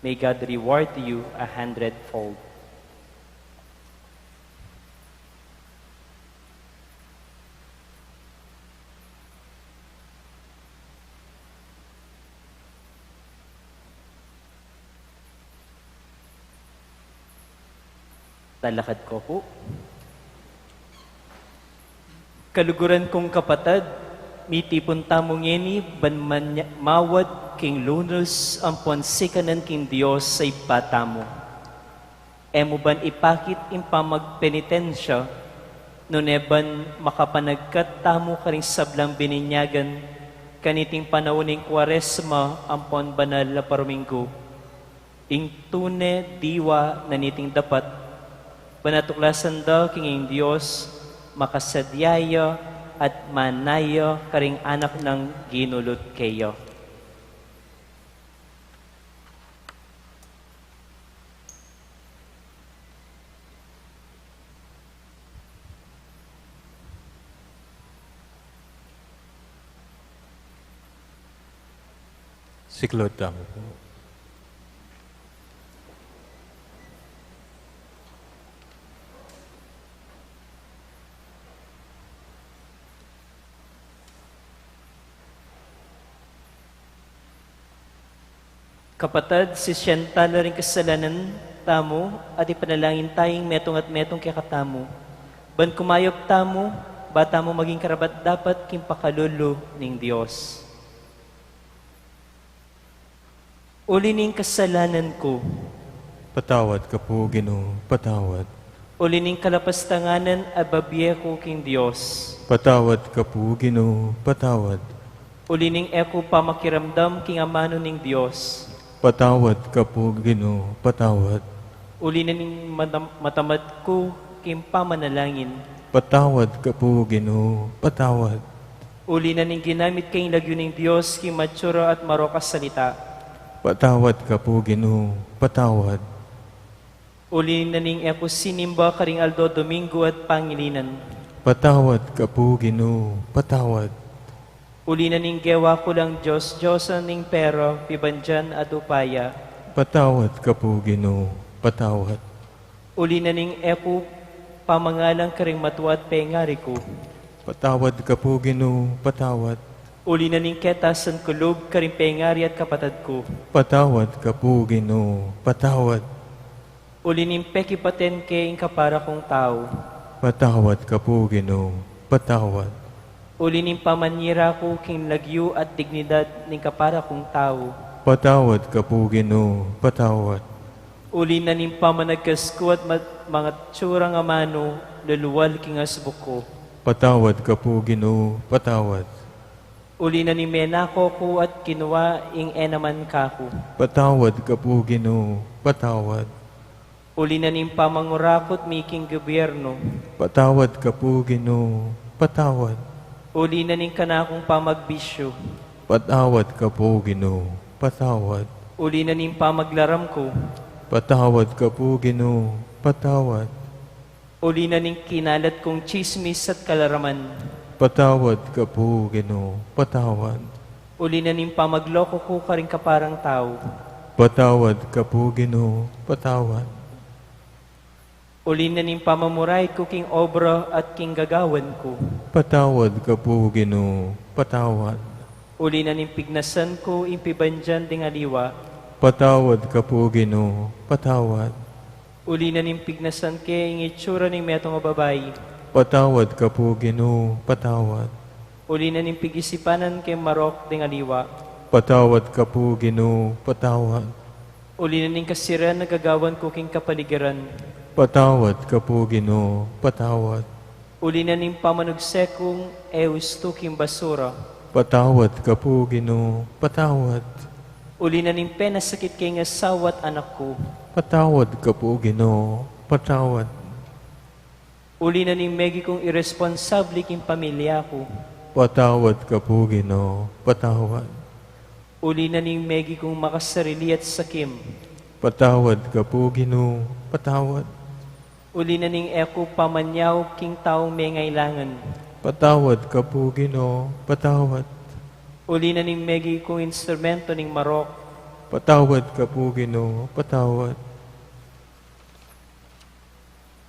May God reward you a hundredfold. Talakad ko pu. Kaluguran kung kapatad, mitipun tamu ngeni ban manya-, mawad king lunus ampon sikanan king Dios a Ibpa tamu. E mu ban ipakit ing pamagpenitensya, nune ban makapanagkat tamu karing sablang bininyagan kaniting panaun ning Kuaresma ampon banal a paruminggu. Ing tune diwa na niting dapat, ban atuklasan da king ing Dios, makasadya ya at mana ya karing anak nang ginulut keya. Siklaud tamu pu. Kapatad, sisian tala ring kasalanan tamu at ipanalangin taya ing metung at metung kekatamu, ban kumayap tamu, ba tamu maging karapat-dapat king pakalulu ning Dios. Uli ning kasalanan ku. Patawad ka pu, Ginu, patawad. Uli ning kalapastanganan a babie ku king Dios. Patawad ka pu, Ginu, patawad. Uli ning e ku pamakiramdam king amanu ning Dios. Patawad ka pu, Ginu, patawad. Uli na ning matam-, matamad ku king pamanalangin. Patawad ka pu, Ginu, patawad. Uli na ning ginamit ke ing lagyu ning Dios king matsura at marok a salita. Patawad ka pu, Ginu, patawad. Uli na ning e ku sinimba karing aldo Domingo at pangilinan. Patawad ka pu, Ginu, patawad. Uli na ning gewa ku lang Dios-Diosan ning pera, pibandian at upaya. Patawad ka pu, Ginu, patawad. Uli na ning e ku pamangalang karing matua at pengari ku. Patawad ka pu, Ginu, patawad. Uli na ning ketasan ku lub karing pengari at kapatad ku. Patawad ka pu, Ginu, patawad. Uli ning pekipaten ke ing kapara kung tau. Patawad ka pu, Ginu, patawad. Uli ning pamanyira ku king lagyu at dignidad ning kapara kung tau. Patawad ka pu, Ginu, patawad. Uli na ning pamanagkas ku at ma-, mangatsurang amanu luluwal king asbuk ku. Patawad ka pu, Ginu, patawad. Uli na ning menako ku at kinua ing e naman kaku. Patawad ka pu, Ginu, patawad. Uli na ning pamangurakut mi king gobyernu. Patawad ka pu, Ginu, patawad. Uli na ning kanakung pamagbisyu. Patawad ka pu, Ginu, patawad. Uli na ning pamaglaram ku. Patawad ka pu, Ginu, patawad. Uli na ning kinalat kung tsismis at kalaraman. Patawad ka pu, Ginu, patawad. Uli na ning pamagloko ku karing kaparang tau. Patawad ka pu, Ginu, patawad. Uli na ning pamamurait ku king obra at king gagawan ku. Patawad ka pu, Ginu, patawad. Uli na ning pignasan ku ing pibandian ding aliwa. Patawad ka pu, Ginu, patawad. Uli na ning pignasan ke ing itsura ning metung a babai. Patawad ka pu, Ginu, patawad. Uli na ning pigisipanan ke marok ding aliwa. Patawad ka pu, Ginu, patawad. Uli na ning kasiran a gagawan ku king kapaligiran. Patawad ka pu, Ginu, patawad. Uli na ning pamanugse kung e ustu king basura. Patawad ka pu, Ginu, patawad. Uli na ning penasakit ke ing asawa at anak ku. Patawad ka pu, Ginu, patawad. Uli na ning megi kung iresponsable king pamilya ku. Patawad ka pu, Ginu, patawad. Uli na ning megi kung makasarili at sakim. Patawad ka pu, Ginu, patawad. Uli na ning e ku pamanyaup king taung mengailangan. Patawad ka pu, Ginu, patawad. Uli na ning megi kung instrumento ning marok. Patawad ka pu, Ginu, patawad.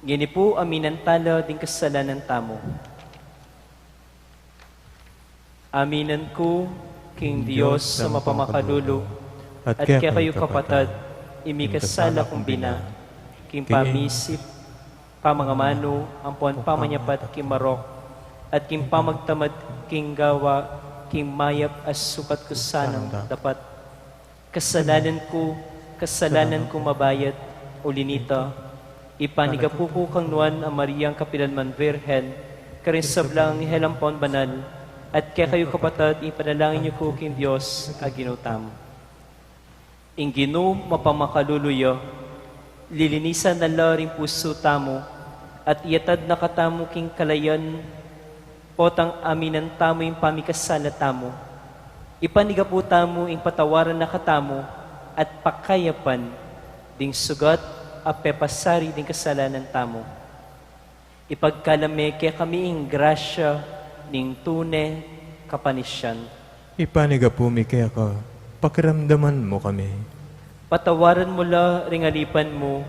Ngeni pu, aminan tala ding kasalanan tamu. Aminan ku king Dios a mapamakalulu, at kekayu kapatad, ing mikasala kung bina, king pamisip, pamangamanu, ampon pamanyapat king marok, at king pamagtamad king gawa king mayap a sukat ku sanang dapat. Kasalanan ku, kasalanan ku mabayat, uli nita, ipanigapu ku kang Nuan a Mariang kapilan man Virgen, karing sablang anghel ampon banal, at kekayu kapatad, ipanalangin yu ku king Dios a Ginu tamu. Ing Ginu mapamakalulu ya, lilinisan na la ring pusu tamu, at iyatad na katamu king kalayan, potang aminan tamu ing pamikasala tamu. Ipanigapu tamu ing patawaran na katamu at pakayapan ding sugat a pepasari ding kasalanan tamu. Ipagkalub me kekami ing grasya ning tune kapanisian. Ipanigapu mi keka, pakiramdaman mu kami. Patawaran mu la ring alipan mu,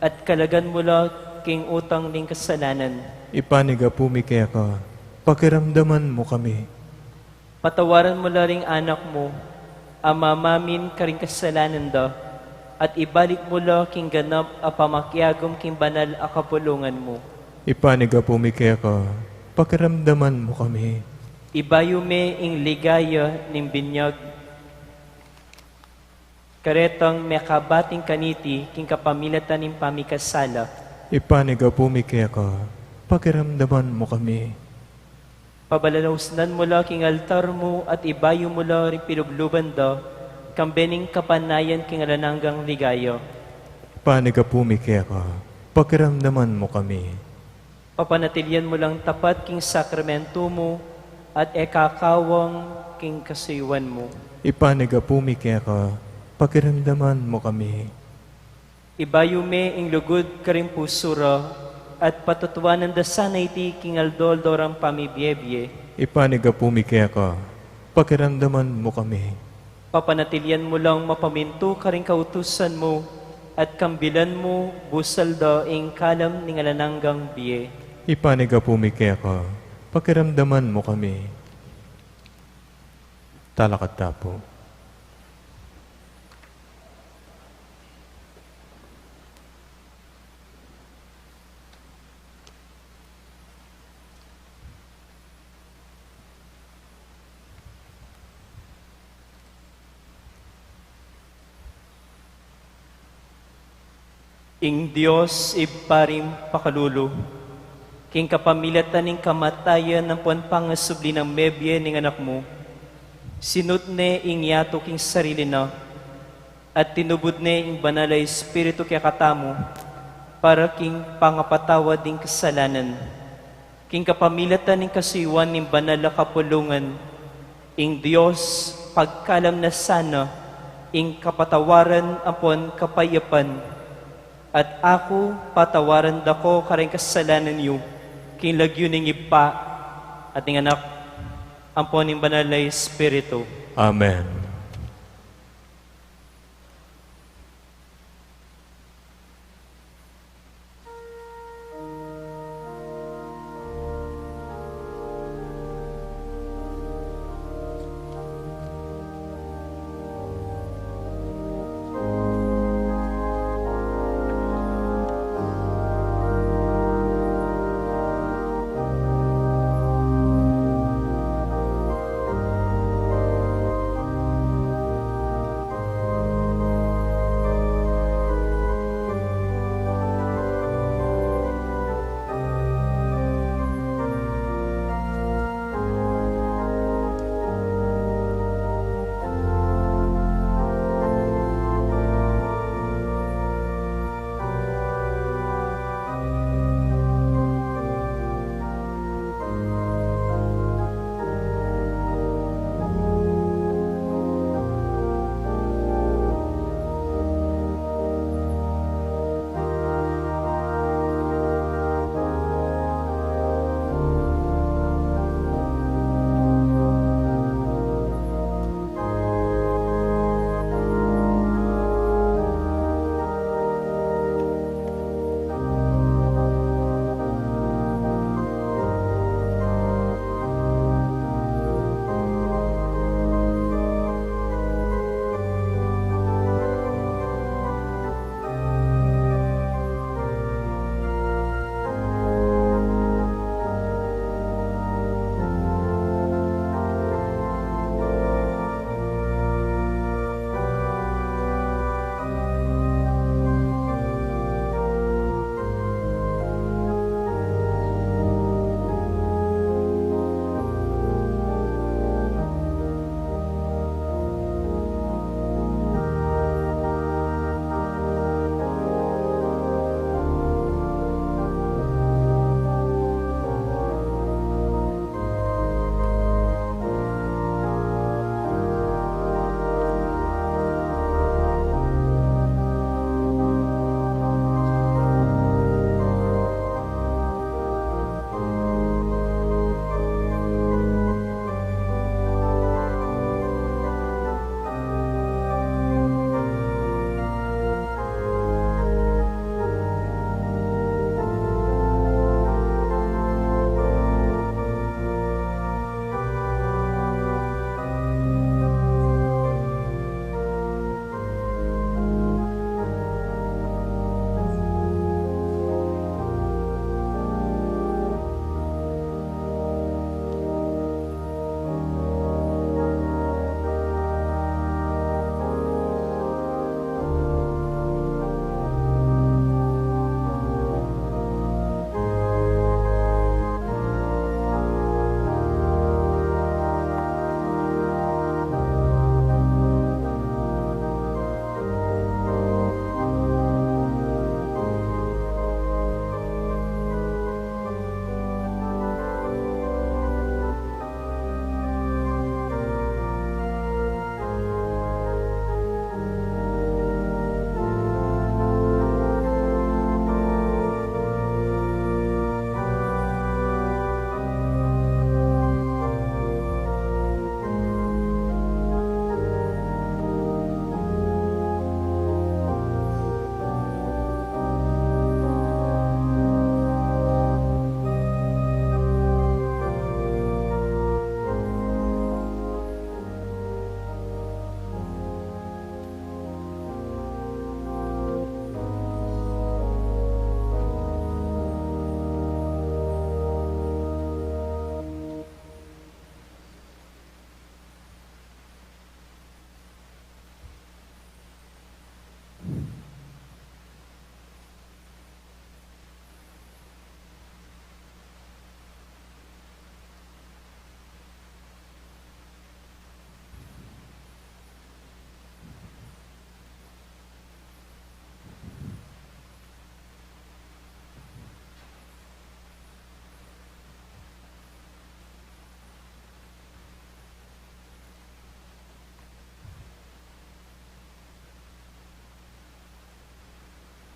at kalagan mu la king utang ning kasalanan. Ipanigapu mi keka, pakiramdaman mu kami. Patawaran mu la ring anak mu, a mamamin karing kasalanan da, at ibalik mu la king ganap a pamakiagum king banal a kapulungan mu. Ipanigapu mi keka, pakiramdaman mu kami. Ibayu me ing ligaya ning binyag, karetang mekabating kaniti king kapamilatan ning pamikasala. Ipanigapu mi keka, pakiramdaman mu kami. Pabalausnan mu la king altar mu at ibayu mu la ring pilubluban da, kambe ning kapanayan king alang anggang ligaya. Ipanigapu mi keka, pakiramdaman mu kami. Papanatilian mu lang tapat king sakramentu mu, at e kakawang king kasuyuan mu. Ipanigapu mi keka, pakiramdaman mu kami. Ibayu me ing lugud karing pusu ra, at patutuanan da sana iti king aldo-aldo rang pamibie-bie. Ipanigapu mi keka, pakiramdaman mu kami. Papanatilian mu lang mapamintu karing kautusan mu, At kambilan mu, busal da ing kalam ning alang anggang bie. Ipanyawad mi keka, pakiramdaman mu kami. Talakad ta pu. Ing Dios Ibpa ring pakalulu, king kapamilatan ning kamatayan ampon pangasubli nang mebie ning Anak mu, sinut ne ing yatu king sarili na, at tinubud ne ing Banal a Espiritu kekatamu, para king pangapatawad ning kasalanan. King kapamilatan ning kasuyuan ning banal a kapulungan, ing Dios pagkalam na sana ing kapatawaran ampon kapayapan. At aku, patawaran da ko karing kasalanan yu, king lagyu ning Ibpa, at ning Anak, ampon ning Banal a Espiritu. Amen.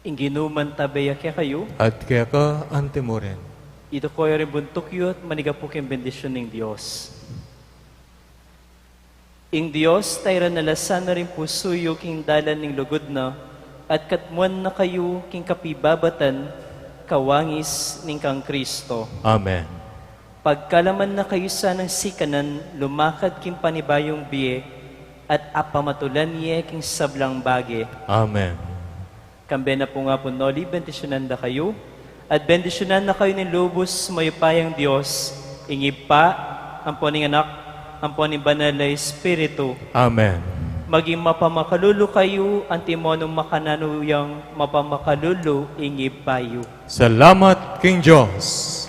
Ing Ginu mantabe ya kekayu. At keka antimurin. Iduku yu ring buntuk yu at manigapu king bendisyun ning Dios. Ing Dios tayran na la sana ring pusu yu king dalan ning lugud na, at katmuan na kayu king kapibabatan, kawangis ning kang Kristo. Amen. Pagkalaman na kayu sanang sikanan lumakad king panibayung bie, at apamatulan ye king sablang bage. Amen. Kambe na pu nga pu, Noli, bendisyunan da kayu, at bendisyunan na kayu ning lubus mayupayang Dios, ing Ibpa, ampo ning Anak, ampo ning Banal a Espiritu. Amen. Maging mapamakalulu kayu, antimo nung makananu yang mapamakalulu ing Ibpa yu. Salamat king Dios.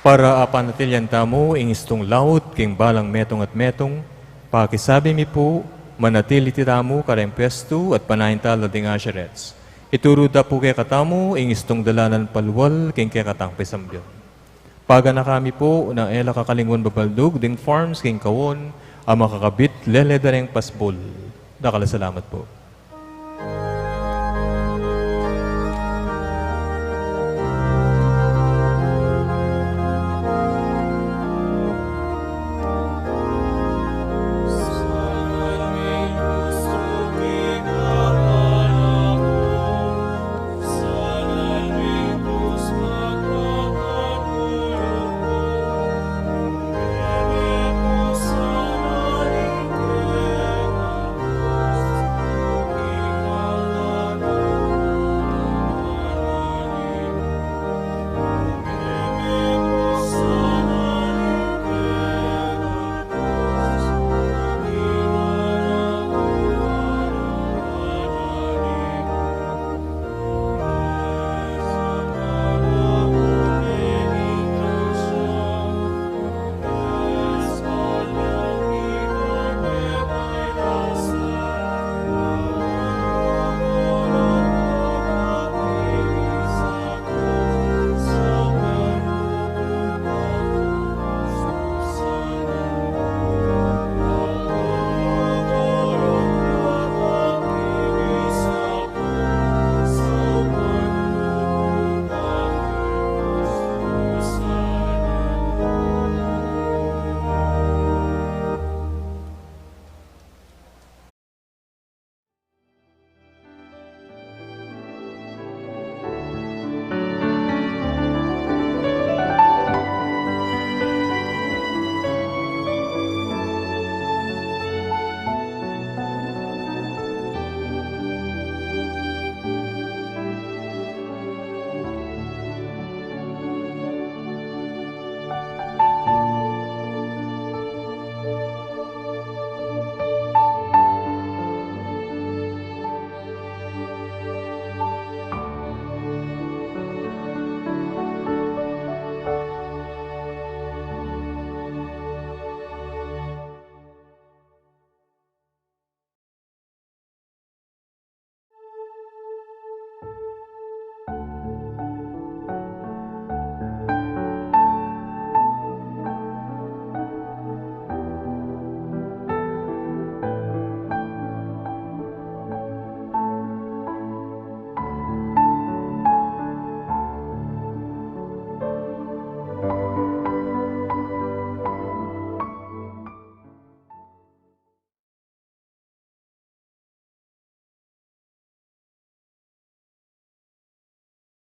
Para apanatilian tamu ing istung laut king balang metung at metung, pakisabi mi pu, manatili tamu kareng pwestu at panayan tala ding asherets. Ituru da pu kekatamu ing istung dalanan palual king kekatang pisambyun. Paganaka mi pu nang e la kakalingwan babaldug ding forms king kawan a makakabit lele da reng pasbul. Dakal a salamat pu.